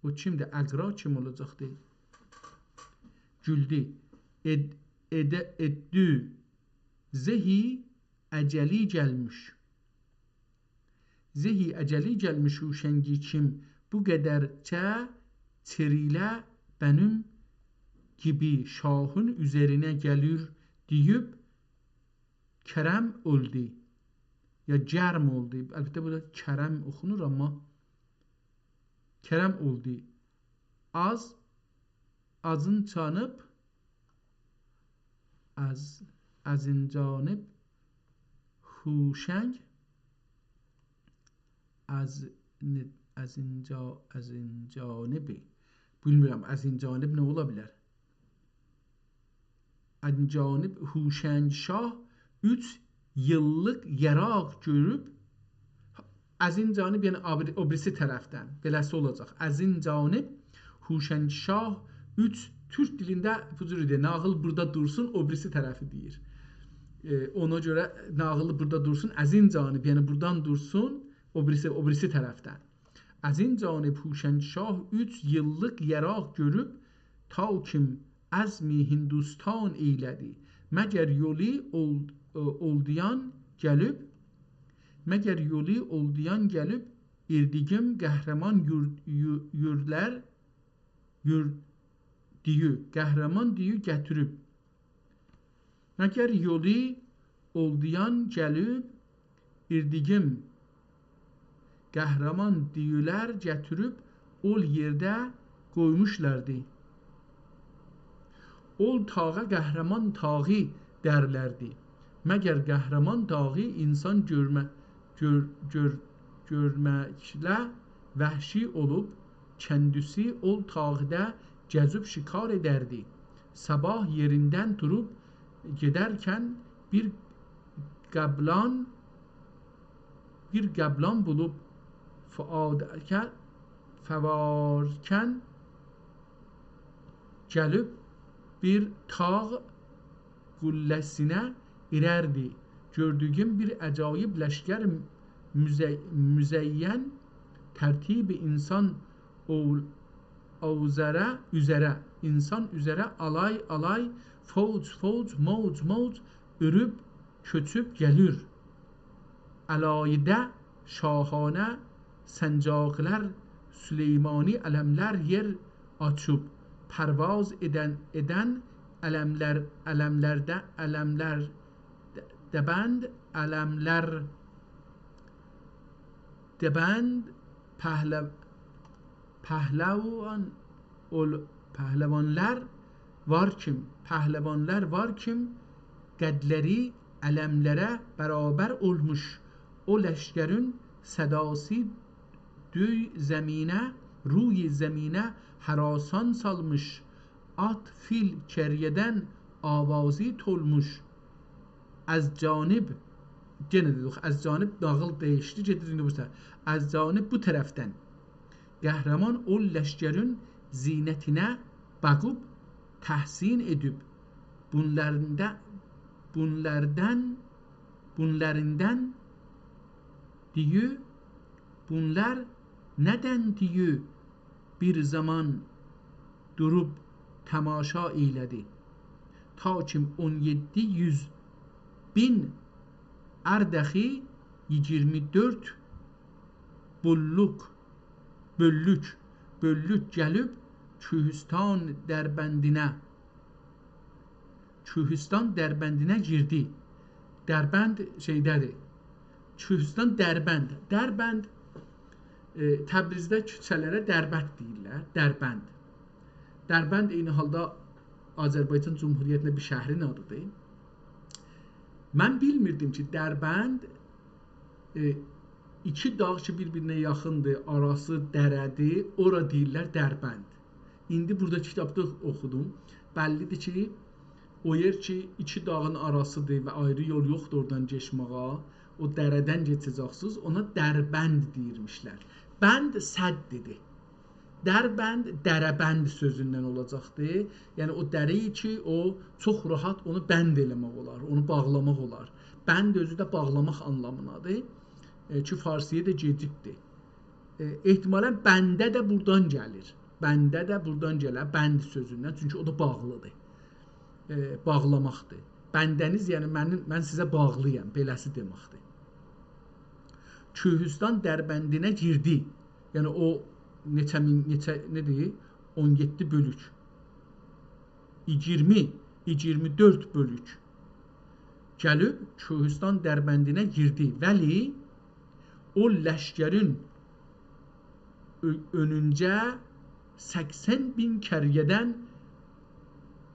او کیمدیر؟ اقرا کیم اولاجاقدی؟ گولدو. اد-، ائده-، ائددی. زهی اجلی گلمیش. زهی اجلی گلمیش هوشنگی کیم، بو قدرجه چئریله بنیم گیبی شاهین اوزرینه گلیر دئییب، کرم اولدو. یا گرم اولدو. البته، بورادا کرم اوخونور، آمما کرم اولدو. آز، آزین جانیب، آز، آزین جانیب، هوشنگ، آز، نه، آزین جا-، آزین جانیبی. بیلمیرم، آزین جانیب نه اولا بیلر؟ آزین جانیب هوشنگ شاه اوچ ایللیک یاراق گؤروب، آزین جانیب، یعنی آبری-، او بیریسی طرفدن، بئله‌سی اولاجاق. آزین جانیب هوشنگ شاه اوچ، تورک دیلینده بو جور ایدی. ناغیل بورادا دورسون، او بیریسی طرفی دئییر. ائ، اونا گؤره ناغیل بورادا دورسون، آزین جانیب، یعنی بورادان دورسون، او بیریسی، او بیریسی طرفدن. آزین جانیب هوشنگ شاه اوچ ایللیک یاراق گؤروب، تا کیم عزم هندوستان ائیله‌دی. مگر یولی اول-، ائ، اولدویان گلیب، مگر یولی اولدویان گلیب، ایردیگیم قهرمان یور-، یو-، یورلر، یور-، دییو، قهرمان دییو گتیریب. مگر یولی اولدویان گلیب، ایردیگیم قهرمان دییولر گتیریب، اول یئرده قویموشلاردی. اول تاغا قهرمان تاغی دئرلردی. مگر قهرمان تاغی اینسان گؤرمه-، گؤر-، گؤر-، گؤرمکله وحشی اولوب، کندیسی اول تاغدا گزیب شکار ائدردی. صاباح یئریندن توروب گئدرکن بیر قبلان، بیر قبلان بولوب فوادکه-، فوارکن گلیب بیر تاغ قله‌سینه ایرردی. گؤردویوم بیر عجایب لشکر مزه-، مزین ترتیب اینسان او-، اوزره، اوزره، اینسان اوزره آلای آلای، فوج فوج، موج موج، اوروب کؤچوب گلیر. علایده، شاهانه، سنجاقلار، سلیمانی علملر یئر آچیب، پرواز ائدن، ائدن علملر، علملرده، علملر، دبند، علملر، دبند، پهلو-، پهلوان، اول-، پهلوانلار وار کیم، پهلوانلار وار کیم، قدلری علملره برابر اولموش. او لشکرین صداسی دوی زمینه، روی زمینه هراسان سالمیش. آت، فیل، کریه‌دن آوازی تولموش. از جانب، یئنه دئدیک، از جانب ناغیل دییشدی، گئدیر ایندی بو سفر. از جانب بو طرفدن قهرمان اول لشکرین زینتینه باخیب تحسین ائدیب. بونلاریندا-، بونلاردان، بونلاریندان دئییر، بونلار ندن دئییر، بیر زامان دوروب تماشا ائیله‌دی. تا کی اون یئددی یوز بین اردخی ایگیرمی دؤرد بوللوق، بؤللوک، بؤللوک گلیب کوهستان دربندینه، کوهستان دربندینه گیردی. دربند شئیده‌دیر. کوهستان دربند. دربند، ائ، تبریزده کوچه‌لره دربند دئییرلر. دربند. دربند عینی حالدا آذربایجان جمهوریتینده بیر شهرین آدیدیر. من بیلمیردیم کی، دربند، ائ، ایکی داغ کی، بیر-بیرینه یاخیندیر، آراسی دره‌دیر، اورا دئییرلر دربند. ایندی بورادا کیتابدا اوخودوم. بللی‌دیر کی، او یئر کی، ایکی داغین آراسیدیر و آیری یول یوخدور اورادان کئچمه‌یه، او دره‌دن کئچه‌جکسینیز، اونا دربند دئییرمیشلر. بند سددیر. دربند، دره‌بند سؤزوندن اولاجاقدیر. یعنی او دره‌یی کی، او چوخ راحت اونو بند ائله‌مک اولار، اونو باغلاماق اولار. بند اؤزو ده باغلاماق آنلامینادیر. ائ، کی، فارسی‌یا دا گئدیبدیر. ائ، احتمالاً بنده ده بورادان گلیر. بنده ده بورادان گلر، بند سؤزوندن. چونکی او دا باغلیدیر. ائ، باغلاماقدیر. بنده‌نیز، یعنی منیم، من سیزه باغلییام، بئله‌سی دئمکدیر. کوهستان دربندینه گیردی. یعنی او نئچه مین، نئچه، نه‌دیر؟ اون یئددی بؤلوک. ایگیرمی، ایگیرمی دؤرد بؤلوک. گلیب کوهستان دربندینه گیردی. ولی او لشکرین اؤ-، اؤنونجه سکسن بین کریه‌دن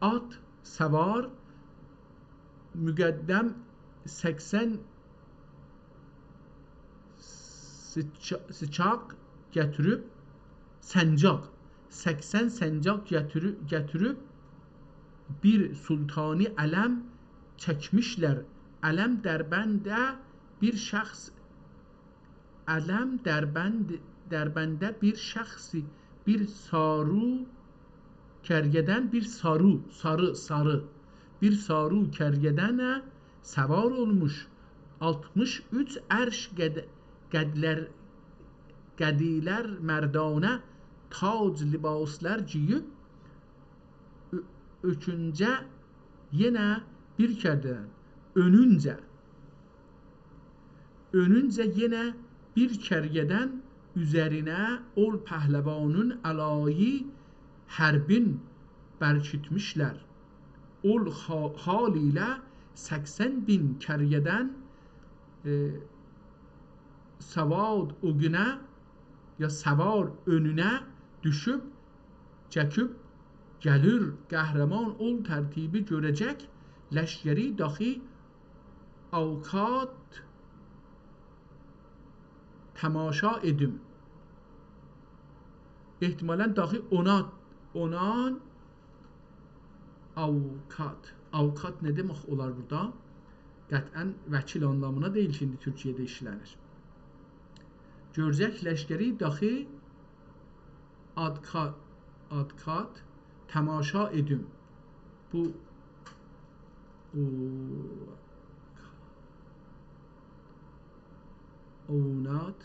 آت سوار، مقدم سکسن سیچا-، سیچاق گتیریب، سنجاق، سکسن سنجاق گتیری-، گتیریب بیر سلطانی علم چکمیشلر. علم دربنده بیر شخص، علم دربند-، دربنده بیر شخصی، بیر سارو کریه‌دن، بیر سارو، ساری، ساری، بیر سارو کریه‌دنه سوار اولموش. آلتمیش اوچ عرش قد-، قدلر، قدیلر مردانه تاج لباسلار گئییب، اؤ-، اؤکونجه یئنه بیر کردن، اؤنونجه، اؤنونجه یئنه بیر کریه‌دن اوزرینه اول پهلوانین علایی حربین برکیتمیشلر. اول حا-، حال ایله سکسن بین کریه‌دن، ائ، سواد او گونه یا سوار اؤنونه دوشوب، چکیب گلیر. قهرمان اول ترتیبی گؤره‌جک، لشکری داخی آوکات تماشا ائدیم. احتمالاً داخی اونا، اونان آوکات. آوکات نه دئمک اولار بورادا؟ قطعاً وکیل آنلامینا دئییل کی، ایندی تورکیه‌ده ایشله‌نیر. گؤره‌جک لشکری داخی آدکات، آدکات تماشا ائدیم. بو، او، اونات.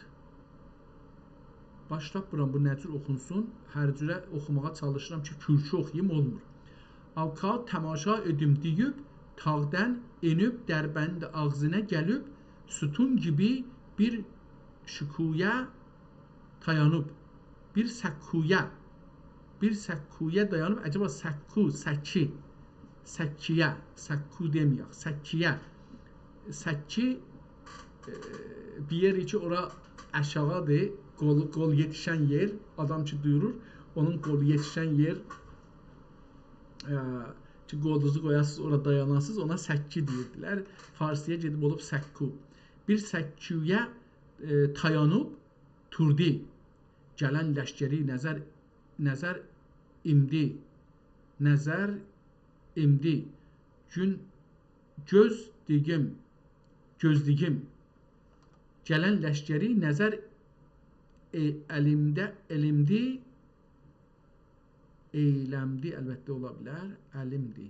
باش تاپمیرام بو نه جور اوخونسون. هر جوره اوخوماغا چالیشیرام کی، کورکی اوخویوم، اولمور. آوکات تماشا ائدیم دئییب، تاغدان ائنیب، دربند آغزینا گلیب، ستون کیمی بیر شکویه دایانیب. بیر سکویه. بیر سکویه دایانیب. عجبا سکو، سکی. سکیه. سکو دئمه‌یک. سکیه. سکی، ائ، بیر یئر کی، اورا آشاغیدیر. قول، قول یئتیشن یئر. آدام کی، دویورور، اونون قولو یئتیشن یئر، ائ، کی، قولونوزو قویاسینیز، اورا دایاناسینیز، اونا سکی دئییردیلر. فارسی‌یا گئدیب اولوب سکو. بیر سکویه، ائ، دایانیب دوردو. گلن لشکری نظر، نظر ایمدی. نظر ایمدی. گون گؤز دیگیم، گؤز دیگیم. گلن لشکری نظر، ائ، الیمده، الیمدی، ائیلمدی، البته اولا بیلر، الیمدی.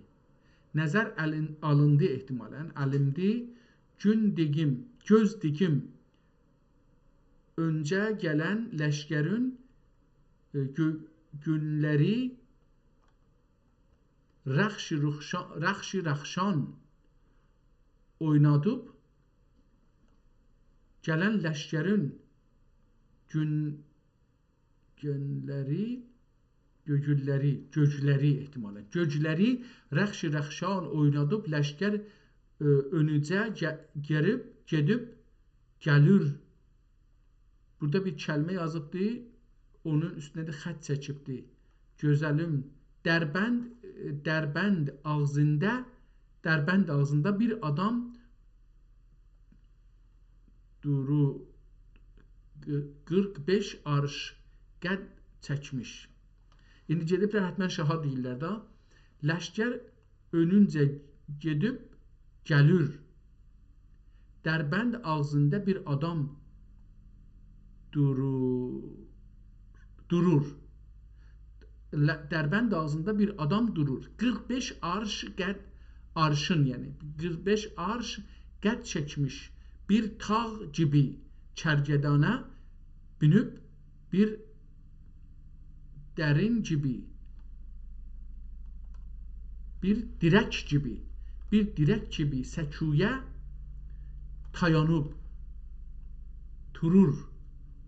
نظر الین-، آلیندی احتمالاً، الیمدی. گون دیگیم، گؤز دیگیم. اؤنجه گلن لشکرین، ائ، گو-، گونلری رخش رخشا-، رخش رخشان اوینادیب، گلن لشکرین گون-، گونلری، گؤگوللری، گؤگلری احتمالاً. گؤگلری رخش رخشان اوینادیب، لشکر، ائ، اؤنجه گه-، گئریب، گئدیب، گلیر. بورادا بیر کلمه یازیبدی، اونون اوستونه ده خط چکیبدی. گؤزلیم، دربند، ائ، دربند آغزیندا، دربند آغزیندا بیر آدام دورو-، قی-، قیرخ بئش آرش قد چکمیش. ایندی گئدیبلر حتماً شاها دئییرلر ده. لشکر اؤنونجه گئدیب گلیر. دربند آغزیندا بیر آدام دورو-، دورور. ل-، دربند آغزیندا بیر آدام دورور. قیرخ بئش آرش قد، آرشین، یعنی قیرخ بئش آرش قد چکمیش بیر تاغ کیمی، کرگدانه مینیب بیر درین کیمی، بیر دیرک کیمی، بیر دیرک کیمی سکویه دایانیب دورور.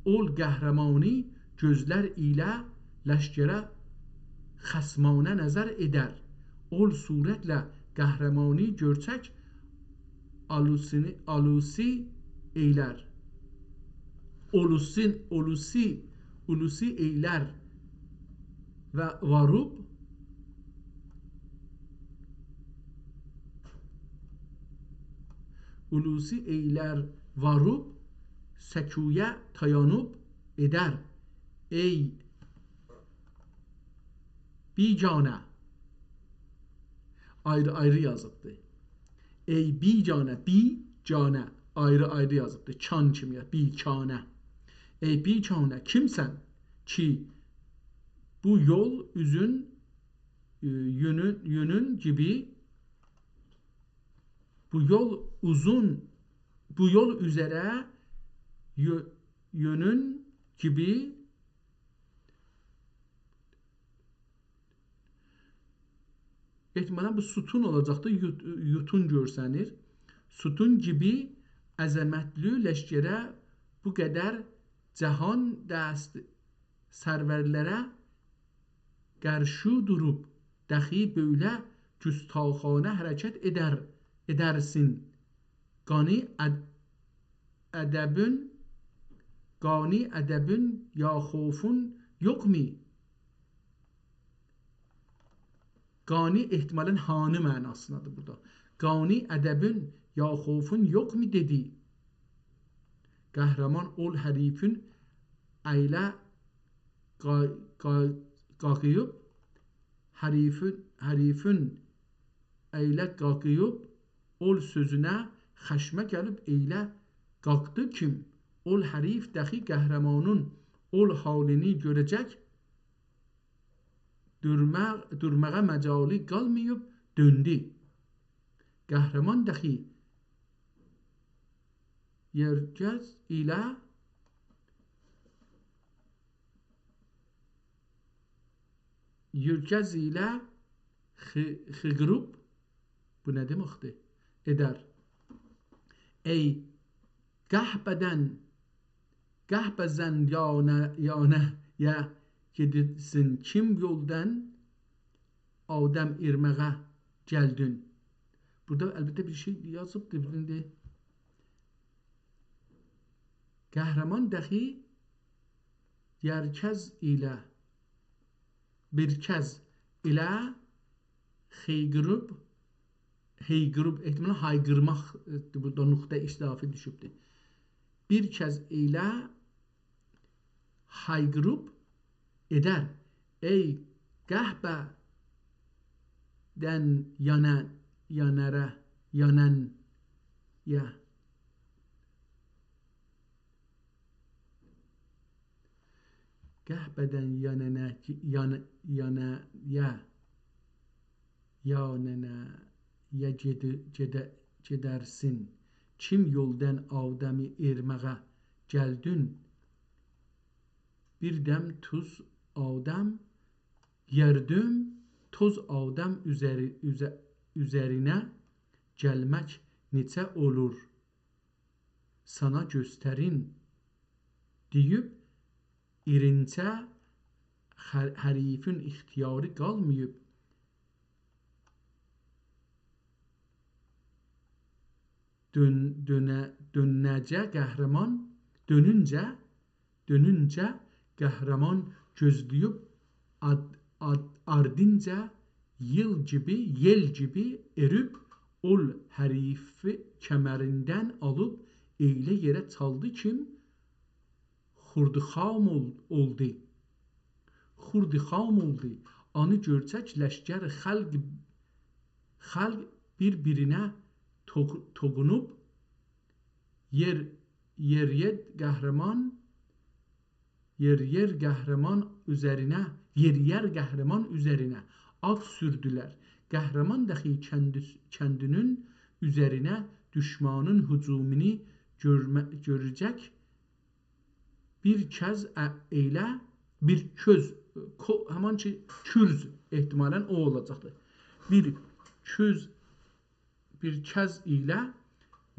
اول قهرمانی گؤزلر ایله لشکره خصمانه نظر ائدر. اول صورتله قهرمانی گؤرچک آلوسینی، آلوسی ائیلر. اولوسین، اولوسی، اولوسی ائیلر و واروب، اولوسی ائیلر واروب، سکویه دایانیب ائدر. ای بیگانه. آیری-آیری یازیبدی. ای بیگانه، بیگانه. آیری-آیری یازیبدی. کان کیمی، یا بیگانه. ای بیگانه، کیمسن کی، بو یول اوزون، ائ، یؤنون، یؤنون کیمی، بو یول اوزون، بو یول اوزره یؤ-، یؤنون کیمی، احتمالاً بو ستون اولاجاقدیر، یوت-، یوتون گؤرسنیر. ستون کیمی عظمتلی لشکره بو قدر جهان دست سرورلره قارشی دوروب، دخی بؤیله گستاخانه حرکت ائدر، ائدرسن. قانی اد-، ادبین، قانی ادبین یا خوفون یوخمو؟ قانی احتمالاً هانی معناسیندادیر بورادا. قانی ادبین یا خوفون یوخمو دئدی. قهرمان اول حریفین ائیله قا-، قا-، قاقییب، حریفین، حریفین ائیله قاقییب، اول سؤزونه خشمه گلیب ائیله قاقدی کیم، اول حریف دخی قهرمانین اول حالینی گؤره‌جک، دورما-، دورماغا مجالی قالماییب دؤندو. قهرمان دخی یؤرگز ایله، یؤرگز ایله خی-، خیقیریب، بو نه دئمکدیر؟ ائدر. ای قهبه‌دن قهبه‌زن یانه، یانه‌یه گئدیرسین، کیم یولدان آدم ائرمه‌یه گلدین. بورادا البته بیر شئی یازیبدیر، بیلینیر. قهرمان دخی یرکز ایله، بیر کز ایله خیقیریب، هیقیریب، احتمالا هایقیرماق، ائ، بورادا نقطه اضافی دوشوبدور. بیر کز ایله هایقیریب ائدر: ای قهبه‌دن یانه، یانره، یانن، یا. قهبه‌دن یاننه، یان-، یانه‌یه، یاننه‌یه گئدی-، گئده-، گئدرسین. کیم یولدان آدمی ائرمه‌یه گلدین. بیر دم توز آدم، یئردیم، توز آدم اوزری-، اوزه-، اوزرینه گلمک نئچه اولور، سانا گؤستریم دئییب، ایرینجه خر-، حریفین اختیاری قالماییب. دؤن-، دؤنه-، دؤننجه قهرمان، دؤنونجه، دؤنونجه قهرمان گؤزله‌ییب آد-، آد-، آردینجا یئل کیمی، یئل کیمی اؤروب، اول حریفی کمریندن آلیب ائله یئره چالدی کیم، خوردوخام اول-، اولدو. خوردوخام اولدو. آنی گؤرچک لشکر خلق، خلق بیر-بیرینه توق-، توقونوب، یئر، یئر، یئر قهرمان، یئر، یئر قهرمان اوزرینه، یئر، یئر قهرمان اوزرینه آت سوردولر. قهرمان دخی کندی-، کندینین اوزرینه دوشمانین هجومونو گؤرمه-، گؤره‌جک بیر کز ا-، ائیله، بیر کؤز، کو-، همان کی، کورز احتمالا او اولاجاقدیر. بیر کؤز، بیر کز ایله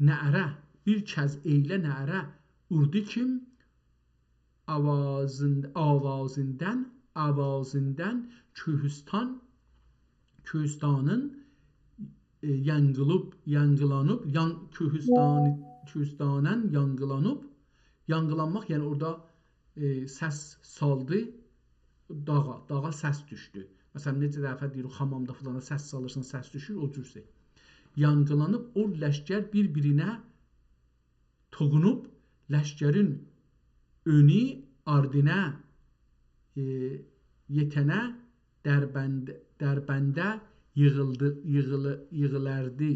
نعره، بیر کز ائیله نعره اوردو کیم، آوازین-، آوازیندان، آوازیندان کوهستان، کوهستانین، ائ، یانقیلیب، یانقیلانیب، یان-، کوهستان، کوهستانن یانقیلانیب، یانقیلانماق، یعنی اورادا، ائ، سس سالدی داغا، داغا سس دوشدو. مثلا، نئجه دفعه دئییر، او حامامدا فلان سس سالیرسان، سس دوشور، او جورسه. یانقیلانیب، او لشکر بیر-بیرینه توقونوب، لشکرین اؤنو آردینه، ائ، یئتنه دربند-، دربنده ییغیلدی، ییغیلی-، ییغیلاردی.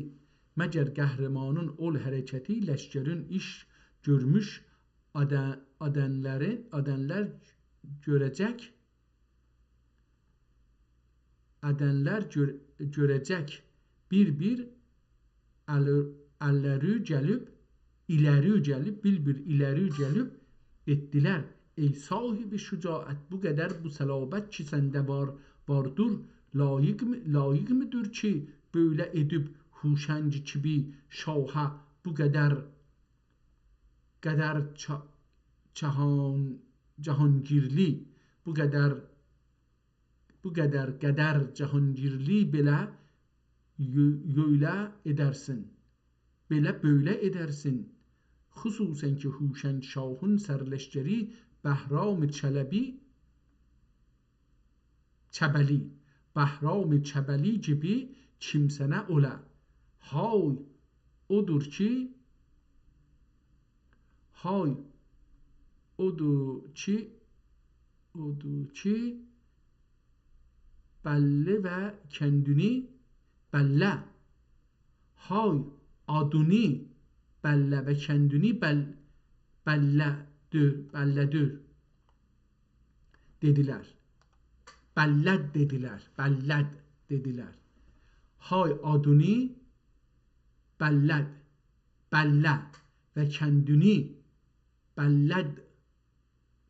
مگر قهرمانین اول حرکتی لشکرین ایش گؤرموش آده-، آدنلری، آدنلر گؤره‌جک، آدنلر گؤر-، گؤره‌جک بیر-بیر ال-، اللری گلیب، ایلری گلیب، بیر-بیر ایلری گلیب ائتدیلر. ای صاحب شجاعت، بو قدر بو صلابت کی سنده وار، واردیر، لایق می-، لایق می‌دیر کی، بؤیله ائدیب هوشنگ کیمی شاها بو قدر، قدر چا-، چهان-، جهانگیرلی، بو قدر، بو قدر، قدر جهانگیرلی بئله یؤ-، یؤیله ائدرسین، بئله بؤیله ائدرسین. خصوصا کی هوشنگ شاهین سرلشکری بهرام چلبی، چبلی، بهرام چبلی کیمی کیمسنه اولا. های اودور کی، های اودور کی، اودور کی، بلّه و کندونی بلّه. های آدونی بلّه و کندونی بل-، بلّه‌دیر، بلّه‌دیر دئدیلر. بلّد دئدیلر، بلّد دئدیلر. های آدونی بلّد، بلّه و کندونی بلّد،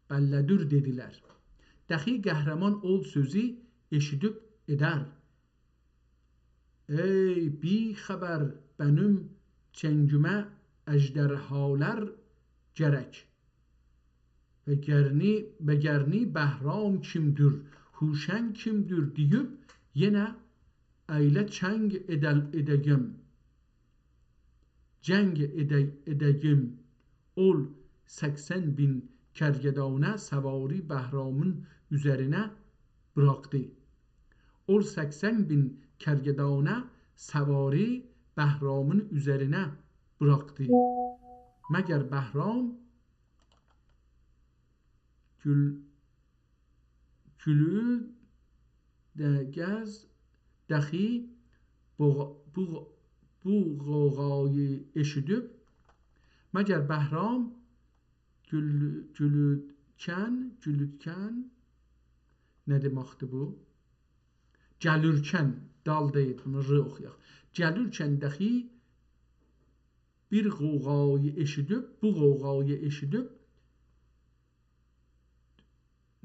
بلّه‌دیر دئدیلر. دخی قهرمان اول سؤزو ائشیدیب ائدر: ای بی‌خبر، بنیم چنگیمه اژدرهالار گرک. «به گرنی، به گرنی بهرام کیمدور، هوشنگ کیمدور؟» دئییب، یئنه «ائیله چنگ ائدل-، ائده‌گیم، جنگ ائده-، ائده‌گیم»، اول سکسن بین کرگدانه سواری بهرامین اوزرینه بوراخدی. اول سکسن بین کرگدانه سواری بهرامین اوزرینه بوراخدی. مگر بهرام گول-، گولو ده گز دخی بو، بو، بو غوغایی ائشیدیب؟ مگر بهرام گول-، گولوتکن، گولوتکن نه دئمکدیر بو؟ گلورکن، دال دئییل، بونو ر اوخویاق. گلورکن دخی بیر غوغایی ائشیدیب، بو غوغایی ائشیدیب،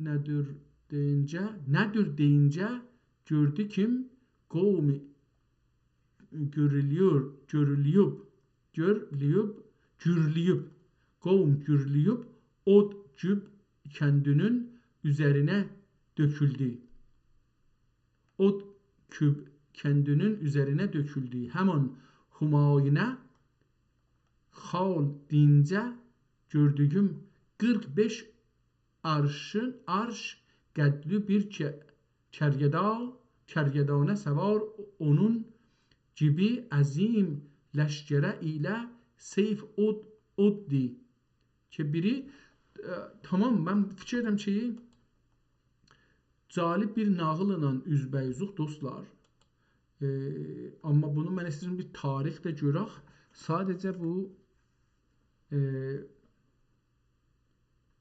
نه‌دیر دئیینجه، نه‌دیر دئیینجه گؤردو کیم قومی گؤرولویور، گؤرولویوب، گؤرولویوب، گورلویوب، قوم گورلویوب، اود کوب کندینین اوزرینه دؤکولدو. اود کوب کندینین اوزرینه دؤکولدو. همان همایونه خال دئیینجه گؤردویوم قیرخ بئش آرشین، آرش قدلی بیر ک-، کرگدا-، کرگدانه سوار، اونون گیبی عظیم لشکره ایله سیف اود، اوددی. کی بیری، ائ، تامام، من فیکیر ائدیرم کی، جالب بیر ناغیللا اوزبه‌اوزوق، دوستلار. ائ، آمما بونو من ایسته‌ییرم بیر تاریخ ده گؤرک. ساده‌جه بو، ائ،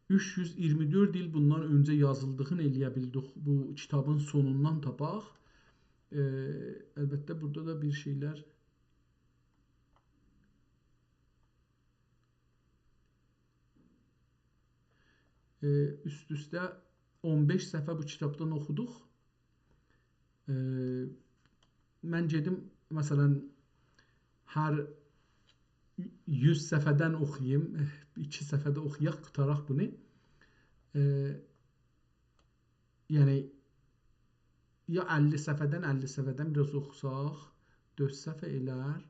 اوچ یوز اییرمی دؤرد ایل بوندان اؤنجه یازیلدیغینی ائلیه بیلدیک بو کیتابین سونوندان تاپاق. ائ، البته، بورادا دا بیر شئیلر، ائ، اوست-اوسته اون بئش صفحه بو کیتابدان اوخودوق. ائ، من گئدیم، مثلا، هر یوز صفحه‌دن اوخویوم، ایکی صفحه ده اوخویاق، قوتاراق بونو. ائ، یعنی، یا اللی صفحه‌دن، اللی صفحه‌دن بیر آز اوخوساق، دؤرد صفحه ائلر.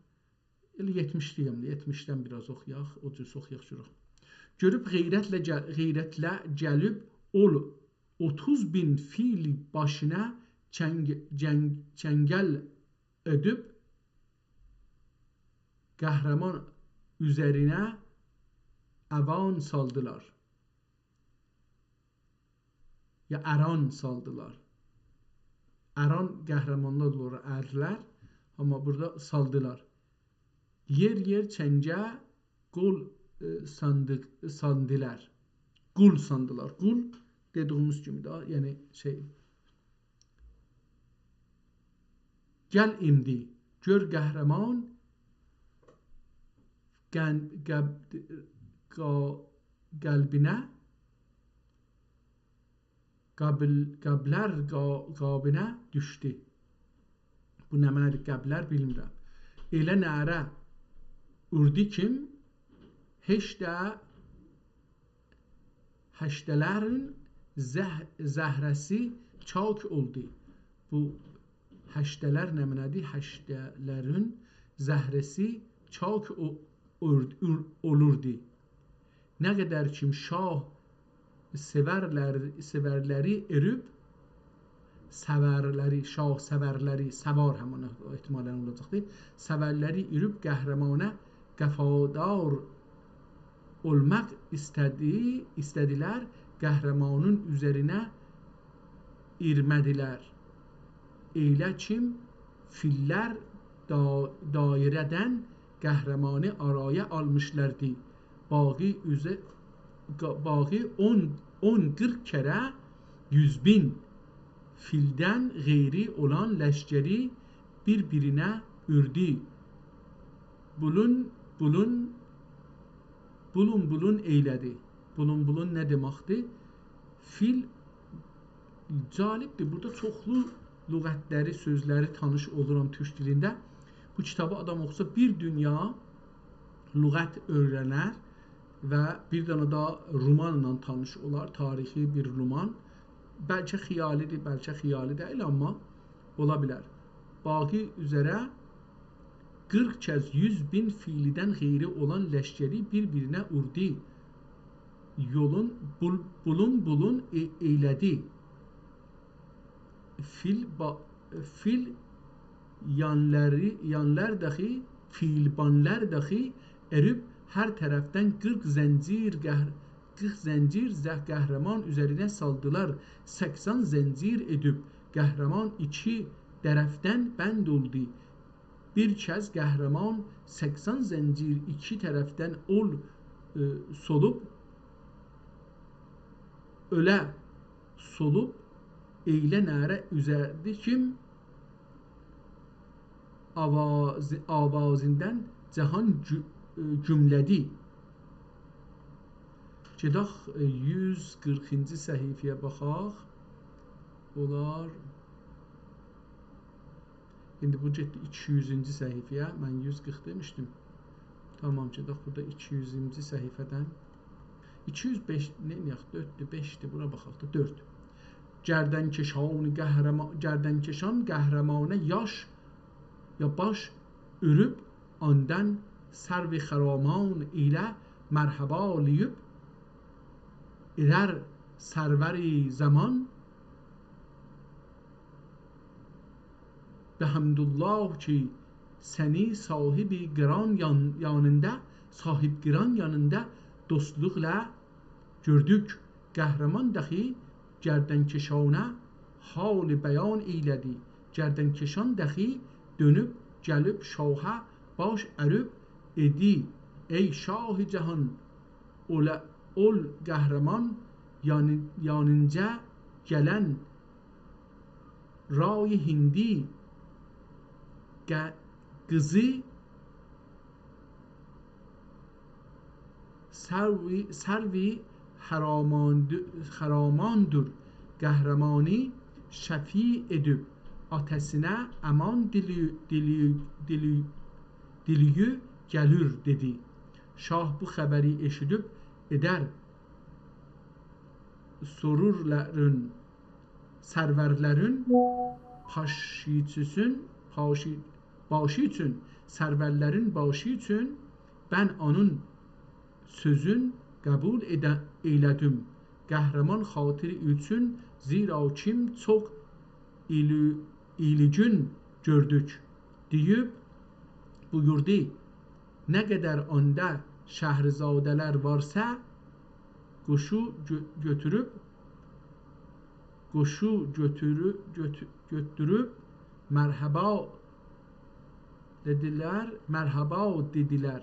ائله یئتمیش دئیم، یئتمیشدن بیر آز اوخویاق، او جور اوخویاق، گؤرک. گؤروب غیرتله گل-، غیرتله گلیب اول اوتوز مین فیل باشینا چنگ-، جنگ-، چنگل ائدیب، قهرمان اوزرینه اوان سالدیلار. یا اران سالدیلار. اران قهرمانلار اولور، ارلر، آمما بورادا سالدیلار. یئر-یئر چنگه قول، ائ، ساندی-، ساندیلار. قول ساندیلار. قول دئدیگیمیز کیمی ده، یعنی شئی. گل ایندی، گؤر قهرمان قن-، قب-، قا-، قلبینه، قابل-، قبلر قا-، قابینه دوشدو. بو نمنه‌دیر، قبلر، بیلمیرم. ائله نعره اوردو کیم، هئچ ده هشته‌لرین زه-، زهره‌سی چاک اولدو. بو هشته‌لر نمنه‌دیر؟ هشته‌لرین زهره‌سی چاک او-، اورد-، اور-، اولوردو. نه قدر کیم شاه سوارلر-، سوارلری ائریب، سوارلری، شاه سوارلری، سوار همین احتمالاً اولاجاقدیر. سوارلری ائریب قهرمانا وفادار اولماق ایسته‌دی، ایسته‌دیلر، قهرمانین اوزرینه ایرمه‌دیلر. ائیله کیم فیللر دا-، دایره‌دن قهرمانی آرایا آلمیشلاردی. باقی اوزه-، قا-، باقی اون، اون قیرخ کره یوز مین فیلدن غیری اولان لشکری بیر-بیرینه اوردو. بولون، بولون، بولون-بولون ائیله‌دی. بولون-بولون نه دئمکدیر؟ فیل، جالبدیر. بورادا چوخلو لغتلری، سؤزلری تانیش اولورام تورک دیلینده. بو کیتابی آدام اوخوسا، بیر دونیا لغت اؤیره‌نر. و بیر دنه ده رومانلا تانیش اولار، تاریخی بیر رومان. بلکه خیالی‌دیر، بلکه خیالی دئییل، آمما اولا بیلر. باقی اوزره قیرخ کز یوز بین فیلیدن غیری اولان لشکری بیر-بیرینه اوردو. یولون بول-، بولون-بولون ائ-، ائیله‌دی. فیل با-، فیل یانلاری، یانلار داخی، فیلبانلار داخی اریب هر طرفدن قیرخ زنجیر قهر-، قیرخ زنجیر زه-، قهرمان اوزرینه سالدیلار. سکسن زنجیر ائدیب قهرمان ایکی طرفدن بند اولدو. بیر کز قهرمان سکسن زنجیر ایکی طرفدن اول، ائ، سولوب، اؤله سولوب، ائیله نعره اوزردی کیم، آواز-، آوازیندن جهان گو-، ائ، گومله‌دی. گئدک، ائ، یوز قیرخینجی صفحه‌یه باخاق. اولار. ایندی بو گئتدی ایکی یوزونجو صفحه‌یه. من یوز قیرخ دئمیشدیم. تامام، گئدک بورادا ایکی یوزونجو صفحه‌دن. ایکی یوز بئش، نه، نه، دؤرددور، بئشدیر، بورا باخاق دا، دؤرد. گردنکشان قهرما-، گردنکشان قهرمانه یاش، یا باش اؤروب، آندان سرو خرامان ایله مرحبالاییب، ائدر سرور زمان، بحمدالله کی سنی صاحب قران یان-، یانیندا، صاحب قران یانیندا دوستلوقلا گؤردوک. قهرمان داخی گردنکشانه حال بیان ائیله‌دی. گردنکشان داخی دؤنوب گلیب شاها باش اریب ائدی: ای شاه جهان، اول، اول قهرمان یانی-، یانینجا گلن رای هندی ق-، قیزی سروی، سروی خراماندو-، خراماندور، قهرمانی شفیع ائدیب، آتاسینا امان دیلی-، دیلی-، دیلی-، دیلییی گلیر، دئدی. شاه بو خبری ائشیدیب ائدر سرورلرین، سرورلرین پاشیچیسین، پاشی-، باشی اوچون، سرورلرین باشی اوچون من اونون سؤزون قبول ائده-، ائیله‌دیم. قهرمان خاطری اوچون، زیرا کیم چوخ ایلی-، ایلیگین گؤردوک، دئییب بویوردو: نه قدر آندا شهرزاده‌لر وارسا، قوشو گؤ-، گؤتوروب، قوشو گؤتورو-، گؤتو-، گؤتوروب، مرحبا دئدیلر، مرحبا دئدیلر،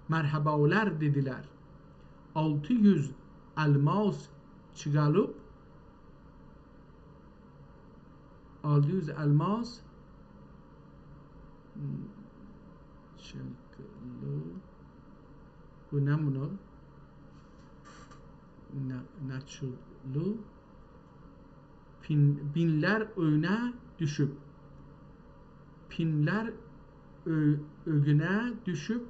مرحبالار دئدیلر. آلتی یوز الماس چیخاریب، آلتی یوز الماس، هوم، چیخیرلی. بو نه بونون؟ نه، نه چولو؟ پین-، بینلر اؤیونه دوشوب. پینلر اؤ-، اؤیونه دوشوب،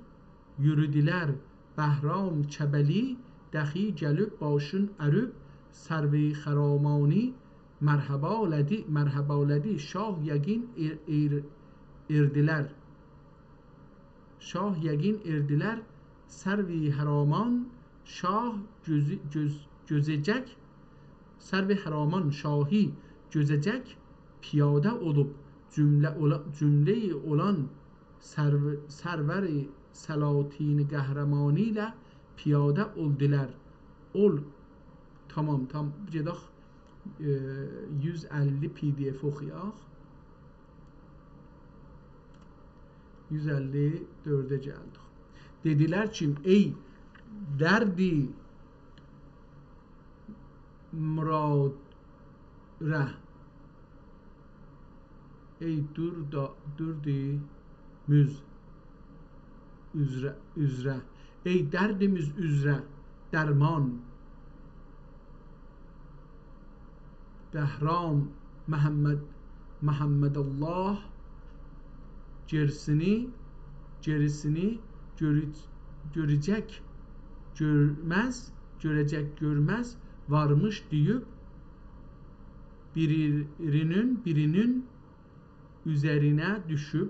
یورودولر. بهرام کبلی داخی گلیب باشین اریب، سرو خرامانی مرحباله‌دی، مرحباله‌دی. شاه یقین ائر-، ائر-، ائردیلر. شاه یقین ائردیلر، سرو خرامان شاه گؤزو-، گؤز-، گؤزه‌جک، سرو خرامان شاهی گؤزه‌جک پیاده اولوب، جمله اولا-، جمله‌ی اولان سرو-، سرور سلاطین قهرمانی ایله پیاده اولدولار. اول، تامام، تام-، گئدک، ائ، یوز اللی پی دی افی اوخویاق. یوز اللی دؤرده گلدیک. دئدیلر کی: ای دردی مراد ره، ای دور دا-، دردی موز اوزره، اوزره. ای دردیمیز اوزره درمان، بهرام محمد، محمدالله گئریسینی، گئریسینی گؤره-، گؤره‌جک، گؤرمز، گؤره‌جک گؤرمز وارمیش دئییب، بیری‌نین، بیری‌نین اوزرینه دوشوب،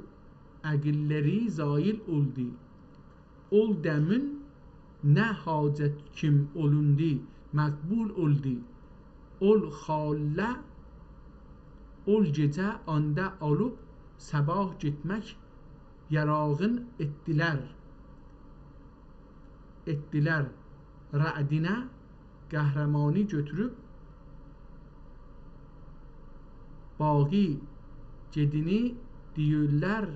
عقللری زایل اولدو. اول دمین نه حاجت کیم اولوندو، مقبول اولدو. اول خاله، اول گئجه آندا آلیب، صاباح گئتمک یاراغین ائتدیلر. ائتدیلر. رعدینه قهرمانی گؤتوروب، باغی گئدینی دئییرلر،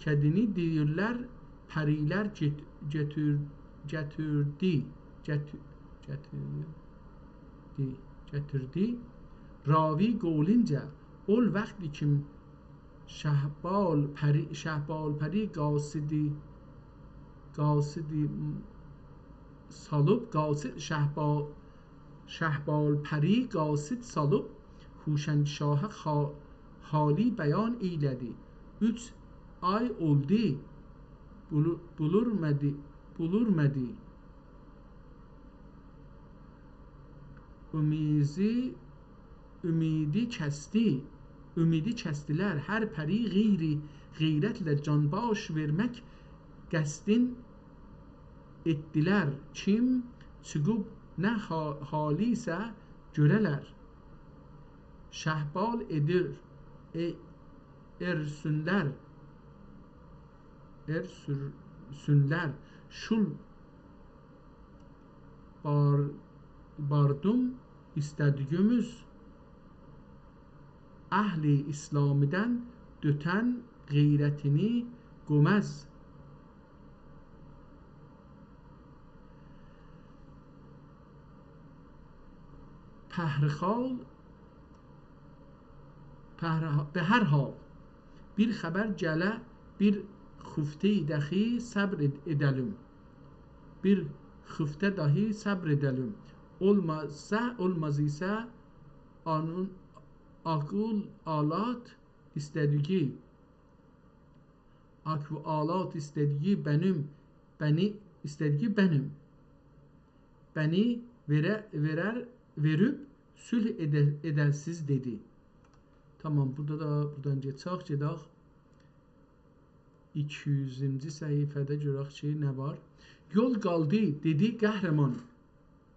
کئدینی دئییرلر، پری‌لر گئت-، گؤتور-، گتیردی، گتو-، گتیردی، گتیردی. راوی قولونجا، اول وقتی کی شهبال پری، شهبال پری قاصدی، قاصدی سالیب، قاصد شهبا-، شهبال پری قاصد سالیب، هوشنگ شاهه خا-، حالی بیان ائیله‌دی. اوچ آی اولدو، بولو-، بولورمادی، بولورمادی. اومیدی، اومیدی کسدی، اومیدی کسدیلر. هر پری غیری غیرتله جان‌باز وئرمک قصدین ائتدیلر. کیم چیخیب نه حا-، حالی ایسه گؤره‌لر. شهبال ائدیر، ائ-، ائرسونلر، ائرسونلر. شول بار-، باردیم ایسته‌دیگیمیز اهل اسلامیدن دؤتن غیرتینی گؤمز. پهرخال، پهرها-، به هر حال، بیر خبر گله، بیر خفته داهی صبر ائد-، ائده‌لیم. بیر خفته داهی صبر ائده‌لیم. اولمازسا، اولماز ایسه آنین آقل آلات ایسته‌دیگی، آقل آلات ایسته‌دیگی بنیم، بنی ایسته‌دیگی بنیم. بنی وئره-، وئرر، وئریب صلح ائده-، ائده‌سیز دئدی. تامام، بورادا دا، بورادان گئچک، گئدک ایکی یوزونجو صفحه‌ده گؤرک کی، نه وار. یول قالدی، دئدی قهرمان.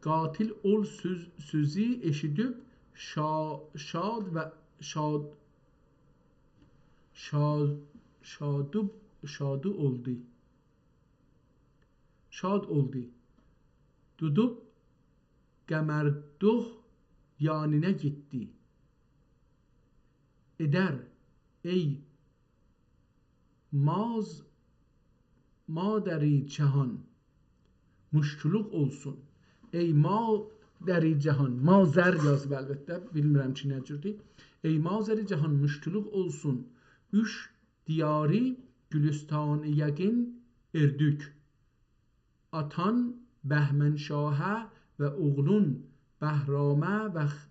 قاتل اول سؤز، سؤزو ائشیدیب شا-، شاد و شاد، شاد، شادو، شادو اولدو. شاد اولدو. دودوب قمردوغ یانینا گئتدی. ائدر، ای ماز-، مادری جهان، موشتولوق اولسون. ای مادری جهان، مازر یازیب البته، بیلمیرم کی، نه جوردور. ای مادری جهان، موشتولوق اولسون. اوچ دیاری گلستان یقین ائردیک. آتان بهمن شاهه و اوغلون بهرامه و خ-،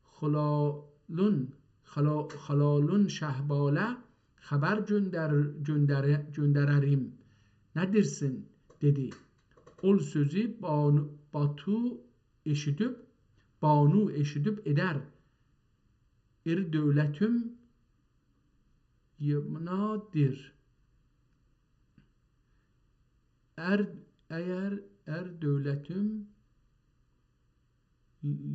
خلالون، خلا-، خلالون شهباله خبر گؤندر-، گؤندره-، گؤندرریم. نه دئرسن؟ دئدی. اول سؤزو بانو، باتو ائشیدیب، بانو ائشیدیب ائدر. ار دؤولتیم یمنادیر. ار، اگر ار دؤولتیم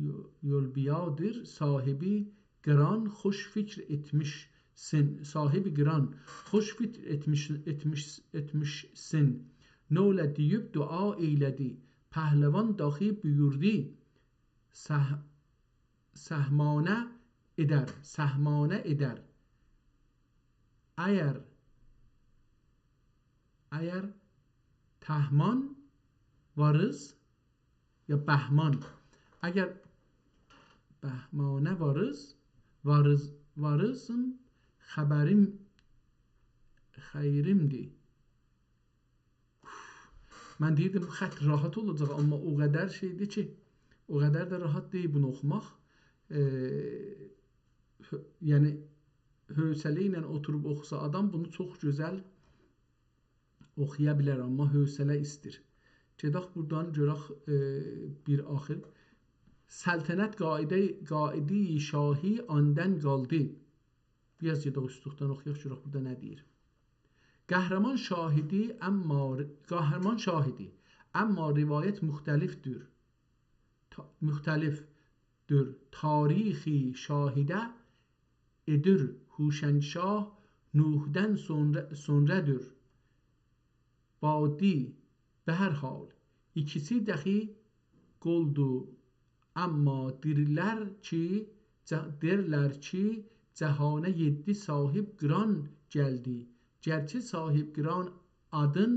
یو-، یولبیادیر، صاحبی قیران خوش فکر ائتمیشسین، صاحبی قیران خوش فکر ائتمیش، ائتمیش، ائتمیشسین. نوله دئییب دعا ائیله‌دی، پهلوان داخی بویوردو، سه-، سهمانه ائدر، سهمانه ائدر. اگر، اگر تهمان واریز، یا بهمان. اگر بهمانه واریز، واریز، واریزین خبریم خیریمدیر. من دئییردیم، بو خط راحت اولاجاق، آمما او قدر شئیدیر کی، او قدر ده راحت دئییل بونو اوخوماق. ائ، هؤ-، یعنی، حوصله ایله اوتوروب اوخوسا آدام، بونو چوخ گؤزل اوخویا بیلر، آمما حوصله ایستیر. گئدک بورادان گؤرک، ائ، بیر آخیر. سلطنت قاعده، قاعده شاهی آندن قالدی. بیر آز گئدک اوستلوکدن اوخویاق، گؤرک بورادا نه دئییر. قهرمان شاهیدی، آمما ر-، قهرمان شاهیدی، آمما روایت مختلف‌دور. تا-، مختلف‌دور. تاریخی شاهیده ائدیر هوشنگ شاه نوحدن سونرا، سونرادیر. بادی، به هر حال، ایکیسی داخی قولدو، آمما دئییرلر کی، جه-، دئییرلر کی، جهانه یئددی صاحب قران گلدی. گرچه صاحب قران آدین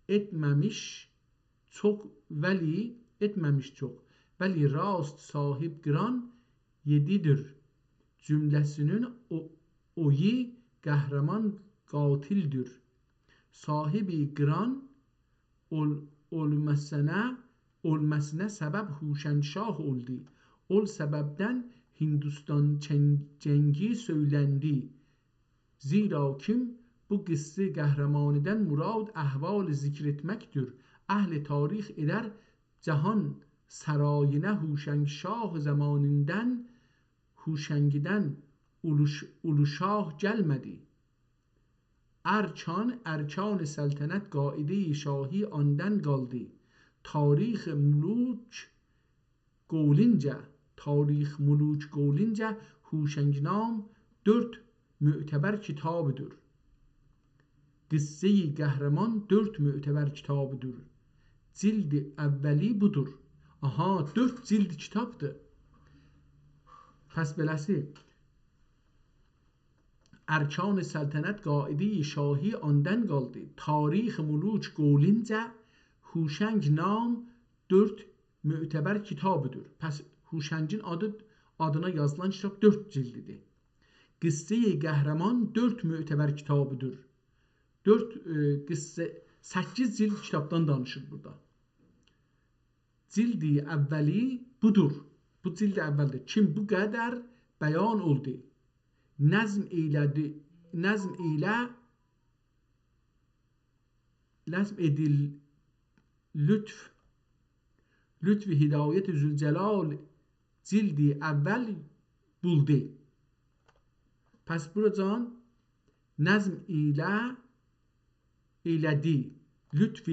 ائتمه‌میش چوخ، ولی، ائتمه‌میش چوخ، ولی راست صاحب قران یئدی‌دیر. جمله‌سینین او، اویو قهرمان قاتل‌دیر. صاحب قران اول، اولماسینا، اولماسینا سبب هوشنگ شاه اولدو. اول سببدن هندوستان چن، جنگی سؤیلندی. زیرا کیم بو قصه قهرمانیدن مراد احوال ذکر ائتمک‌دیر. اهل تاریخ ائدر جهان سرایینا هوشنگ شاه زمانیندن، هوشنگیدن اولو ش، اولو شاه گلمه‌دی. ارکان، ارکان سلطنت قاعده شاهی آندن قالدی. تاریخ ملوک قولینجه، تاریخ ملوک قولینجه هوشنگ‌نام دؤرد معتبر کتاب‌دور. قصه قهرمان دؤرد معتبر کتاب‌دور. جلد اولی بودور. آها، دؤرد جلد کتاب‌دیر. پس بئله‌سی، ارکان سلطنت قاعده شاهی آندن قالدی. تاریخ ملوک قولینجه هوشنگ‌نام دؤرد معتبر کتاب‌دور. پس هوشنگین آدی، آدینا یازیلان کتاب دؤرد جلدی‌دیر. قصه قهرمان دؤرد معتبر کتاب‌دور. دؤرد، ائ، قصه، سککیز جلد کتابدان دانیشیر بورادا. جلد اولی بودور. بو جلد اول‌دیر. کیم بو قدر بیان اولدو. نظم ائیله‌دی، نظم ائیله، نظم ائدیل لطف، لطف هدایت ذوالجلال جلد اول بولدو. پس بوراجان نظم ائیله، ائیله‌دی. لطف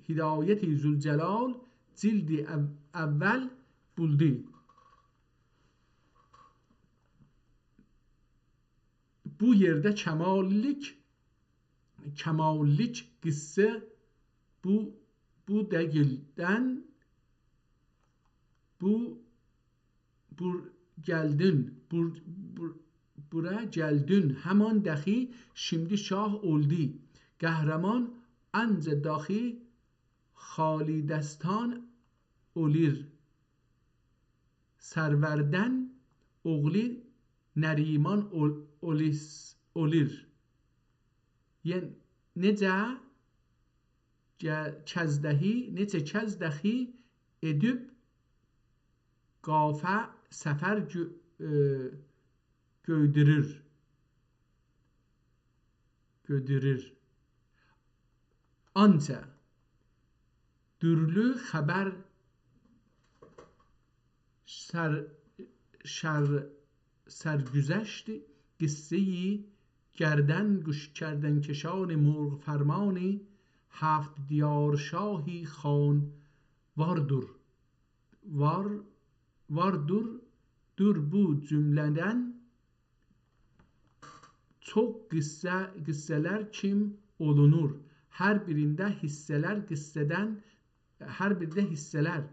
هدایت ذوالجلال جلد او، اول بولدو. بو یئرده کماللیک، کماللیک قصه بو، بو دقیلدن، بو، بور گلدین، بور، بور، بورا گلدین، همان داخی شیمدی شاه اولدو. قهرمان آنجا داخی خالی‌دستان اولور. سروردن اوغلو نریمان اول، اولیس، اولور. یعنی، نئجه گه، کز داخی، نئچه کز داخی ائدیب قافه سفر گؤ، ائ، گؤیدورور. گؤیدورور. آنجا دورلو خبر سر، شر، سرگذشت قصه‌ی گردن گوش، گردن‌کشان مرغ فرمانی هفت دیار شاهی خان واردور. وار، واردور، دور بو جمله‌دن چوخ قصه، قصه‌لر کیم اولونور. هر بیرینده حصه‌لر قصه‌دن، هر بیرده حصه‌لر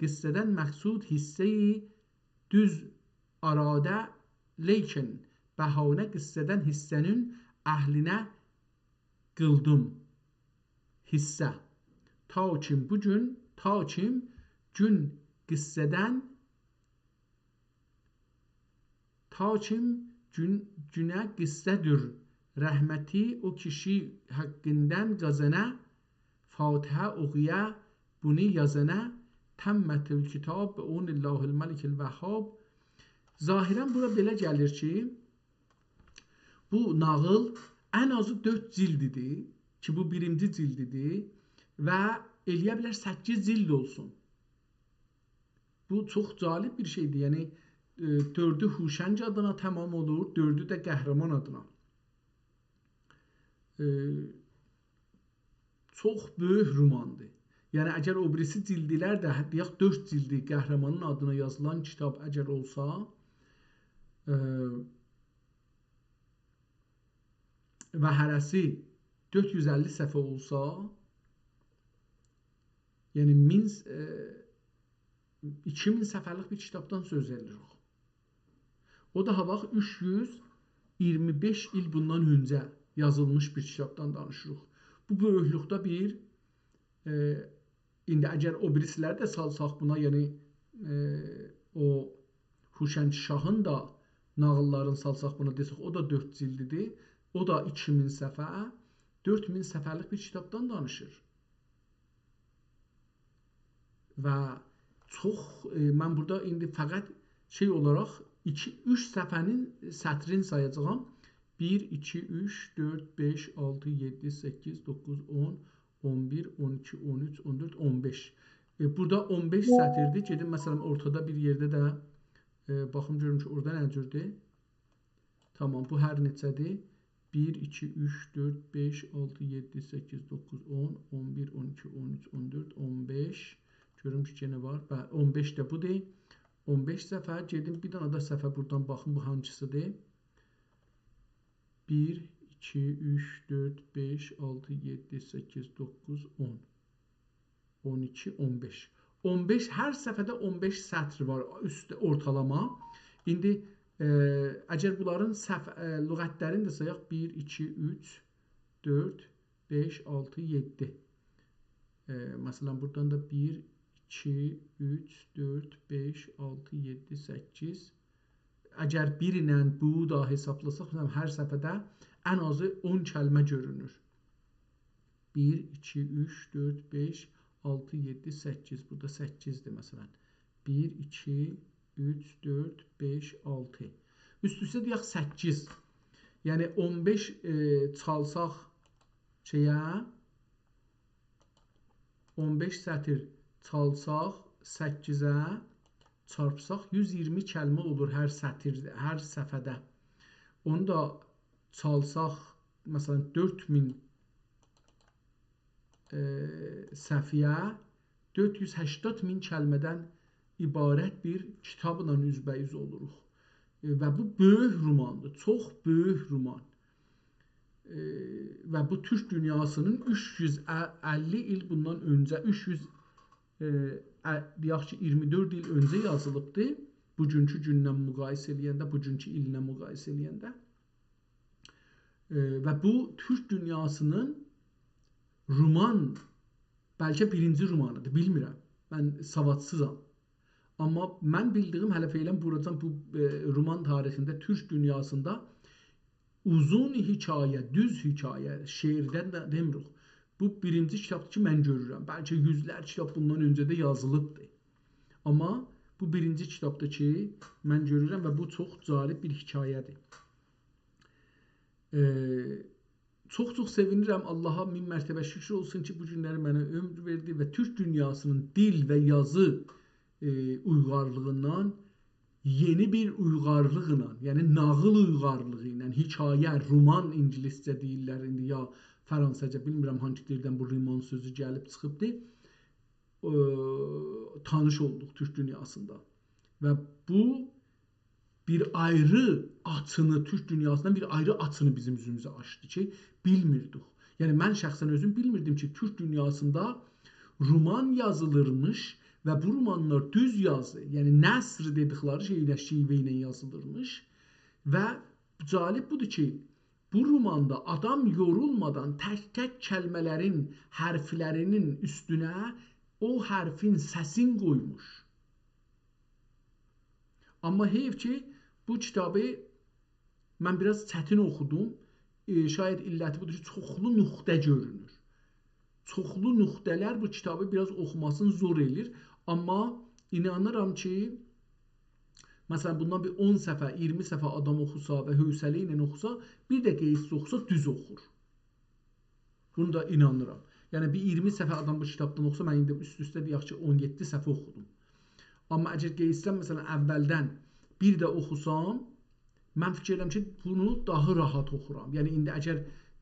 قصه‌دن مقصود حصه‌ی دوز آرادا، لیکن بهانه قصه‌دن حصه‌نین اهلینه قیلدیم. حصه. تا کیم بو گون، تا کیم گون قصه‌دن، تا کیم گون، گونه قصه‌دور رحمتی او کیشی حقیندن قازانا، فاتحه اوخویا بونو یازانا، تمت الکتاب بعون الله الملک الوهاب. ظاهراً بورا بئله گلیر کی، بو ناغیل ان آزی دؤرد جلدی‌دیر. کی، بو بیرینجی جلدیدیر و ائلیه بیلر سککیز جلد اولسون. بو چوخ جالب بیر شئیدیر. یعنی، ائ، دؤردو هوشنگ آدینا تمام اولور، دؤردو ده قهرمان آدینا. ائ، چوخ بؤیوک روماندیر. یعنی، اگر او بیریسی جلدلر ده، دئیک، دؤرد جلدی قهرمانین آدینا یازیلان کیتاب اگر اولسا، ائ، و هره‌سی دؤرد یوز اللی صفحه اولسا، یعنی مین، ائ، ایکی مین صفحه‌لیک بیر کیتابدان سؤز ائدیریک. او دا ها واخت اوچ یوز اییرمی بئش ایل بوندان اؤنجه یازیلمیش بیر کیتابدان دانیشیریق. بو بؤیوکلوکده بیر، ائ، ایندی اگر او بیریسیلری ده سالساق بونا، یعنی، ائ، او هوشنگ شاهین دا ناغیللارین سالساق بونا دئسک، او دا دؤرد جلدیدیر. او دا ایکی مین صفحه، دؤرد مین صفحه‌لیک بیر کیتابدان دانیشیر. و چوخ، ائ، من بورادا ایندی فقط شئی اولاراق ایکی، اوچ صفحه‌نین سطرین سایاجاغام. بیر، ایکی، اوچ، دؤرد، بئش، آلتی، یئددی، سککیز، دوققوز، اون، اون بیر، اون ایکی، اون اوچ، اون دؤرد، اون بئش. ائ، بورادا اون بئش سطیردیر. گئدیم، مثلا، اورتادا بیر یئرده ده، ائ، باخیم گؤروم کی، اورادا نه جوردور؟ تامام، بو هر نئچه‌دیر؟ بیر، ایکی، اوچ، دؤرد، بئش، آلتی، یئددی، سککیز، دوققوز، اون، اون بیر، اون ایکی، اون اوچ، اون دؤرد، اون بئش. گؤروم کی، یئنه وار. بلی، اون بئش ده بودور. اون بئش صفحه. گئدیم، بیر دنه ده صفحه بورادان باخیم، بو هانسیسیدیر؟ بیر، ایکی، اوچ، دؤرد، بئش، آلتی، یئددی، سککیز، دوققوز، اون. اون ایکی، اون بئش. اون بئش، هر صفحه‌ده اون بئش سطر وار، اوست اورتالاما. ایندی، ائ، اگر بونلارین صف-، ائ، لغتلرینی ده سایاق، بیر، ایکی، اوچ، دؤرد، بئش، آلتی، یئددی. ائ، مثلا، بورادان دا بیر، ایکی، اوچ، دؤرد، بئش، آلتی، یئددی، سککیز. اگر بیر ایله بو دا حسابلاساق، مثلا، هر صفحه‌ده ان آزی اون کلمه گؤرونور. بیر، ایکی، اوچ، دؤرد، بئش، آلتی، یئددی، سککیز. بورادا سککیزدیر، مثلا. بیر، ایکی، اوچ، دؤرد، بئش، آلتی. اوست-اوسته دئیک، سککیز. یعنی، اون بئش، ائ، چالساق شئیه، اون بئش سطر چالساق سککیزه، چارپساق، یوز اییرمی کلمه اولور هر سطر، هر صفحه‌ده. اونو دا چالساق، مثلا، دؤرد مین، ائ، صفحه‌یه، دؤرد یوز هشتاد مین کلمه‌دن عبارت بیر کیتابلا اوزبه‌اوز اولوروق. ائ، و بو بؤیوک روماندیر، چوخ بؤیوک رومان. ائ، و بو تورک دونیاسینین اوچ یوز اللی ایل بوندان اؤنجه، اوچ یوز، ائ، ا-، دئیک کی، اییرمی دؤرد ایل اؤنجه یازیلیبدی. بوگونکو گونله مقایسه ائله‌ینده، بوگونکو ایلله مقایسه ائله‌ینده. ائ، و بو تورک دونیاسینین رومان، بلکه بیرینجی رومانیدیر، بیلمیرم. من سوادسیزام. آمما من بیلدیگیم، هله فعلا بوراجان بو، ائ، رومان تاریخینده، تورک دونیاسیندا اوزون حکایه، دوز حکایه، شعردن ده دئمیریک. بو بیرینجی کیتابدیر کی، من گؤرورم. بلکه یوزلر کیتاب بوندان اؤنجه ده یازیلیبدی. آمما بو بیرینجی کیتابدیر کی، من گؤرورم و بو چوخ جالب بیر حکایه‌دیر. ائ، چوخ-چوخ سئوینیرم. آللاها مین مرتبه شوکور اولسون کی، بو گونلری منه عؤمور وئردی و تورک دونیاسینین دیل و یازی، ائ، اویغارلیغیندان یئنی بیر اویغارلیقلا، یعنی ناغیل اویغارلیغی ایله، حکایه، رومان اینگیلیسجه دئییرلر ایندی، یا فرانسیزجا، بیلمیرم هانگی دیلدن بو رومان سؤزو گلیب چیخیبدی، ائ، تانیش اولدوق تورک دونیاسیندا. و بو بیر آیری آچینی، تورک دونیاسیندان بیر آیری آچینی بیزیم اوزوموزه آچدی کی، بیلمیردیک. یعنی، من شخصا اؤزوم بیلمیردیم کی، تورک دونیاسیندا رومان یازیلیرمیش و بو رومانلار دوز یازی، یعنی نثر دئدیکلری شئی ایله، شیوه ایله یازیلیرمیش. و جالب بودور کی، بو روماندا آدام یورولمادان تک-تک کلمه‌لرین، حرفلرینین اوستونه او حرفین سسین قویموش. آمما حیف کی، بو کیتابی من بیر آز چتین اوخودوم. ائ، شاید علتی بودور کی، چوخلو نقطه گؤرونور. چوخلو نقطه‌لر بو کیتابی بیر آز اوخوماسینی زور ائله‌ییر. آمما اینانیرام کی، مثلا، بوندان بیر اون صفحه، اییرمی صفحه آدام اوخوسا و حوصله ایله اوخوسا، بیر دقیقه ایسته‌یه اوخوسا، دوز اوخور. بونو دا اینانیرام. یعنی بیر اییرمی صفحه آدام بو کیتابدان اوخوسا، من ایندی اوست-اوسته دئیک کی، اون یئددی صفحه اوخودوم. آمما اگر قئییتسم، مثلا، اولدن بیر ده اوخوسام، من فیکیر ائدیرم کی، بونو داها راحت اوخورام. یعنی ایندی اگر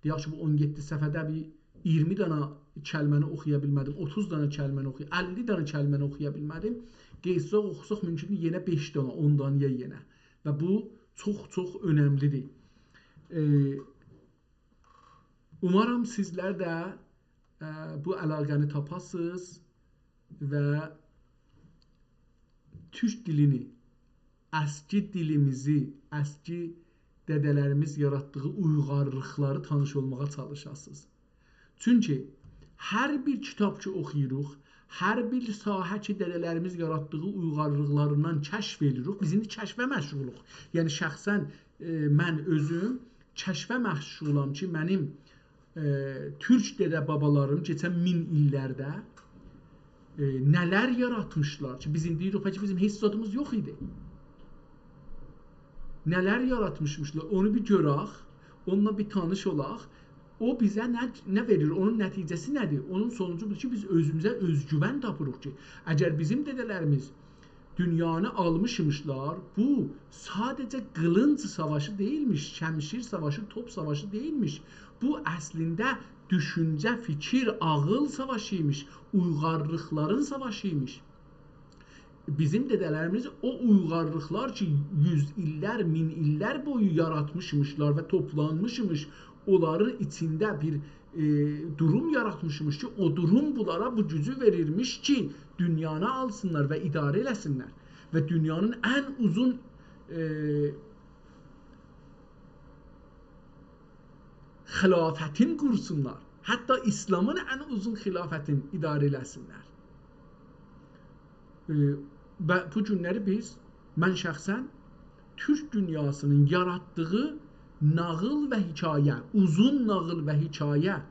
دئیک کی، بو اون یئددی صفحه‌ده بیر اییرمی دانا کلمه‌نی اوخویا بیلمه‌دیم، اوتوز دانا کلمه‌نی اوخویا، اللی دانا کلمه‌نی اوخویا بیلمه‌دیم، قئییتساق، اوخوساق، مومکوندور یئنه بئش دانا، اون دانا یئنه. و بو چوخ، چوخ اؤنملی‌دیر. ائ، اومارام سیزلر ده، ائ، بو علاقه‌نی تاپاسینیز و تورک دیلینی، اسکی دیلیمیزی، اسکی دده‌لریمیز یاراتدیغی اویغارلیقلاری تانیش اولماغا چالیشاسینیز. چونکی هر بیر کیتاب کی اوخویوروق، هر بیر ساحه کی دده‌لریمیز یاراتدیغی اویغارلیقلاریندان کشف ائدیریک، بیز ایندی کشفه مشغولوق. یعنی شخصا، ائ، من اؤزوم کشفه مشغولام کی، منیم، ائ، تورک دده بابالاریم کئچن مین ایللرده، ائ، نه‌لر یاراتمیشلار کی، بیز ایندی دئییریک کی، بیزیم هئچ زادیمیز یوخ ایدی. نه‌لر یاراتمیشمیشلار، اونو بیر گؤرک، اونونلا بیر تانیش اولاق. او بیزه نه، نه وئریر، اونون نتیجه‌سی نه‌دیر؟ اونون سونوجو بودور کی، بیز اؤزوموزه اؤزگوون تاپیریق کی، اگر بیزیم دده‌لریمیز دونیانی آلمیشمیشلار، بو ساده‌جه قیلینج ساواشی دئییلمیش، شمشیر ساواشی، توپ ساواشی دئییلمیش. بو اصلینده دوشونجه، فیکیر، عاغیل ساواشی ایمیش، اویغارلیقلارین ساواشی ایمیش. بیزیم دده‌لریمیز او اویغارلیقلار کی، یوز ایللر، مین ایللر بویو یاراتمیشمیشلار و توپلانمیشمیش، اونلارین ایچینده بیر، ائ، دوروم یاراتمیشمیش کی، او دوروم بونلارا بو گوجو وئریرمیش کی، دونیانی آلسینلار و اداره ائله‌سینلر. و دونیانین ان اوزون، ائ، خلافتین قورسونلار. حتی ایسلامین ان اوزون خلافتین اداره ائله‌سینلر. ائ، و بو گونلری بیز، من شخصا تورک دونیاسینین یاراتدیغی ناغیل و حکایه، اوزون ناغیل و حکایه، ائ،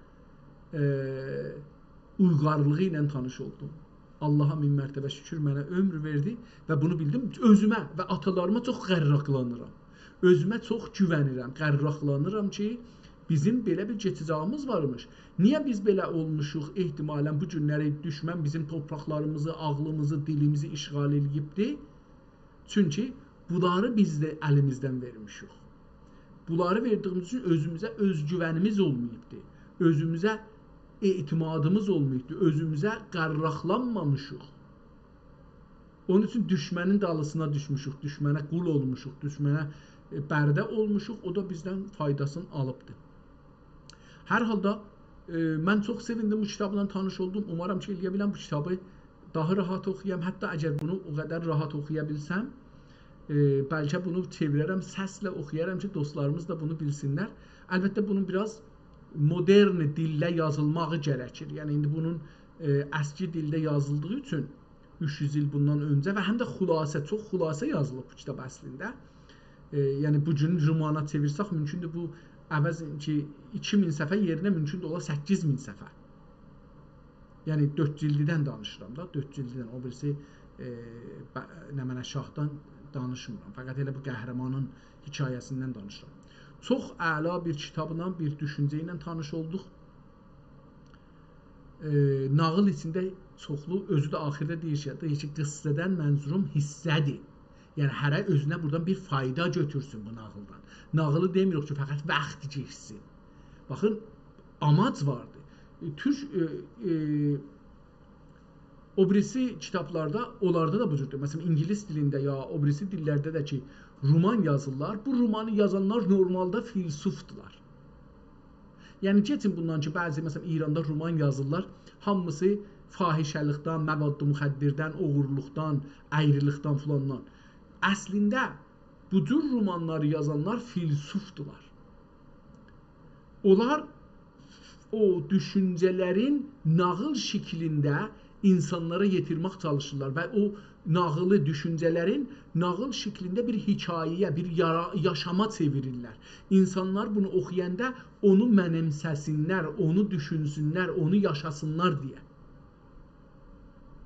اویغارلیغی ایله تانیش اولدوم. آللاها مین مرتبه شوکور، منه عؤمور وئردی و بونو بیلدیم. اؤزومه و آتالاریما چوخ قرّاقلانیرام. اؤزومه چوخ گوونیرم، قرّاقلانیرام کی، بیزیم بئله بیر کئچه‌جه‌ییمیز وارمیش. نییه بیز بئله اولموشوق؟ احتمالا بو گونلری دوشمن بیزیم تورپاقلاریمیزی، عاغلیمیزی، دیلیمیزی اشغال ائله‌ییبدی. چونکی بونلاری بیز ده الیمیزدن وئرمیشیک. بونلاری وئردیییمیز اوچون اؤزوموزه اؤزگوونیمیز اولماییبدی. اؤزوموزه اعتمادیمیز اولماییبدی. اؤزوموزه قرّاقلانمامیشیق. اونون اوچون دوشمنین دالیسینا دوشموشوک، دوشمنه قول اولموشوق، دوشمنه، ائ، برده اولموشوق، او دا بیزدن فایداسینی آلیبدی. هر حالدا، ائ، من چوخ سئویندیم بو کیتابلا تانیش اولدوم. اومارام کی، ائله‌یه بیلم بو کیتابی داها راحت اوخویام. حتی اگر بونو او قدر راحت اوخویا بیلسم، ائ، بلکه بونو چئویررم، سسله اوخویارام کی، دوستلاریمیز دا بونو بیلسینلر. البته، بونون بیر آز مدرن دیلده یازیلماغی گرکیر. یعنی، ایندی بونون، ائ، اسکی دیلده یازیلدیغی اوچون اوچ یوز ایل بوندان اؤنجه و هم ده خلاصه، چوخ خلاصه یازیلیب بو کیتاب اصلینده. ائ، یعنی، بو گون رومانا چئویرسک، مومکوندور بو عوض کی، ایکی مین صفحه یئرینه مومکوندور اولا سککیز مین صفحه. یعنی، دؤرد جلدیدن دانیشیرام دا، دؤرد جلدیدن، او بیریسی، ائ، ب-، نمنه شاهدان دانیشمیرام. فقط ائله بو قهرمانین حکایه‌سیندن دانیشیرام. چوخ اعلا بیر کیتابلا، بیر دوشونجه ایله تانیش اولدوق. ائ، ناغیل ایچینده چوخلو، اؤزو ده آخیردا دئییر کی، دئییر کی، قصه‌دن منظوروم حصه‌دیر. یعنی، هره اؤزونه بورادان بیر فایدا گؤتورسون بو ناغیلدان. ناغیلی دئمیریک کی، فقط واخت کئچسین. باخین، آماج واردی. ائ، تورک، ائ، ائ، او بیریسی کیتابلاردا، اونلاردا دا بو جوردور. مثلا، اینگیلیس دیلینده یا او بیریسی دیللرده ده کی، رومان یازیرلار، بو رومانی یازانلار نورمالدا فیلسوفدولار. یعنی، کئچین بوندان کی، بعضی، مثلا، ایراندا رومان یازیرلار، هامیسی فاحشه‌لیکدن، مواد مخدردن، اوغورلوقدان، اَیریلیکدن فلاندان. اصلینده، بو جور رومانلاری یازانلار فیلسوفدولار. اونلار او دوشونجه‌لرین ناغیل شکلینده اینسانلارا یئتیرمک چالیشیرلار و او ناغیلی، دوشونجه‌لرین ناغیل شکلینده بیر حکایه‌یه، بیر یارا-، یاشاما چئویریرلر. اینسانلار بونو اوخویاندا اونو منیمسه‌سینلر، اونو دوشونسونلر، اونو یاشاسینلار دئیه.